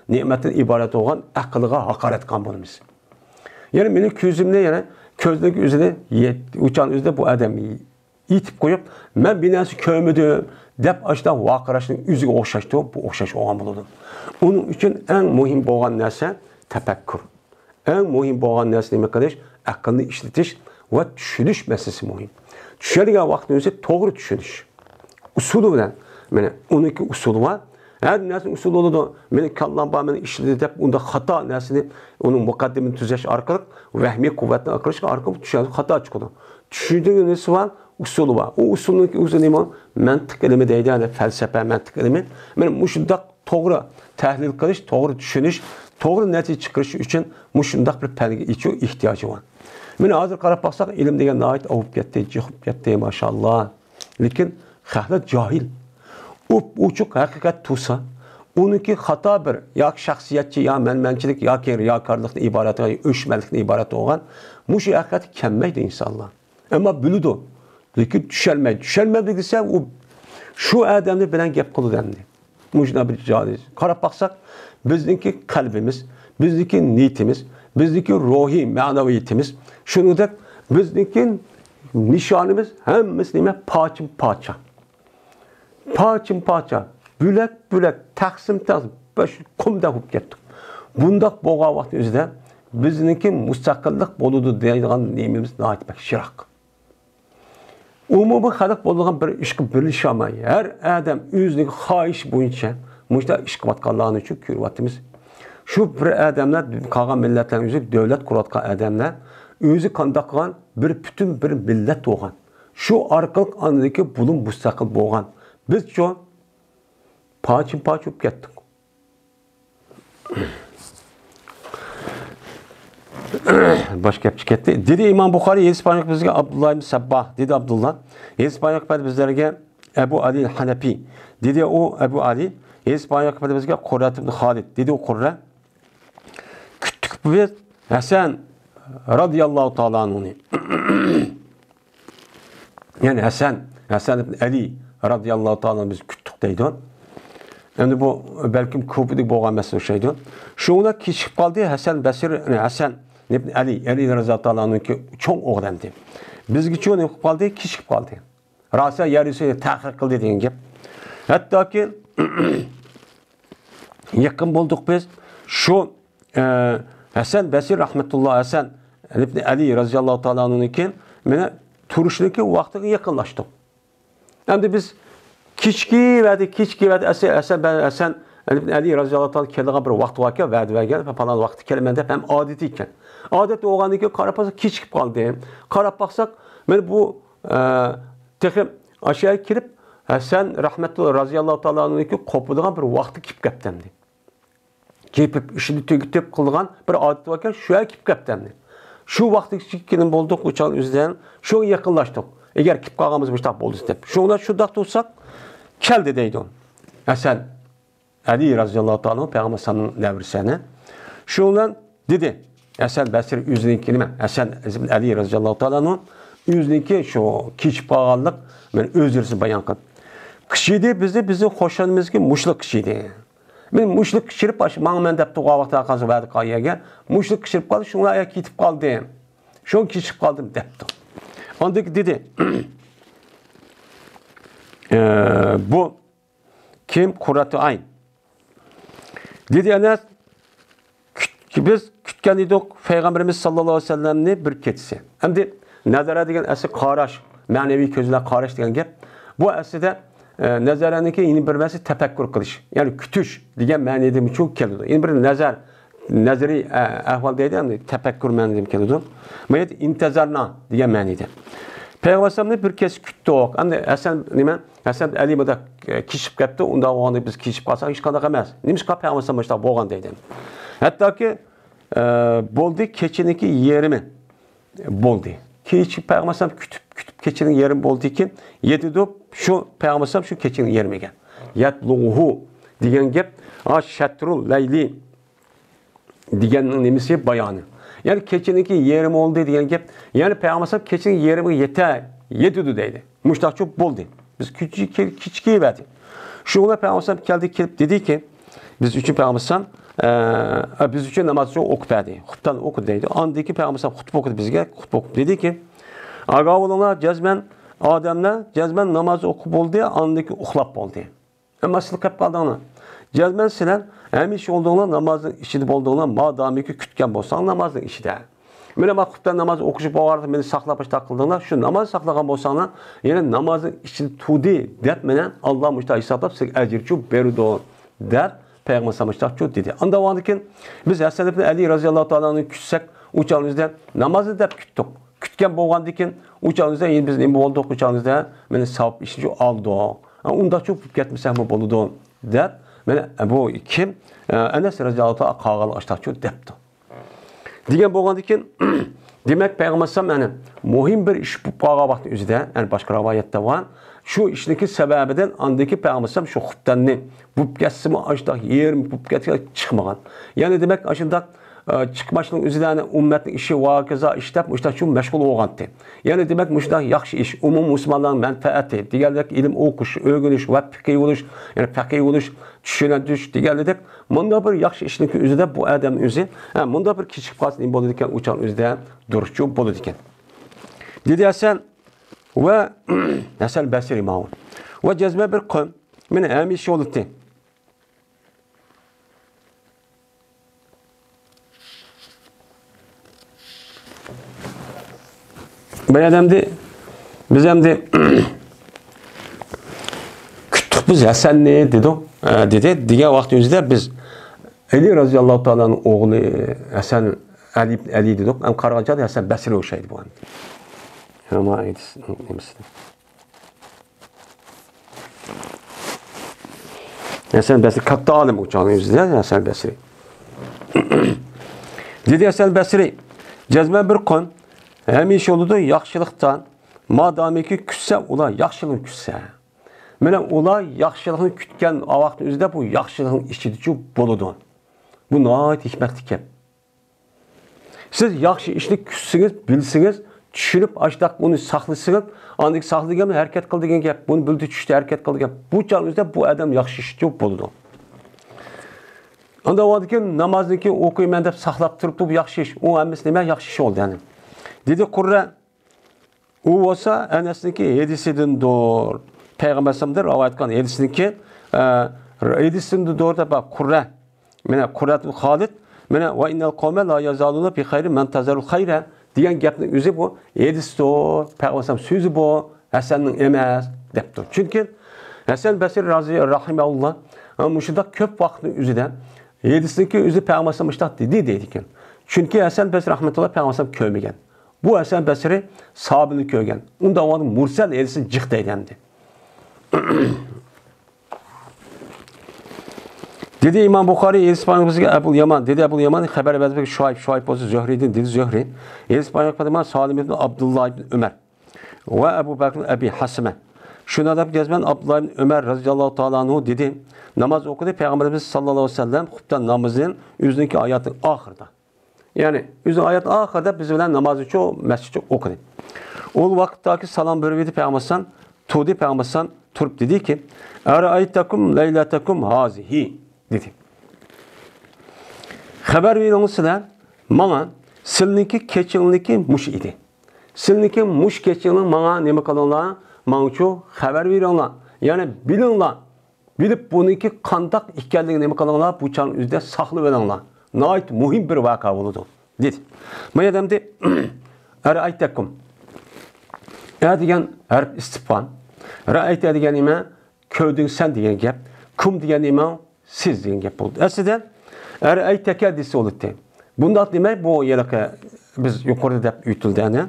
نېمەتتىن ئىبارەت بولغان ئەقىلگە ھاقارەت قىلغان بولىمىز. يەنى مېنىڭ كۆزۈمنى، يەنى كۆزنىڭ ئۆزىنى يەت-، ئۇچان ئۆزىدە بۇ ئادەم ئېتىپ قويۇپ، مەن بىر نەرسە كۆرمىدىم دەپ ئاشۇنداق ۋارقىراشنىڭ ئۆزىگە ئوخشاشتۇ، بۇ ئوخشاش بولغان بولىدۇ. ئۇنىڭ ئۈچۈن ئەڭ مۇھىم بولغان نەرسە تەپەككۇر. ئەڭ مۇھىم بولغان نەرسە نېمە قىلىش؟ ئەقىلنى ئىشلىتىش ۋە چۈشىنىش مەسىلىسى مۇھىم. چۈشەنگەن ۋاقتىنىڭ ئۆزى توغرا چۈشىنىش. ئۇسۇلى بىلەن، مانا، ئۇنىڭكى ئۇسۇلى بار. ھەر نەرسىنىڭ ئۇسۇلى بولىدۇ. مېنىڭ كاللام بار، مېنى ئىشلىدى دەپ، ئۇنداق خاتا نەرسىنى، ئۇنىڭ مۇقەددىمىنى تۈزەش ئارقىلىق، ۋەھمىي قۇۋۋەتنى ئارقىلىق، ئارقىلىق چۈشەنسە خاتا چىقىدۇ. چۈشىنىش نېمىسى بار؟ ئۇسۇلى بار. ئۇ ئۇسۇلنىڭ ئۆزى نېمە؟ مەنتىق ئىلمى دەيدۇ، يەنى پەلسەپە، مەنتىق ئىلمى. مانا مۇشۇنداق توغرا تەھلىل قىلىش، توغرا چۈشىنىش، توغرا نەتىجە چىقىرىش ئۈچۈن مۇشۇنداق بىر پەنگە ئېچىۋ ئېھتىياجى بار. مانا ھازىر قاراپ باقساق، ئىلىم دېگەن ناھايىتى ئاۋۇپ كەتتى، جىق بولۇپ كەتتى، ماشائاللا. لېكىن خەقلەر جاھىل. ئوپئوچۇق ھەقىقەت تۇرسا، ئۇنىڭكى خاتا بىر ياكى شەخسىيەتچى، يا مەنمەنچىلىك، ياكى رىياكارلىقتىن ئىبارەت، يا ئۆچمەنلىكتىن ئىبارەت بولغان مۇشۇ ھەقىقەتكە كەلمەيدۇ ئىنسانلار. ئەمما بىلىدۇ. لېكىن چۈشەنمەيدۇ. چۈشەنمەيدۇ دېسە، ئۇ شۇ ئادەمنى بىلەن گەپ قىلىدۇ ئەمدى. مۇشۇنداق بىر جايى. قاراپ باقساق، بىزنىڭكى قەلبىمىز، بىزنىڭكى نىيىتىمىز، بىزنىڭكى روھىي مەنىۋىيىتىمىز، شۇنىڭدەك بىزنىڭكى نىشانىمىز ھەممىسى نېمە؟ پارچىمۇ پارچە. پارچىمۇ پارچە، بۆلەك بۆلەك، تەقسىم تەقسىم، بەش قۇمدەك بولۇپ كەتتۇق. بۇنداق بولغان ۋاقىتنىڭ ئۆزىدە بىزنىڭكى مۇستەقىللىق بولىدۇ دەيدىغان نېمىمىز ناھايىتى بەك يىراق. ئومۇمىي خەلق بولىدىغان بىر ئىشقا بىرلىشەلمەي، ھەر ئادەم ئۆزىنىڭ خاھىشى بويىچە مۇشۇنداق ئىش قىلىۋاتقانلارنى شۇ كۆرۈۋاتىمىز. شۇ بىر ئادەملەر، قالغان مىللەتلەرنىڭ ئۆزى دۆلەت قۇرۇۋاتقان ئادەملەر ئۆزى قانداق قىلغان؟ بىر پۈتۈن بىر مىللەت بولغان. شۇ ئارقىلىق ئاندىكى بۇلۇم مۇستەقىل بولغان. بىزچۇ؟ پارچىمۇ پارچە بولۇپ كەتتۇق. باش گەپ چىقىپ كەتتى. دېدى ئىمام بۇخارىي، ھەدىس بايان قىلىپ بىزگە ئابدۇللا ئىبن سەبباھ. دېدى ئابدۇللا، ھەدىس بايان قىلىپ بىزلەرگە ئەبۇ ئەلى ھەنەپىي. دېدى ئۇ ئەبۇ ئەلى، ھەدىس بايان قىلىپ بىزگە قۇررەت ئىبن خالىد. دېدى ئۇ قۇررە، كۈتتۇق بىز ھەسەن رازىياللاھۇ تائالا ئەنھۇنى. يەنى ھەسەن، ھەسەن ئىبن ئەلى رازىياللاھۇ تائالا ئەنھۇنى بىز كۈتتۇق دەيدۇ. ئەمدى بۇ بەلكىم كۇفىدىكى بولغان مەسىلە ئوخشايدۇ. شۇ بىلەن كېچىكىپ قالدى ھەسەن بەسرى، يەنى ھەسەن ئىبن ئەلى، ئەلى رازىياللاھۇ تائالا ئەنھۇنىڭكى چوڭ ئوغلى ئەمدى. بىزگىچۇ نېمە قىلىپ قالدى؟ كېچىكىپ قالدى. راسا يەر يۈزى تەخىر قىلدى دېگەن گەپ. ھەتتاكى يېقىن بولدۇق بىز. شۇ، ئە، ھەسەن بەسرى رەھمەتۇللا، ھەسەن ئىبن ئەلى رازىياللاھۇ تائالا ئەنھۇنىڭكى مانا تۇرۇشنىڭكى ۋاقتىغا يېقىنلاشتۇق. ئەمدى بىز كېچىكىۋەردى، كېچىكىۋەردى. ھەسەن، ھەسەن، ھەسەن ئىبن ئەلى رازىياللاھۇ تائالا كېلىدىغان بىر ۋاقتى باركەن، ۋەدە بەرگەن، پالان ۋاقىتتا كېلىمەن دەپ، ھەم ئادىتى ئىكەن. ئادەت بولغاندىن كېيىن قاراپ باقساق، كېچىكىپ قالدى. قاراپ باقساق، مانا بۇ، ئە، تېخى ئاشۇ يەرگە كېلىپ، ھەسەن رەھمەتۇللا رازىياللاھۇ تائالا ئەنھۇنىڭكى قوپىدىغان بىر ۋاقتى كېلىپ كەپتۇ ئەمدى. كېپىپ، ئىشىنى تۈگىتىپ قىلغان بىر ئادىتى باركەن، شۇ يەرگە كېلىپ كەپتۇ ئەمدى. شۇ ۋاقىتتا كېلىپ بولدۇق، ئۇ چاغ ئۆزىدىن شۇ يېقىنلاشتۇق. ئەگەر كېلىپ قالغان بولسا، مۇشۇنداق بولدى دەپ. شۇڭا شۇنداق تۇرساق، كەلدى دەيدۇ. ھەسەن ئەلى رازىياللاھۇ تائالا پەيغەمبەر ئەلەيھىسسالامنىڭ نەۋرىسىنى. شۇ بىلەن دېدى. ھەسەن بەسرى ئۆزىنىڭكى نېمە؟ ھەسەن ئىبن ئەلى رازىياللاھۇ تائالا ئەنھۇ ئۆزىنىڭكى شۇ كېچىكىپ قالغانلىق، مانا ئۆزرىسى بايان قىلدى. قىچىدى بىزنى، بىزنى خۇشالىمىزكى مۇشۇلۇق قىچىدى. مەن مۇشۇلۇق قىچىرىپ، ئاشۇ ماڭىمەن دەپ تۇرغان ۋاقتىدا قالسا ۋەدە قىلغان يەرگە مۇشۇلۇق قىچىرىپ قالدى، شۇڭا ئەگەر كېتىپ قالدى. شۇڭا كېچىكىپ قالدىم دەپتۇ. ئاندىن دېدى، ئە، بۇ كىم؟ قۇررەتۇ ئەين. دېدى ئەنەس، كۈت-، بىز كۈتكەن ئىدۇق پەيغەمبىرىمىز ساللاللاھۇ ئەلەيھى ۋەسەللەمنى بىر كېچىسى. ئەمدى نەزەرە دېگەن ئەسلى قاراش، مەنىۋى كۆز بىلەن قاراش دېگەن گەپ. بۇ ئەسلىدە، ئە، نەزەرەنىڭكى يەنە بىر مەنىسى تەپەككۇر قىلىش، يەنى كۈتۈش دېگەن مەنىدىمۇ كېلىدۇ. يەنە بىر نەزەر، نەزەرىي، ئە، ئەھۋال دەيدۇ، يەنى تەپەككۇر مەنىدىمۇ كېلىدۇ. بۇ يەردە ئىنتەزەرنا دېگەن مەنىدە. پەيغەمبەر ئەلەيھىسسالامنى بىر كېچە كۈتتۇق. ئەمدى ھەسەن نېمە؟ ھەسەن ئەلى مۇنداق، ئە، كېچىكىپ كەپتۇ، ئۇنداق بولغاندا بىز كېچىكىپ قالساق ھېچقانداق ئەمەس. نېمىشقا پەيغەمبەر ئەلەيھىسسالام مۇشۇنداق بولغان دەيدۇ. ھەتتاكى، ئە، بولدى، كېچىنىڭكى يېرىمى بولدى. كېچە پەيغەمبەر ئەلەيھىسسالام كۈتۈپ، كۈتۈپ كېچىنىڭ يېرىمى بولدىكىن، يېتىدۇ، شۇ پەيغەمبەر ئەلەيھىسسالام شۇ كېچىنىڭ يېرىمىگە. يەتلۇغۇھۇ دېگەن گەپ، ھا، شەترۇل لەيلى دېگەننىڭ نېمىسى؟ بايانى. يەنى كېچىنىڭكى يېرىمى بولدى دېگەن گەپ. يەنى پەيغەمبەر ئەلەيھىسسالام كېچىنىڭ يېرىمىگە يېتە، يېتىدۇ دەيدۇ. مۇشۇنداقچۇ بولدى. بىز كېچىكىۋەردى. شۇ بىلەن پەيغەمبەر ئەلەيھىسسالام كەلدى، كېلىپ دېدىكى، بىز ئۈچۈن پەيغەمبەر ئەلەيھىسسالام ئە، بىز ئۈچۈن ناماز ئوقۇپ بەردى. خۇپتان ئوقۇدى دەيدۇ. ئاندىن كېيىن پەيغەمبەر خۇتبە ئوقۇدى بىزگە. خۇتبە ئوقۇپ دېدىكى، ئاگاھ بولۇڭلار، جەزمەن ئادەملەر جەزمەن ناماز ئوقۇپ بولدى، ئاندىن كېيىن ئۇخلاپ بولدى. ئەمما سىلەر قېلىپ قالدىڭلار. جەزمەن سىلەر ھەمىشە بولدۇڭلار، نامازنىڭ ئىچىدە بولدۇڭلار، مادامىكى كۈتكەن بولساڭ نامازنىڭ ئىچىدە. مانا ما خۇپتان ناماز ئوقۇشۇپ بولغاندا مېنى ساقلاپ مۇشتاق قىلدىڭلار، شۇ ناماز ساقلىغان بولساڭلار، يەنە نامازنىڭ ئىچىدە تۇردى دەپ مانا ئاللا مۇشتاق ھېسابلاپ سىزگە ئەجىرچۇ بېرىدۇ دەپ پەيغەمبەر مۇشتاقچۇ دېدى. ئاندىن كېيىن بىز ھەسەن ئىبن ئەلى رازىياللاھۇ تائالا ئەنھۇنى كۈتسەك، ئۇ چاغىمىزدا نامازنى دەپ كۈتتۇق. كۈتكەن بولغاندىن كېيىن ئۇ چاغىمىزدا يەنە بىز نېمە بولدۇق؟ ئۇ چاغىمىزدا مانا ساۋاب ئىشنى ئالدۇق. ئۇنداقچۇ بولۇپ كەتمىسەكمۇ بولىدۇ دەپ، مانا بۇ كىم؟ ئەنەس رازىياللاھۇ تائالا قالغانلار ئاشتاقچۇ دەپتۇ. دېگەن بولغاندىكىن، دېمەك، پەيغەمبەر ئەلەيھىسسالام، يەنى مۇھىم بىر ئىش بولۇپ قالغان ۋاقىتنىڭ ئۆزىدە، يەنى باشقا رىۋايەتتە بار، شۇ ئىشنىڭكى سەۋەبىدىن ئاندىكى پەيغەمبەر ئەلەيھىسسالام شۇ خۇپتاننى بولۇپ كەتسىمۇ، ئاشتاق يېرىم بولۇپ كەتكەن چىقمىغان. يەنى دېمەك، ئاشۇنداق، ئە، چىقماشنىڭ ئۆزىدە يەنى ئۈممەتنىڭ ئىشى، ۋاكىزا ئىش دەپ مۇشۇنداق شۇ مەشغۇل بولغانتى. يەنى دېمەك، مۇشۇنداق ياخشى ئىش، ئومۇمىي مۇسۇلمانلارنىڭ مەنپەئەتى دېگەندەك ئىلىم ئوقۇش، ئۆگىنىش ۋە پىقىي بولۇش، يەنى پەقىھ بولۇش، چۈشەندۈرۈش دېگەنلىك، مۇنداق بىر ياخشى ئىشنىڭكى ئۆزىدە بۇ ئادەمنىڭ ئۆزى، ھە، مۇنداق بىر كېچىكىپ قالسا نېمە بولىدىكەن، ئۇ چاغ ئۆزىدە دۇرۇسچۇ بولىدىكەن. دېدى ھەسەن ۋە ھەسەن بەسرى ماۋۇ. ۋە جەزمە بىر قوم، مېنى ھەمىشە يولۇتتى. بىر ئادەمدى، بىز ئەمدى كۈتتۇق بىز ھەسەننى دېدۇق، ئە، دېدى. دېگەن ۋاقىت ئۆزىدە بىز ئەلى رازىياللاھۇ تائالانىڭ ئوغلى ھەسەن، ئەلى، ئەلى دېدۇق. ئەم قارىغانچە ھەسەن بەسرى ئوخشايدۇ بۇ ئەمدى. ھەسەن بەسرى كاتتا ئالىم ئۇ چاغنىڭ ئۆزىدە، ھەسەن بەسرى. دېدى ھەسەن بەسرى، جەزمەن بىر قوم ھەمىشە يولىدا ياخشىلىقتا، مادامىكى كۈتسە، ئۇلار ياخشىلىقنى كۈتسە. مانا ئۇلار ياخشىلىقنى كۈتكەن ۋاقىتنىڭ ئۆزىدە بۇ ياخشىلىقنىڭ ئىچىدىچۇ بولىدۇ. بۇ ناھايىتى ھېكمەتلىك گەپ. سىز ياخشى ئىشنى كۈتسىڭىز، بىلسىڭىز، چۈشىنىپ، ئاشتاق ئۇنى ساقلىسىڭىز، ئاندىن ساقلىدىغان ھەرىكەت قىلىدىغان گەپ، بۇنى بىلدى چۈشتى ھەرىكەت قىلىدىغان گەپ. بۇ چاغ ئۆزىدە بۇ ئادەم ياخشى ئىشچۇ بولىدۇ. ئاندىن ئۇنىڭدىن كېيىن نامازنى كېيىن ئوقۇيمەن دەپ ساقلاپ تۇرۇپتۇ، بۇ ياخشى ئىش. ئۇ ھەممىسى نېمە؟ ياخشى ئىش بولدى، يەنى. دېدى قۇررە، ئۇ بولسا ئەنەسنىڭكى ھەدىسىدىندۇر. پەيغەمبەر ئەلەيھىسسالامدىن رىۋايەت قىلغان ھەدىسىنىڭكى، ئە، ھەدىسىدىندۇر دەپ قۇررە. مانا قۇررەتۇل خالىد، مانا، ۋە ئىننەل قەۋمە لا يەزالۇنە بى خەيرىن مەنتەزەرۇل خەيرە دېگەن گەپنىڭ ئۆزى بۇ ھەدىستۇر، پەيغەمبەر ئەلەيھىسسالام سۆزى بۇ، ھەسەننىڭ ئەمەس، دەپتۇ. چۈنكى ھەسەن بەسرى رازى راھىمەھۇللا، ئە، مۇشۇنداق كۆپ ۋاقىتنىڭ ئۆزىدە ھەدىسنىڭكى ئۆزى پەيغەمبەر ئەلەيھىسسالام مۇشۇنداق دېدى دەيدىكەن. چۈنكى ھەسەن بەسرى رەھمەتۇللا پەيغەمبەر ئەلەيھىسسالام كۆرمىگەن. بۇ ھەسەن بەسرى ساھابىنى كۆرگەن. ئۇنداق ۋاقىتتا مۇرسەل ھەدىسنى جىق دەيدۇ ئەمدى. دېدى ئىمام بۇخارى، ھەدىس بايان بىزگە ئەبۇل يامان، دېدى ئەبۇل يامان، خەۋەر بەردى بىزگە شۇئەيب، شۇئەيب بولسا زۆھرىدىن، دېدى زۆھرى. ھەدىس بايان قىلدى ماڭا سالىم ئىبن ئابدۇللا ئىبن ئۆمەر ۋە ئەبۇ بەكر ئەبى ھەسىمە. شۇنى دەپ جەزمەن ئابدۇللا ئىبن ئۆمەر رازىياللاھۇ تائالا ئەنھۇ دېدى، ناماز ئوقۇدى پەيغەمبىرىمىز ساللاللاھۇ ئەلەيھى ۋەسەللەم خۇپتان نامىزىنى ئۆزىنىڭكى ھاياتىنىڭ ئاخىرىدا. يەنى ئۆزىنىڭ ھايات ئاخىرىدا بىز بىلەن نامازنىچۇ مەسچىتچە ئوقۇدى. ئۇ ۋاقىتتاكى سالام بېرىۋىدى پەيغەمبەر ئەلەيھىسسالام، تۇردى پەيغەمبەر ئەلەيھىسسالام تۇرۇپ دېدىكى، ئەرەئەيتەكۇم لەيلەتەكۇم ھازىھى، دېدى. خەۋەر بېرىڭلار سىلەر ماڭا، سىلىنىڭكى كېچىڭلىكى مۇشۇ ئىدى. سىلىنىڭكى مۇشۇ كېچىڭلار ماڭا نېمە قىلىڭلار؟ ماڭىچۇ خەۋەر بېرىڭلار. يەنى بىلىڭلار. بىلىپ، بۇنىڭكى قانداق ئىكەنلىكىنى نېمە قىلىڭلار، بۇ چاغنىڭ ئۆزىدە ساقلىۋېلىڭلار. ناھايىتى مۇھىم بىر ۋەقە بولىدۇ، دېدى. ما يەردە ئەمدى ئەرەئەيتەكۇم. ئە دېگەن ھەرپ ئىستىفھام. رەئەيتە دېگەن نېمە؟ كۆردۈڭ سەن دېگەن گەپ. كۇم دېگەن نېمە؟ سىز دېگەن گەپ بولدى. ئەسلىدە ئەرەئەيتەكە دېسە بولاتتى. بۇنداق دېمەي، بۇ ھېلىقى بىز يۇقىرىدا دەپ ئۆتۈلدى، ئەنە.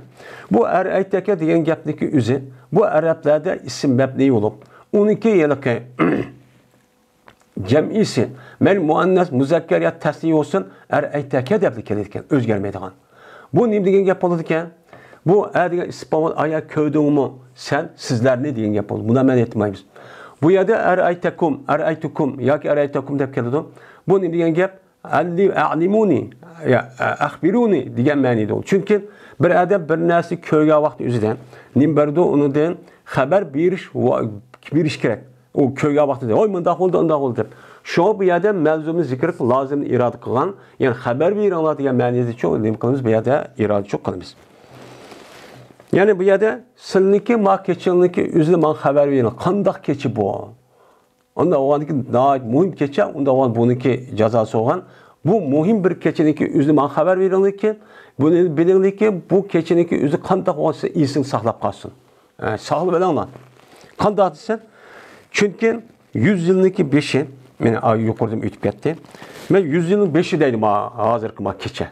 بۇ ئەرەئەيتەكە دېگەن گەپنىڭكى ئۆزى، بۇ ئەرەبلەردە ئىسىم مەبنىي بولۇپ، ئۇنىڭكى ھېلىقى جەمئىيسى، مەيلى مۇئەننەس، مۇزەككەر يا تەسنىيە بولسۇن، ئەرەئەيتەكە دەپلا كېلىدىكەن، ئۆزگەرمەيدىغان. بۇ نېمە دېگەن گەپ بولىدىكەن؟ بۇ ئە دېگەن ئىستىپھام، ئايا كۆردۈڭمۇ سەن سىزلەرنى دېگەن گەپ بولىدۇ. بۇنى مەن ئېيتمايمىز. بۇ يەردە ئەرەئەيتەكۇم، ئەرەئەيتۇكۇم ياكى ئەرەئەيتەكۇم دەپ كېلىدۇ. بۇ نېمە دېگەن گەپ؟ ئەللى-، ئەلىمۇنى، يا، ئە-، ئەخبىرۇنى دېگەن مەنىدە بولىدۇ. چۈنكى بىر ئادەم بىر نەرسە كۆرگەن ۋاقتى ئۆزىدە نېمە بېرىدۇ، ئۇنىڭدىن خەۋەر بېرىش ۋا-، بېرىش كېرەك. ئۇ كۆرگەن ۋاقتىدا، ھوي، مۇنداق بولدى، ئۇنداق بولدى دەپ. شۇڭا بۇ يەردە مەلزۇمنى زىكىر قىلىپ، لازىمنى ئىرادە قىلغان، يەنى خەۋەر بېرىڭلار دېگەن مەنىدىچۇ نېمە قىلىمىز؟ بۇ يەردە ئىرادىچۇ قىلىمىز. يەنى بۇ يەردە سىلىنىڭكى، ما كېچىڭلىكى ئۆزىنى ماڭا خەۋەر بېرىڭ. قانداق كېچە بۇ؟ ئۇنداق بولغاندىكىن ناھايىتى مۇھىم كېچە، ئۇنداق بولغان بۇنىڭكى جازاسى بولغان. بۇ مۇھىم بىر كېچىنىڭكى ئۆزىنى ماڭا خەۋەر بېرىڭلىكى، بۇنى بىلىڭلىكى، بۇ كېچىنىڭكى ئۆزى قانداق بولغان سىز ئېسىڭدە ساقلاپ قالسۇن. ئە، ساقلىۋېلىڭلار. قانداق دېسەم، چۈنكى يۈز يىلنىڭكى بېشى، مانا، ئا، يۇقىرىدىن ئۆتۈپ كەتتى. مەن يۈز يىلنىڭ بېشى دەيدۇ، ما، ھازىرقى ما كېچە.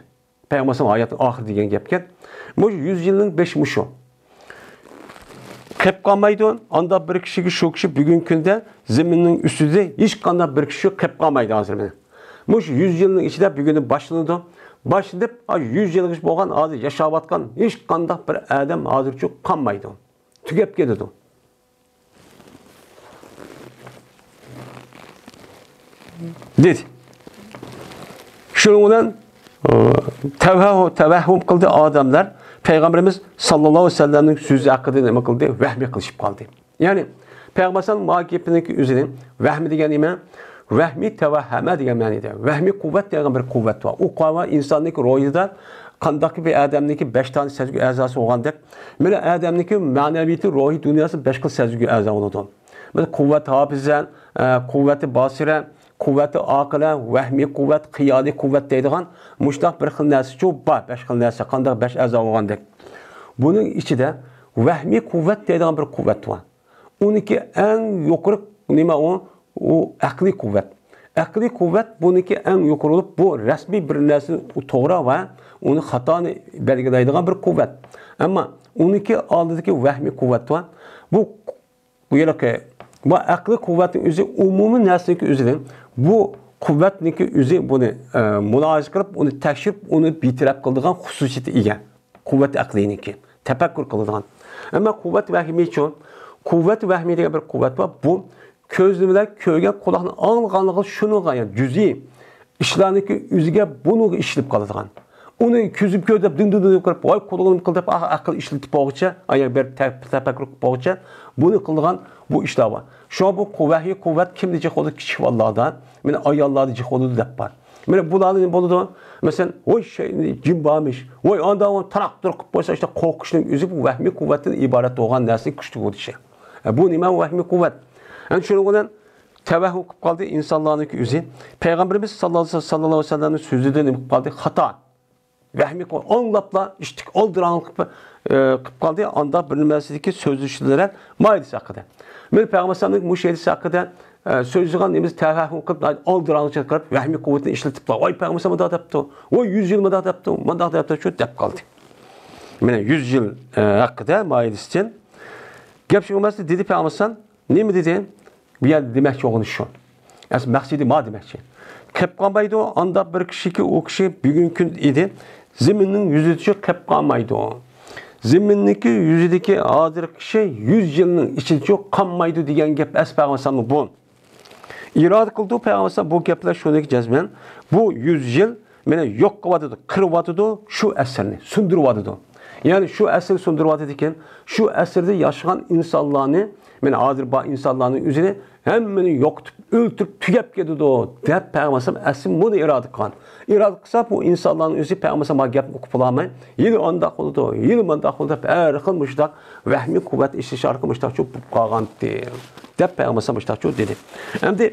پەيغەمبەر ھاياتنىڭ ئاخىرى دېگەن گەپكەن. مۇشۇ يۈز يىلنىڭ بېشى مۇشۇ. قېپ قالمايدۇ. ئانداق بىر كىشىگە شۇ كىشى بۈگۈنكى كۈندە زېمىننىڭ ئۈستىدە ھېچقانداق بىر كىشى قېپ قالمايدۇ ھازىر مانا. مۇشۇ يۈز يىلنىڭ ئىچىدە بۈگۈندىن باشلىنىدۇ. باشلىنىپ، ئا، يۈز يىلغىچە بولغان ھازىر ياشاۋاتقان ھېچقانداق بىر ئادەم ھازىرچۇ قالمايدۇ. تۈگەپ كېتىدۇ. دېدى. شۇنىڭ بىلەن، ئى، تەۋەھھۇ-، تەۋەھھۇم قىلدى ئادەملەر. پەيغەمبىرىمىز ساللاللاھۇ ئەلەيھى ۋەسەللەمنىڭ سۆزى ھەققىدە نېمە قىلدى؟ ۋەھمى قىلىشىپ قالدى. يەنى پەيغەمبەر ئەلەيھىسسالام ما گېپىنىڭكى ئۆزىنى ۋەھمى دېگەن نېمە؟ ۋەھمى تەۋەھھەمە دېگەن مەنىدە. ۋەھمى قۇۋۋەت دېگەن بىر قۇۋۋەت بار. ئۇ قۇۋۋەت ئىنساننىڭكى روھىدا قانداق بىر ئادەمنىڭكى بەش دانە سەزگۈ ئەزاسى بولغاندەك، مانا ئادەمنىڭكى مەنەۋىيىتى، روھىي دۇنياسى بەش خىل سەزگۈ ئەزا بولىدۇ. مانا قۇۋۋەت ھاپىزە، ئە، قۇۋۋەتى باسىرە، قۇۋۋەتى ئاقىلە، ۋەھمىي قۇۋۋەت، قىيالىي قۇۋۋەت دەيدىغان مۇشۇنداق بىر خىل نەرسىچۇ بار، بەش خىل نەرسە، قانداق بەش ئەزا بولغاندەك. بۇنىڭ ئىچىدە ۋەھمىي قۇۋۋەت دەيدىغان بىر قۇۋۋەت بار. ئۇنىڭكى ئەڭ يۇقىرى نېمە ئۇ؟ ئۇ ئەقلىي قۇۋۋەت. ئەقلىي قۇۋۋەت بۇنىڭكى ئەڭ يۇقىرى بولۇپ، بۇ رەسمىي بىر نەرسىنى توغرا ۋە ئۇنى خاتانى بەلگىلەيدىغان بىر قۇۋۋەت. ئەمما ئۇنىڭكى ئالدىدىكى ۋەھمىي قۇۋۋەت بار. بۇ، بۇ ھېلىقى، بۇ ئەقلىي قۇۋۋەتنىڭ ئۆزى ئومۇمىي نەرسىنىڭكى ئۆزىدىن، بۇ قۇۋۋەتنىڭكى ئۆزى بۇنى، ئە، مۇلاھىزە قىلىپ، ئۇنى تەكشۈرۈپ، ئۇنى بىتەرەپ قىلىدىغان خۇسۇسىيىتىگە ئىگە. قۇۋۋەت ئەقلىينىڭكى، تەپەككۇر قىلىدىغان. ئەمما قۇۋۋەت ۋەھمىيچۇ؟ قۇۋۋەت ۋەھمىي دېگەن بىر قۇۋۋەت بار. بۇ كۆزنى بىلەن كۆرگەن، قۇلاقنى ئاڭلىغانلىقى شۇنىڭغا، يەنى جۈزئىي ئىشلارنىڭكى ئۆزىگە بۇنىڭغا ئىشلىنىپ قالىدىغان. ئۇنى كۆزۈم كۆر دەپ دىڭ دىڭ دىڭ قىلىپ، ۋاي قۇلىقىم قىل دەپ، ئاھ، ئەقىل ئىشلىتىپ بولغۇچە، ئايا بىر تە-، تەپەككۇر قىلىپ بولغۇچە، بۇنى قىلىدىغان بۇ ئىشلار بار. شۇڭا بۇ قۇ-، ۋەھمىي قۇۋۋەت كىمدە جىق بولىدۇ؟ كىچىك بالىلاردا، مانا ئاياللاردا جىق بولىدۇ دەپ بار. مانا بۇلاردا نېمە بولىدۇ؟ مەسىلەن، ۋاي شەيتان جىن بارمىش، ۋاي ئانداق تاراق تۇرۇپ قىلىپ قويسا، ئىشتە قورقۇشنىڭ ئۆزى بۇ ۋەھمىي قۇۋۋەتتىن ئىبارەت بولغان نەرسىنى كۈچلۈك بولۇشى. ئە، بۇ نېمە؟ ۋەھمىي قۇۋۋەت. ئەنە شۇنىڭ بىلەن تەۋەھھۇم قىلىپ قالدى ئىنسانلارنىڭكى ئۆزى. پەيغەمبىرىمىز ساللاللاھۇ، ساللاللاھۇ ئەلەيھى ۋەسەللەمنىڭ سۆزىدە نېمە قىلىپ قالدى؟ خاتا. ۋەھمىي قىلىپ، ئاڭلاپلا ئىشتىك ئالدىراڭلىق قىلىپ، ئە، قىلىپ قالدى. ئانداق بىر نېمىسىدىكى سۆزلىشىشلەر ما ھەدىسى ھەققىدە. مەن پەيغەمبەر ئەلەيھىسسالامنىڭ مۇشۇ ھەدىسى ھەققىدە، ئە، سۆزلىگەن نېمىسى تەۋەھھۇم قىلىپ، ئالدىراڭلىق قىلىپ، ۋەھمىي قۇۋۋىتىنى ئىشلىتىپلا، ۋاي پەيغەمبەر ئەلەيھىسسالام مۇنداق دەپتۇ، ۋاي يۈز يىل مۇنداق دەپتۇ، مۇنداق دەپتۇ، شۇ دەپ قالدى. مانا يۈز يىل، ئە، ھەققىدە ما ھەدىستىن گەپ شۇ ئەمەس، دېدى پەيغەمبەر ئەلەيھىسسالام. نېمە دېدى؟ بۇ يەردە دېمەكچى بولغىنى شۇ. ئەسلى مەقسىتى ما دېمەكچى. قېپ قالمايدۇ، ئانداق بىر كىشىكى ئۇ كىشى بۈگۈنكى كۈن ئىدى، زېمىننىڭ يۈزىدىچۇ قېپ قالمايدۇ. زېمىننىڭكى يۈزىدىكى ھازىرقى كىشى يۈز يىلنىڭ ئىچىدىچۇ قالمايدۇ دېگەن گەپ ئەسلى پەيغەمبەر ئەلەيھىسسالامنىڭ بۇ. ئىرادە قىلدى پەيغەمبەر ئەلەيھىسسالام بۇ گەپلەر شۇنىڭكى جەزمەن. بۇ يۈز يىل مانا يوق قىلىۋاتىدۇ، قىرىۋاتىدۇ شۇ ئەسىرنى، سۇندۇرۇۋاتىدۇ. يەنى شۇ ئەسىرنى سۇندۇرۇۋاتىدىكەن، شۇ ئەسىردە ياشىغان ئىنسانلارنى، مانا ھازىر بار ئىنسانلارنىڭ ئۆزىنى ھەممىنى يوقىتىپ، ئۆلتۈرۈپ، تۈگەپ كېتىدۇ دەپ پەيغەمبەر ئەلەيھىسسالام ئەسلى بۇنى ئىرادە قىلغان. ئىرادە قىلسا، بۇ ئىنسانلارنىڭ ئۆزى پەيغەمبەر ئەلەيھىسسالام بار گەپنى ئوقۇپ بولالماي، يەنە ئانداق بولىدۇ، يەنە مانداق بولىدۇ دەپ، ھەر خىل مۇشۇنداق ۋەھمىي قۇۋۋەت ئىشلىشى ئارقىلىق مۇشۇنداقچۇ بولۇپ قالغانتى دەپ پەيغەمبەر ئەلەيھىسسالام مۇشۇنداقچۇ دېدى. ئەمدى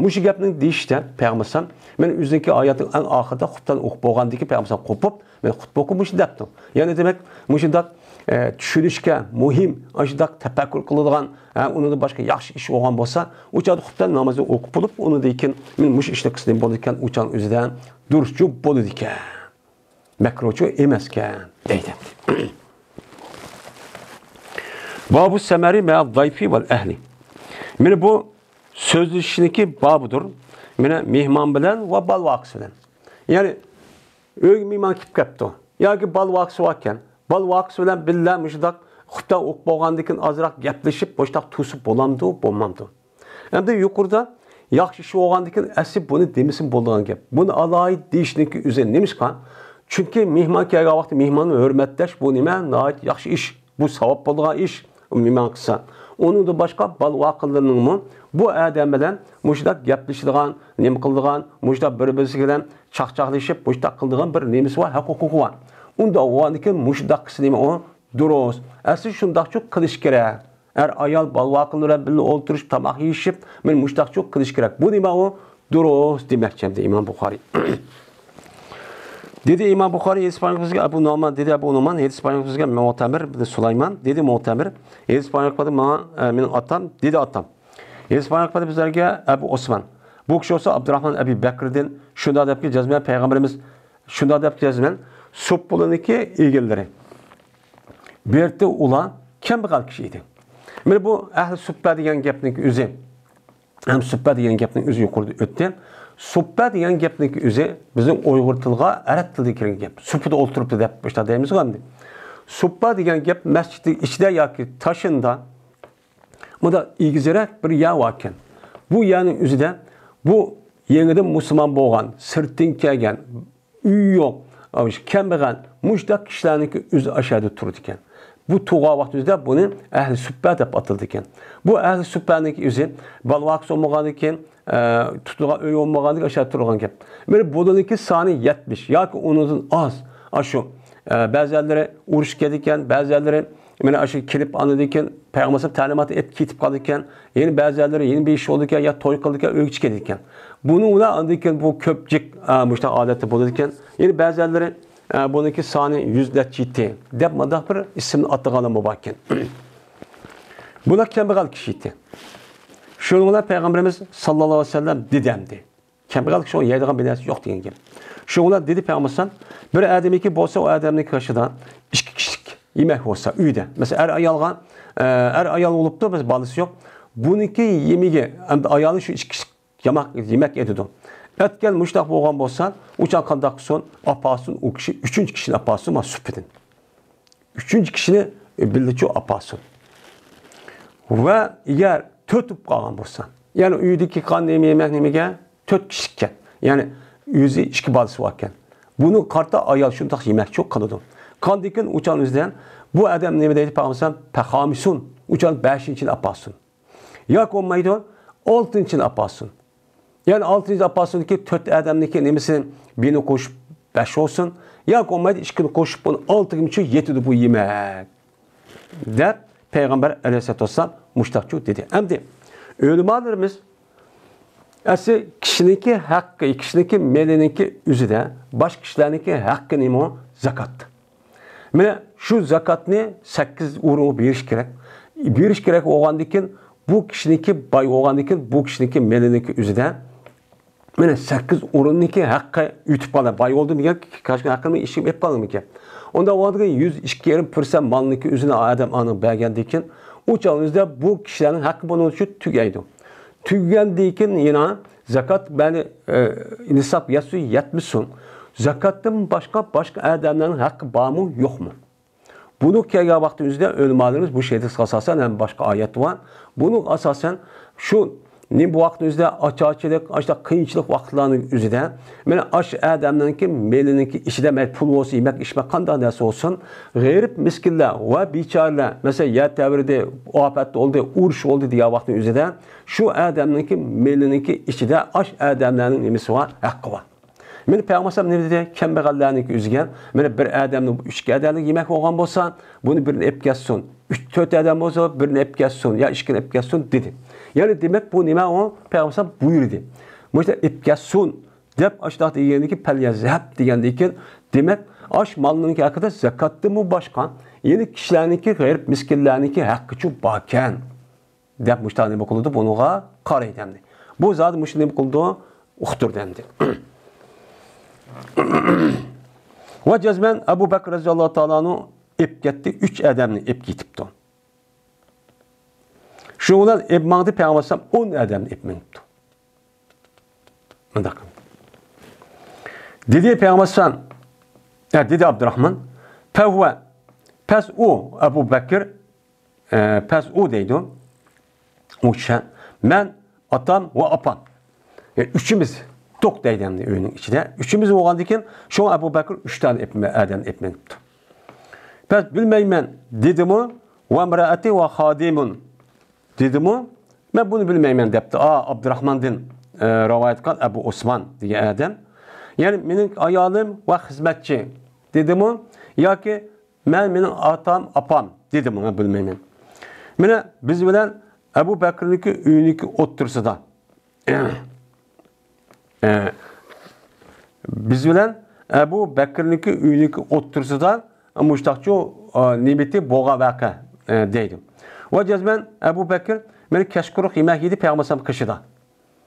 مۇشۇ گەپنىڭ دېيىشىچە پەيغەمبەر ئەلەيھىسسالام مانا ئۆزىنىڭكى ھاياتىنىڭ ئەڭ ئاخىرىدا خۇپتان ئوقۇپ بولغاندىن كېيىن پەيغەمبەر ئەلەيھىسسالام قوپۇپ، مانا خۇتبە ئوقۇپ مۇشۇ دەپتۇ. يەنى دېمەك، مۇشۇنداق، ئە، چۈشىنىشكە مۇھىم، ئاشۇنداق تەپەككۇر قىلىدىغان، ھە، ئۇنىڭدىن باشقا ياخشى ئىش بولغان بولسا، ئۇ چاغدا خۇپتان نامازىنى ئوقۇپ بولۇپ، ئۇنىڭدىن كېيىن مانا مۇشۇ ئىشنى قىلسا نېمە بولىدىكەن، ئۇ چاغنىڭ ئۆزىدە دۇرۇسچۇ بولىدىكەن. مەكرۇھچۇ ئەمەسكەن دەيدۇ. بابۇ سەمەرى مەئەل زايفى ۋەل ئەھلى. مانا بۇ سۆزلىشىشنىڭكى بابىدۇر. مانا مېھمان بىلەن ۋە بالا ۋاقىسى بىلەن. يەنى ئۆيگە مېھمان كېلىپ كەپتۇ. ياكى بالا ۋاقىسى باركەن. بالا ۋاقىسى بىلەن بىللە مۇشۇنداق خۇپتان ئوقۇپ بولغاندىن كېيىن ئازراق گەپلىشىپ، مۇشۇنداق تۇرسا بولامدۇ، بولمامدۇ؟ ئەمدى يۇقىرىدا ياخشى ئىش بولغاندىن كېيىن ئەسلى بۇنى دېمىسىمۇ بولىدىغان گەپ. بۇنى ئالاھىدە دېيىشنىڭكى ئۆزى نېمىشقا؟ چۈنكى مېھمان كەلگەن ۋاقىتتا مېھماننى ھۆرمەتلەش بۇ نېمە؟ ناھايىتى ياخشى ئىش. بۇ ساۋاب بولىدىغان ئىش. ئۇ مېھمان قىلسا. ئۇنىڭدىن باشقا بالا-ۋاقىلىرىنىڭمۇ بۇ ئادەم بىلەن مۇشۇنداق گەپلىشىدىغان، نېمە قىلىدىغان، مۇشۇنداق بىر-بىرسى بىلەن چاقچاقلىشىپ، مۇشۇنداق قىلىدىغان بىر نېمىسى بار، ھەق-ھوقۇقى بار. ئۇنداق بولغاندىكىن مۇشۇنداق قىلسا نېمە ئۇ؟ دۇرۇس. ئەسلى شۇنداقچۇ قىلىش كېرەك. ئەر-ئايال بالا-ۋاقىلىرى بىلەن ئولتۇرۇشۇپ تاماق يېيىشىپ، مانا مۇشۇنداقچۇ قىلىش كېرەك. بۇ نېمە ئۇ؟ دۇرۇس دېمەكچى ئەمدى ئىمام بۇخارىي. دېدى ئىمام بۇخارىي، ھەدىس بايان قىلغان بىزگە ئەبۇ نۇئمان، دېدى ئەبۇ نۇئمان، ھەدىس بايان قىلغان بىزگە مۇئتەمىر بىن سۇلايمان، دېدى مۇئتەمىر، ھەدىس بايان قىلدى ماڭا، ئە، مېنىڭ ئاتام، دېدى ئاتام. ھەدىس بايان قىلدى بىزلەرگە ئەبۇ ئوسمان. بۇ كىشى بولسا ئابدۇراخمان ئەبى بەكردىن شۇنداق دەپكى جەزمەن پەيغەمبىرىمىز شۇنداق دەپ جەزمەن سۇپپىلىنىكى ئىگىلىرى. بېرتى ئۇلار كەمبەغەل كىشى ئىدى. مانا بۇ ئەھلى سۇپپە دېگەن گەپنىڭ ئۆزى. ھەم سۇپپە دېگەن گەپنىڭ ئۆزى يۇقىرىدا ئۆتتى. سۇپپە دېگەن گەپنىڭ ئۆزى بىزنىڭ ئۇيغۇر تىلىغا ئەرەب تىلىدىن كىرگەن گەپ. سۇپپىدا ئولتۇرۇپتۇ دەپ مۇشۇنداق دەيمىزغۇ ئەمدى. سۇپپە دېگەن گەپ مەسچىتنىڭ ئىچىدە ياكى تاشىندا مۇنداق ئېگىزرەك بىر يەر باركەن. بۇ يەرنىڭ ئۆزىدە بۇ يېڭىدىن مۇسۇلمان بولغان، سىرتتىن كەلگەن، ئۆيى يوق، كەمبەغەل، مۇشۇنداق كىشىلەرنىڭكى ئۆزى ئاشۇ يەردە تۇرىدىكەن. بۇ تۇرغان ۋاقتى ئۆزىدە بۇنى ئەھلى سۇپپە دەپ ئاتىلىدىكەن. بۇ ئەھلى سۇپپەنىڭكى ئۆزى بالا-ۋاقىسى بولمىغاندىكىن، ئە، تۇتۇلغان ئۆي بولمىغاندىكىن ئاشۇ يەردە تۇرغان گەپ. مانا بۇنىڭكى سانى يەتمىش ياكى ئۇنىڭدىن ئاز. ئاشۇ، ئە، بەزىلىرى ئۇرۇشقا كېتىدىكەن، بەزىلىرى مانا ئاشۇ كېلىپ ئاندىن كېيىن پەيغەمبەر ئەلەيھىسسالام تەلىماتى ئېلىپ كېتىپ قالىدىكەن. يەنە بەزىلىرى يەنە بىر ئىش بولىدىكەن، يا توي قىلىدىكەن، ئۆيگە چىقىدىكەن. بۇنىڭ بىلەن ئاندىن كېيىن بۇ كۆپچىلىك، ئا، مۇشۇنداق ھالەتتە بولىدىكەن. يەنە بەزىلىرى، ئا، بۇنىڭكى سانى يۈز نەچچە ئىدى دەپ مۇنداق بىر ئىسىمنى ئاتىغانلارمۇ باركەن. بۇلار كەمبەغەل كىشى ئىدى. شۇنىڭ بىلەن پەيغەمبىرىمىز ساللاللاھۇ ئەلەيھى ۋەسەللەم دېدى ئەمدى. كەمبەغەل كىشى يەيدىغان بىر نەرسە يوق دېگەن گەپ. شۇنىڭ بىلەن دېدى پەيغەمبەر ئەلەيھىسسالام، بىر ئادەمنىڭكى بولسا ئۇ ئادەمنىڭ قېشىدا ئىككى كىشىلىك يېمەك بولسا ئۆيدە. مەسىلەن، ئەر ئايالغا، ئە، ئەر ئايال بولۇپتۇ، بىز بالىسى يوق. بۇنىڭكى يېمىكى، ئەمدى ئايالى شۇ ئىككى كىشىلىك ياماق، يېمەك ئېتىدۇ. ئەتكەن مۇشۇنداق بولغان بولسا، ئۇچان قانداق قىلسۇن؟ ئاپارسۇن، ئۇ كىشى ئۈچىنچى كىشىنى ئاپارسۇن، مانا سۇپىدىن. ئۈچىنچى كىشىنى، ئە، بىللىچۇ ئاپارسۇن. ۋە ئەگەر تۆت بولۇپ قالغان بولسا، يەنى ئۆيدىكى قان نېمە يېمەك نېمىگە تۆت كىشىلىككەن. يەنى ئۆزى ئىككى بالىسى باركەن. بۇنى قارىتا ئايال شۇنداق يېمەكچۇ قىلىدۇ. قاندىكىن ئۇچان ئۆزىدىن بۇ ئادەم نېمە دەيدۇ پەيغەمبەر؟ پەخامىسۇن. ئۇچان بەشىنچىنى ئاپارسۇن. ياكى بولمايدۇ، ئالتىنچىنى ئاپارسۇن. يەنى ئالتىنچى ئاپارسۇندىكى تۆت ئادەمنىڭكى نېمىسىنى بىرنى قوشۇپ بەش بولسۇن. ياكى بولمايدۇ، ئىككىنى قوشۇپ بۇنى ئالتىگىمۇچۇ يېتىدۇ بۇ يېمەك. دەپ پەيغەمبەر ئەلەيھىسسالاتۇ ۋەسسالام مۇشتاقچۇ دېدى. ئەمدى ئۆلىمالىرىمىز ئەسلى كىشىنىڭكى ھەققى، كىشىنىڭكى مېلىنىڭكى ئۆزىدە باشقا كىشىلەرنىڭكى ھەققى نېمە؟ زاكات. مانا شۇ زاكاتنى سەككىز ئورۇنغا بېرىش كېرەك. بېرىش كېرەك بولغاندىكىن بۇ كىشىنىڭكى باي بولغاندىكىن بۇ كىشىنىڭكى مېلىنىڭكى ئۆزىدە مانا سەككىز ئورۇندىكى ھەققى ئۆتۈپ قالدى. باي بولدۇم دېگەن كاشكىنىڭ ھەققىنى ئىشىم ئېلىپ قالدىمىكىن. ئۇنداق بولغاندىكىن يۈز ئىككى يېرىم پىرسەنت مالنىڭكى ئۆزىنى ئادەم ئانىڭ بەرگەندىكىن ئۇ چاغ ئۆزىدە بۇ كىشىلەرنىڭ ھەققى بۇنىڭ ئۈچۈن تۈگەيدۇ. تۈگىگەندىن كېيىن يەنە زاكات، مەنى، ئە، نىساب يەتسۇن، يەتمىسۇن. زاكاتتىن باشقا، باشقا ئادەملەرنىڭ ھەققى بارمۇ، يوقمۇ؟ بۇنى كەلگەن ۋاقتى ئۆزىدە ئۆلىمالىرىمىز بۇ ھەدىسكە ئاساسەن ھەم باشقا ئايەت بار. بۇنىڭ ئاساسەن شۇ نېمە بۇ ۋاقىتنىڭ ئۆزىدە ئاچارچىلىق، ئاشۇنداق قىيىنچىلىق ۋاقىتلارنىڭ ئۆزىدە، مانا ئاشۇ ئادەمنىڭكى مېلىنىڭكى ئىچىدە مەيلى پۇل بولسا، يېمەك، ئىچمەك، قانداق نەرسە بولسۇن، غېرىب، مىسكىنلەر ۋە بىچارىلەر، مەسىلەن، يەر تەۋرىدى، ئاپەت بولدى، ئۇرۇش بولدى دېگەن ۋاقىتنىڭ ئۆزىدە شۇ ئادەمنىڭكى مېلىنىڭكى ئىچىدە ئاشۇ ئادەملەرنىڭ نېمىسى بار؟ ھەققى بار. مانا پەيغەمبەر ئەلەيھىسسالام نېمە دېدى؟ كەمبەغەللەرنىڭكى ئۆزىگە، مانا بىر ئادەمنىڭ ئۈچ ئادەملىك يېمەك بولغان بولسا، بۇنى بىرنى ئېلىپ كەتسۇن. ئۈچ، تۆت ئادەم بولسا، بىرنى ئېلىپ كەتسۇن، يا ئىككىنى ئېلىپ كەتسۇن دېدى. يەنى دېمەك، بۇ نېمە ئۇ؟ پەيغەمبەر ئەلەيھىسسالام بۇيرۇدى. مۇشۇنداق ئېلىپ كەتسۇن دەپ ئاشۇنداق دېگەندىكىن، پەليەزھەب دېگەندىكىن، دېمەك، ئاش مالنىڭكى ھەققىدە زاكاتتىنمۇ باشقا، يەنى كىشىلەرنىڭكى، غېرىب مىسكىنلەرنىڭكى ھەققىچۇ باركەن. دەپ مۇشۇنداق نېمە قىلىدۇ؟ بۇنىڭغا قارايدۇ ئەمدى. بۇ زادى مۇشۇ نېمە قىلىدۇ؟ ئۇقتۇردى ئەمدى. ۋە جەزمەن ئەبۇ بەكىر رەزىياللاھۇ تائالا ئەنھۇ ئېلىپ كەتتى، ئۈچ ئادەمنى ئېلىپ كېتىپتۇ. شۇ بىلەن ئېلىپ ماڭدى، پەيغەمبەر ئەلەيھىسسالام ئون ئادەمنى ئېلىپ مېڭىپتۇ. مۇنداق. دېدى پەيغەمبەر ئەلەيھىسسالام، ھە، دېدى ئابدۇراخمان، پەھۋە، پەس ئۇ، ئەبۇ بەكىر، ئە، پەس ئۇ دەيدۇ. ئۇ كىشى، مەن، ئاتام ۋە ئاپام. يەنى ئۈچىمىز توق دەيدۇ ئەمدى ئۆينىڭ ئىچىدە. ئۈچىمىز بولغاندىكىن شۇڭا ئەبۇ بەكىر ئۈچ دانە ئېپ-، ئادەمنى ئېلىپ مېڭىپتۇ. پەس بىلمەيمەن دېدىمۇ، ۋە ئىمرائەتى ۋە خادىمۇن. دېدىمۇ؟ مەن بۇنى بىلمەيمەن دەپتۇ. ئا، ئابدۇراخماندىن، ئە، رىۋايەت قىلغان ئەبۇ ئوسمان دېگەن ئادەم. يەنى مېنىڭ ئايالىم ۋە خىزمەتچى دېدىمۇ؟ ياكى مەن، مېنىڭ ئاتام، ئاپام دېدىمۇ؟ مەن بىلمەيمەن. مانا بىز بىلەن ئەبۇ بەكرىنىڭكى ئۆيىنىڭكى ئوتتۇرىسىدا. ئە، بىز بىلەن ئەبۇ بەكرىنىڭكى ئۆيىنىڭكى ئوتتۇرىسىدا مۇشتاقچۇ، ئە، نېمىتى بولغان ۋەقە، ئە، دەيدۇ. ۋە جەزمەن ئەبۇ بەكىر مانا كەچقۇرۇق يېمەك يېدى پەيغەمبەر ئەلەيھىسسالام قېشىدا.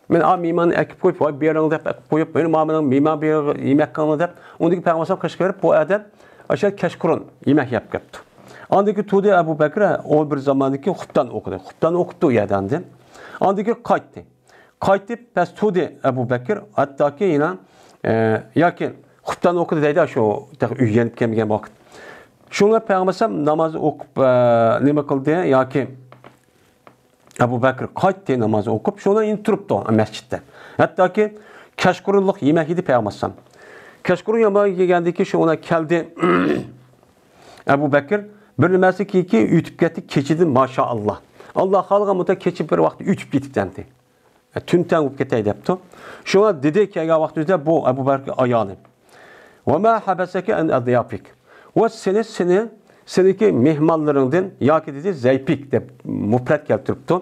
مانا ئا مېھماننى ئەكىپ قويۇپ، ۋاي بېرىڭ دەپ ئەكىپ قويۇپ، مانا مانا مېھمان بېرىڭ يېمەك قىلىڭ دەپ، ئۇندىكى پەيغەمبەر ئەلەيھىسسالام قېشىغا بېرىپ، بۇ ئادەم ئاشۇ كەچقۇرۇن يېمەك يەپ كەپتۇ. ئاندىن كېيىن تۇردى ئەبۇ بەكرى، ئۇ بىر زاماندىن كېيىن خۇپتان ئوقۇدى. خۇپتان ئوقۇپتۇ ئۇ يەردە ئاندىن. ئاندىن كېيىن قايتتى. قايتىپ پەس تۇردى ئەبۇ بەكىر، ھەتتاكى يەنە، ئە، ياكى خۇپتان ئوقۇدى دەيدۇ، شۇ تېخى ئۆيگە يېنىپ كەلمىگەن ۋاقىت. شۇڭا پەيغەمبەر ئەلەيھىسسالام ناماز ئوقۇپ، ئە، نېمە قىلدى ياكى ئەبۇ بەكىر قايتتى ناماز ئوقۇپ، شۇڭا يەنە تۇرۇپتۇ مەسچىتتە. ھەتتاكى كەچقۇرۇنلۇق يېمەك يېدى پەيغەمبەر ئەلەيھىسسالام. كەچقۇرۇن يېمەك يېگەندىن كېيىن شۇڭا كەلدى. ئەبۇ بەكىر بىر نېمەسى كېيىنكى ئۆتۈپ كەتتى كېچىدىن، ماشائاللا. ئاللا خالىغان مۇددەت كېچە بىر ۋاقىت ئۆتۈپ كېتىپتىمدى. ئە، تۈن تەڭ بولۇپ كېتەي دەپتۇ. شۇڭا دېدى كەلگەن ۋاقتىمىزدا بۇ ئەبۇ بەكىر ئايالى. «ۋە ما ھەبەسەكە ئەن ئەزيافىك.» ۋە سېنى، سېنى، سېنىڭكى مېھمانلىرىڭدىن ياكى دېدى زەيپىك دەپ مۇپرەت كەلتۈرۈپتۇ.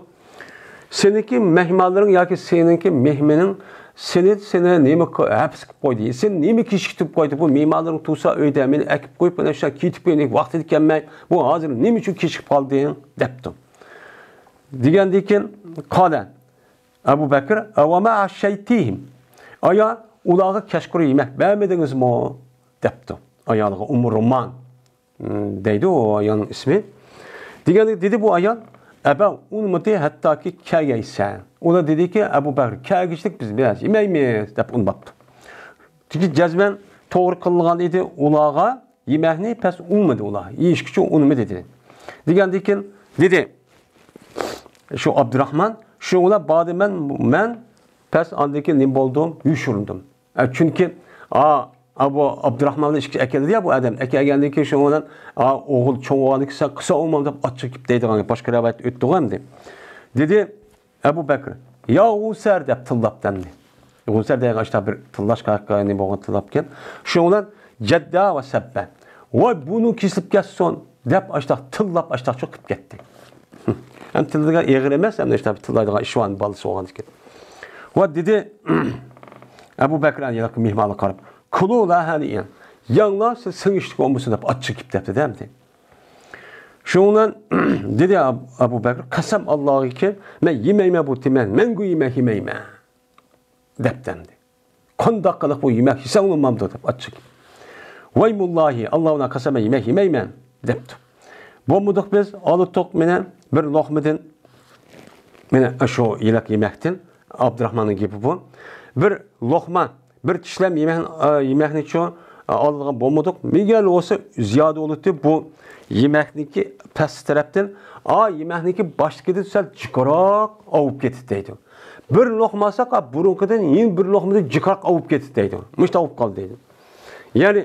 سېنىڭكى مېھمانلىرىڭ ياكى سېنىڭكى مېھمىنىڭ سېنى، سېنى نېمە قى-، ھەپس قىلىپ قويدى؟ سېنى نېمە كېچىكتۈرۈپ قويدى؟ بۇ مېھمانلىرىڭ تۇرسا ئۆيدە مېنى ئەكىپ قويۇپ، مانا شۇ كېتىپ كەتكەن ۋاقتىدا كەلمەي، بۇ ھازىر نېمە ئۈچۈن كېچىكىپ قالدىڭ؟ دەپتۇ. دېگەندىن كېيىن، قالە، ئەبۇ بەكىر، «ئەۋەما ئەششەيتىھىم.» ئايا، ئۇلارغا كەچقۇرۇن يېمەك بەرمىدىڭىزمۇ؟ دەپتۇ. ئايالىغا ئۇممۇ رۇممان، م، دەيدۇ ئۇ ئايالنىڭ ئىسمى. دېگەندە دېدى بۇ ئايال، «ئەبەۋ، ئۇنىمىدى ھەتتاكى كەلگەيسە.» ئۇلار دېدىكى، «ئەبۇ بەكىر، كەلگۈچىلىك بىز بىلەن يېمەيمىز» دەپ ئۇنىماپتۇ. چۈنكى جەزمەن توغرا قىلىنغان ئىدى ئۇلارغا يېمەكنى، پەس ئۇنىمىدى ئۇلار. يېيىشكىچۇ ئۇنىمىدى دېدى. دېگەندىن كېيىن دېدى، شۇ ئابدۇراخمان، شۇ ئۇلار باردى، مەن، مەن پەس ئاندىن كېيىن نېمە بولدۇم؟ يوشۇرۇندۇم. ئە، چۈنكى، ئا، ئا، بۇ ئابدۇراخمان بىلەن ئىككىسى ئەكەلدى يا بۇ ئادەم. ئەكەلگەندىن كېيىن شۇنىڭ بىلەن، ئا، ئوغۇل چوڭ بولغاندىن كېيىن سەن قىلسا ئوغلۇم دەپ ئاچچىقىپ كېتىپ دەيدىغان گەپ. باشقا رىۋايەت ئۆتتىغۇ ئەمدى. دېدى ئەبۇ بەكرى، «يا غۇسەر» دەپ تىللاپتۇ ئەمدى. غۇسەر دېگەن ئاشتا بىر تىللاش كارىكتېرى بولغان تىللاپكەن. شۇنىڭ بىلەن جەددا ۋە سەببە. «ۋاي، بۇنى كېسىپ كەتسۇن» دەپ ئاشتاق تىللاپ ئاشتاق چوقۇپ كەتتى. ھەم تىللىغان ئېغىر ئەمەس، ھەم ئاشتاق بىر تىللايدىغان ئىشۋان بالىسى بولغاندىكىن. ۋە دېدى، ئەبۇ بەكرى ئەنە مېھمانغا قاراپ، «كۇلۇ لا ھانىئەن، يەڭلار سىز سىڭىشلىك بولمىسۇن» دەپ ئاچچىقىپ كېتىپتۇ ئەمدى. شۇنىڭ بىلەن دېدى ئەبۇ بەكرى، «قەسەم ئاللاغىكى، مەن يېمەيمەن بۇ تېمەن، مەڭگۈ يېمەك يېمەيمەن» دەپتۇ ئەمدى. «قانداق قىلىپ بۇ يېمەك يېسەڭ بولمامدۇ؟» دەپ ئاچچىقىپ. «ۋايمۇللاھى، ئاللا بىلەن قەسەم، مەن يېمەك يېمەيمەن» دەپتۇ. بولمىدۇق بىز، ئالدۇق مانا بىر لوقمىدىن، مانا شۇ يېلىق يېمەكتىن، ئابدۇراخماننىڭ گېپى بۇ. بىر لوقما، بىر چىشلەم يېمەك، ئا، يېمەكنىچۇ، ئا، ئالىدىغان بولمىدۇق. مەگەر بولسا زىيادە بولۇتتى بۇ يېمەكنىڭكى پەس تەرەپتىن، ئا، يېمەكنىڭكى باشتىكىدىن سەل جىقراق ئاۋۇپ كېتىدۇ دەيدۇ. بىر لوقما ئالساق، ئا، بۇرۇنقىدىن يەنە بىر لوقمىدىن جىقراق ئاۋۇپ كېتىدۇ دەيدۇ. مۇشۇنداق ئاۋۇپ قالدى دەيدۇ. يەنى،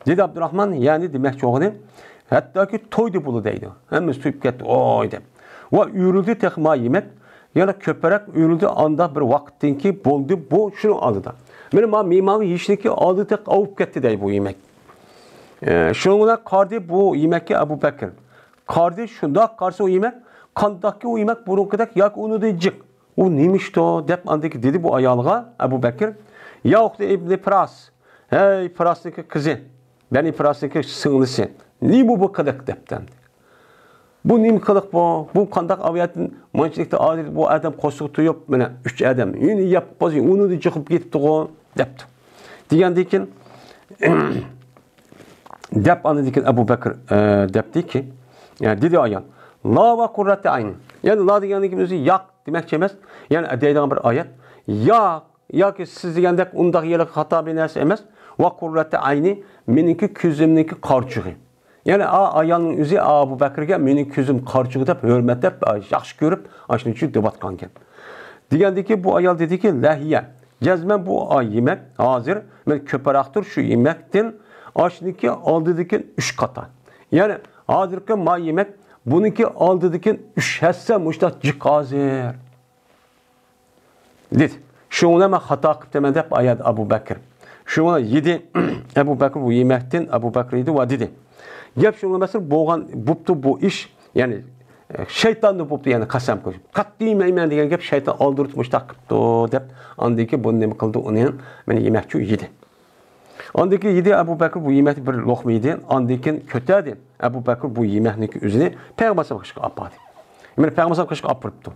دېدى ئابدۇراخمان، يەنى دېمەكچى بولغىنى، ھەتتاكى تويدى بۇلار دەيدۇ. ھەممىسى تويۇپ كەتتى، ۋاي دەپ. ۋە ئۆرۈلدى تېخى ما يېمەك. يەنە كۆپرەك ئۆرۈلدى، ئانداق بىر ۋاقىتتىن كېيىن بولدى بۇ شۇنىڭ ئالدىدا. مانا ما مېھمانغا يېيىشنىڭكى ئالدىدا تېخى ئاۋۇپ كەتتى دەي بۇ يېمەك. ئە، شۇنىڭ بىلەن قارىدى بۇ يېمەككە ئەبۇ بەكىر. قارىدى، شۇنداق قارىسا ئۇ يېمەك، قانداقكى ئۇ يېمەك بۇرۇنقىدەك ياكى ئۇنىڭدىن جىق. «ئۇ نېمىشتۇ؟» دەپ ئاندىن كېيىن دېدى بۇ ئايالغا، ئەبۇ بەكىر، «يا ئۇختى ئىبنى پىراس، ھەي پىراسنىڭكى قىزى، بەنى پىراسنىڭكى سىڭلىسى، نېمە بۇ قىلىق؟» دەپتۇ ئەمدى. «بۇ نېمە قىلىق بۇ؟ بۇ قانداق ئاۋىيەتتىن مۇنچىلىكتا ئادىل بۇ ئادەم قورسىقى تويۇپ، مانا ئۈچ ئادەم يېنى يەپ قالسا، ئۇنىڭدىن جىقىپ كېتىپتىغۇ؟» دەپتۇ. دېگەندىن كېيىن، دەپ ئاندىن كېيىن ئەبۇ بەكىر، ئە، دەپتىكى، ئە، دېدى ئايال، «لا ۋە قۇررەتە ئەينى.» يەنى لا دېگەندىن كېيىن ئۆزى ياق دېمەكچى ئەمەس. يەنى دەيدىغان بىر ئايەت. ياق، ياكى سىز دېگەندەك ئۇنداق يېلىق خاتا بىر نەرسە ئەمەس. «ۋە قۇررەتە ئەينى، مېنىڭكى كۆزۈمنىڭكى قارىچۇقى.» يەنى ئا، ئايالنىڭ ئۆزى ئەبۇ بەكرىگە «مېنىڭ كۆزۈم قارىچۇقى» دەپ ھۆرمەتلەپ، ياخشى كۆرۈپ، ئاشۇنىڭ ئۈچۈن دەۋاتقانكەن. دېگەندىكى بۇ ئايال دېدىكى، «لا ھىيە، جەزمەن بۇ ئا، يېمەك ھازىر مەن كۆپرەكتۇر شۇ يېمەكتىن، ئاشۇنىڭكى ئالدىدىكى ئۈچ قاتا.» يەنى ھازىرقى ما يېمەك بۇنىڭكى ئالدىدىكى ئۈچ ھەسسە مۇشتاق جىق ھازىر. دېدى. شۇڭا مەن خاتا قىپتىمەن دەپ ئايەت ئەبۇ بەكرى. شۇڭا يېدى، ئەبۇ بەكرى بۇ يېمەكتىن، ئەبۇ بەكرى يېدى ۋە دېدى. گەپ شۇڭا مەسىلەن بولغان، بوپتۇ بۇ ئىش، يەنى، ئە، شەيتاندا بوپتۇ، يەنى قەسەم قىلىپ. قەتئىي يېمەيمەن دېگەن گەپ شەيتان ئالدۇرۇپ مۇشتاق قىپتۇ دەپ، ئاندىن كېيىن بۇنى نېمە قىلدى، ئۇنى مېنى يېمەكچۇ يېدى. ئاندىن كېيىن يېدى ئەبۇ بەكرى بۇ يېمەكنى بىر لوقما يېدى، ئاندىن كېيىن كۆتەردى ئەبۇ بەكرى بۇ يېمەكنىڭكى ئۆزىنى پەيغەمبەر قېشىغا ئاپاردى. مانا پەيغەمبەر قېشىغا ئاپىرىپتۇ.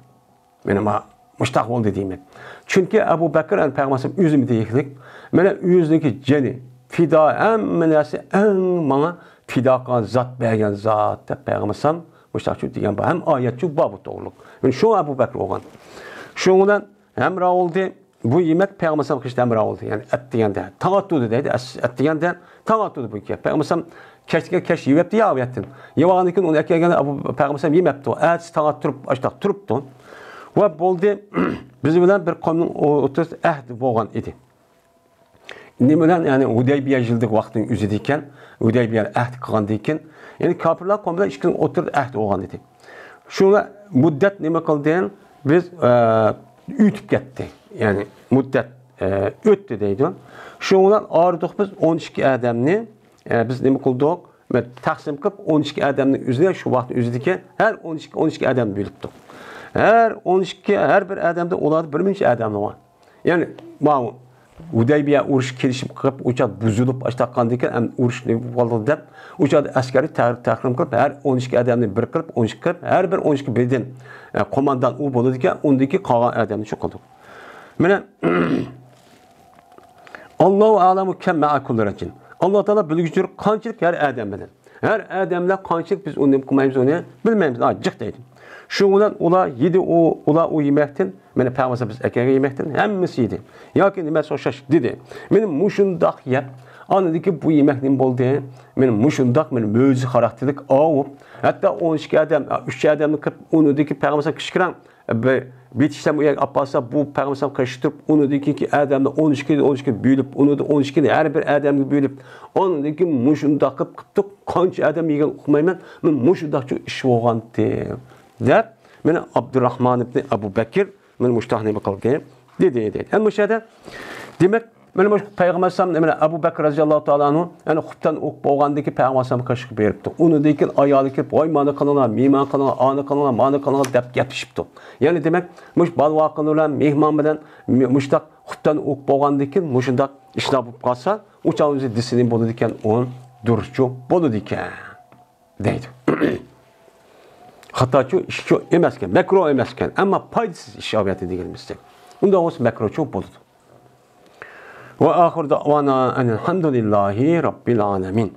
مانا ما-، مۇشتاق بولدى دەيمەن. چۈنكى ئەبۇ بەكرى، يەنى پەيغەمبەر ئۆزىمۇ دېيىقلىق، مانا ئۆزىنىڭكى جېنى پىدا، ھەممە نەرسە ئەڭ ماڭا پىدا قىلغان زات، بەرگەن زات دەپ پەيغەمبەر مۇشتاقچۇ دېگەن بار. ھەم ئايەتچۇ بار بۇ توغرۇلۇق. مانا شۇ ئەبۇ بەكرى بولغان. شۇنىڭ بىلەن ھەمراھ بولدى. بۇ يېمەك پەيغەمبەر قېشىدا ھەمراھ بولدى. يەنى ئەتىگەندە، تاڭ ئاتتۇردى دەيدۇ، ئەس-، ئەتىگەندە تاڭ ئاتتۇردى بۇ گەپ. پەيغەمبەر كەچتە كەچ يېۋەپتۇ يا ئۇيەتتىن. يېۋالغاندىن كېيىن ئۇنى ئەكەلگەندە ئەبۇ پەيغەمبەر يېمەپتۇ. ئەتىسى تاڭ ئاتتۇرۇپ، ئاشتاق تۇرۇپتۇ. ۋە بولدى، بىز بىلەن بىر قومنىڭ ئوتتۇرىسىدا ئەھدى بولغان ئىدى. نېمە بىلەن؟ يەنى ھۇدەيبىيە يىلىدىكى ۋاقىتنىڭ ئۆزىدىكەن، ھۇدەيبىيە ئەھدى قىلغاندىن كېيىن، يەنى كاپىرلار قومى بىلەن ئىككىنىڭ ئوتتۇرىدا ئەھدى بولغان ئىدى. شۇ مۇددەت نېمە قىلدى؟ بىز، ئە، ئۆتۈپ كەتتى. يەنى مۇددەت، ئە، ئۆتتى دەيدۇ. شۇنىڭ بىلەن ئايرىدۇق بىز ئون ئىككى ئادەمنى، ئە، بىز نېمە قىلدۇق؟ تەقسىم قىلىپ، ئون ئىككى ئادەمنىڭ ئۆزىگە شۇ ۋاقىتنىڭ ئۆزىدىكى ھەر ئون ئىككى، ئون ئىككى ئادەمنى بۆلۈپتۇق. ھەر ئون ئىككى، ھەر بىر ئادەمدە ئۇلاردا بىر مۇنچە ئادەم بار. يەنى ماۋۇ ھۇدەيبىيە ئۇرۇش كېلىشىم قىلىپ، ئۇ چاغ بۇزۇلۇپ، ئاشتاققاندىكىن ئەمدى ئۇرۇش نېمە بولدى دەپ، ئۇ چاغدا ئەسكەرنى تەر-، تەقسىم قىلىپ، ھەر ئون ئىككى ئادەمنى بىر قىلىپ، ئون ئىككى قىلىپ، ھەر بىر ئون ئىككى بىردىن، ئە، قوماندان ئۇ بولىدىكەن، ئۇندىكى قالغان ئادەمنى شۇ قىلدۇق. مانا، ئاللاھۇ ئەلەمۇ كەم مەئە كۇللى رەجۇل. ئاللا تائالا بىلگۈچىدۇر قانچىلىك ھەر ئادەم بىلەن. ھەر ئادەم بىلەن قانچىلىك بىز ئۇنى نېمە قىلمايمىز، ئۇنى بىلمەيمىز. ئا، جىق دەيدۇ. شۇ بىلەن ئۇلار يېدى، ئۇ، ئۇلار ئۇ يېمەكتىن، مانا پەيغەمبەر بىز ئەكەلگەن يېمەكتىن ھەممىسى يېدى. ياكى نېمە ئوخشاش دېدى. مانا مۇشۇنداق يەپ، ئاندىن كېيىن بۇ يېمەك نېمە بولدى؟ مانا مۇشۇنداق، مانا مۆجىزە خاراكتېرلىك ئاۋۇپ، ھەتتا ئون ئىككى ئادەم، ئۈچ ئادەمنى قىلىپ، ئۇنىڭدىكى پەيغەمبەر كىچىكرەك بىر بېتىشلەم ئۇ يەرگە ئاپ بارسا، بۇ پەيغەمبەر قېشى تۇرۇپ، ئۇنىڭدىن كېيىنكى ئادەمنى ئون ئىككى، ئون ئىككى بۆلۈپ، ئۇنىڭدىن ئون ئىككىنى ھەر بىر ئادەمگە بۆلۈپ، ئاندىن كېيىن مۇشۇنداق قىلىپ قىپتۇق، قانچە ئادەم يېگەن ئۇقمايمەن، مەن مۇشۇنداقچۇ ئىش بولغانتى، دەپ، مانا ئابدۇراخمان ئىبنى ئەبۇ بەكىر، مانا مۇشۇنداق نېمە قىلدى، دېدى، دېدى. ئەمما مۇشۇ يەردە، دېمەك، مانا مۇشۇ پەيغەمبەر ئەلەيھىسسالام، مانا ئەبۇ بەكىر رەزىياللاھۇ تائالا ئەنھۇ، يەنى خۇپتان ئوقۇپ بولغاندىن كېيىن پەيغەمبەر ئەلەيھىسسالامغا قېشىغا بېرىپتۇ. ئۇنىڭدىن كېيىن ئايالى كېلىپ، ۋاي، مانا قىلىڭلار، مېھمان قىلىڭلار، ئانى قىلىڭلار، مانى قىلىڭلار دەپ گەپلىشىپتۇ. يەنى دېمەك، مۇشۇ بالا-ۋاقىلار بىلەن مېھمان بىلەن مۇشۇنداق خۇپتان ئوقۇپ بولغاندىن كېيىن مۇشۇنداق ئىشلار بولۇپ قالسا، ئۇ چاغ ئۆزى دېسىنى بولىدىكەن، ئۇ دۇرۇسچۇ بولىدىكەن. دەيدۇ. خاتاچۇ، ئىشچۇ ئەمەسكەن، مەكرۇ ئەمەسكەن، ئەمما پايدىسىز ئىش ئاۋېتى دېگىنىمىزدەك. ئۇنداق بولسا مەكرۇچۇ بولىدۇ. ۋە ئاخىر دەۋانا ئەنىلھەمدۇلىللاھى رەببىل ئالەمىن.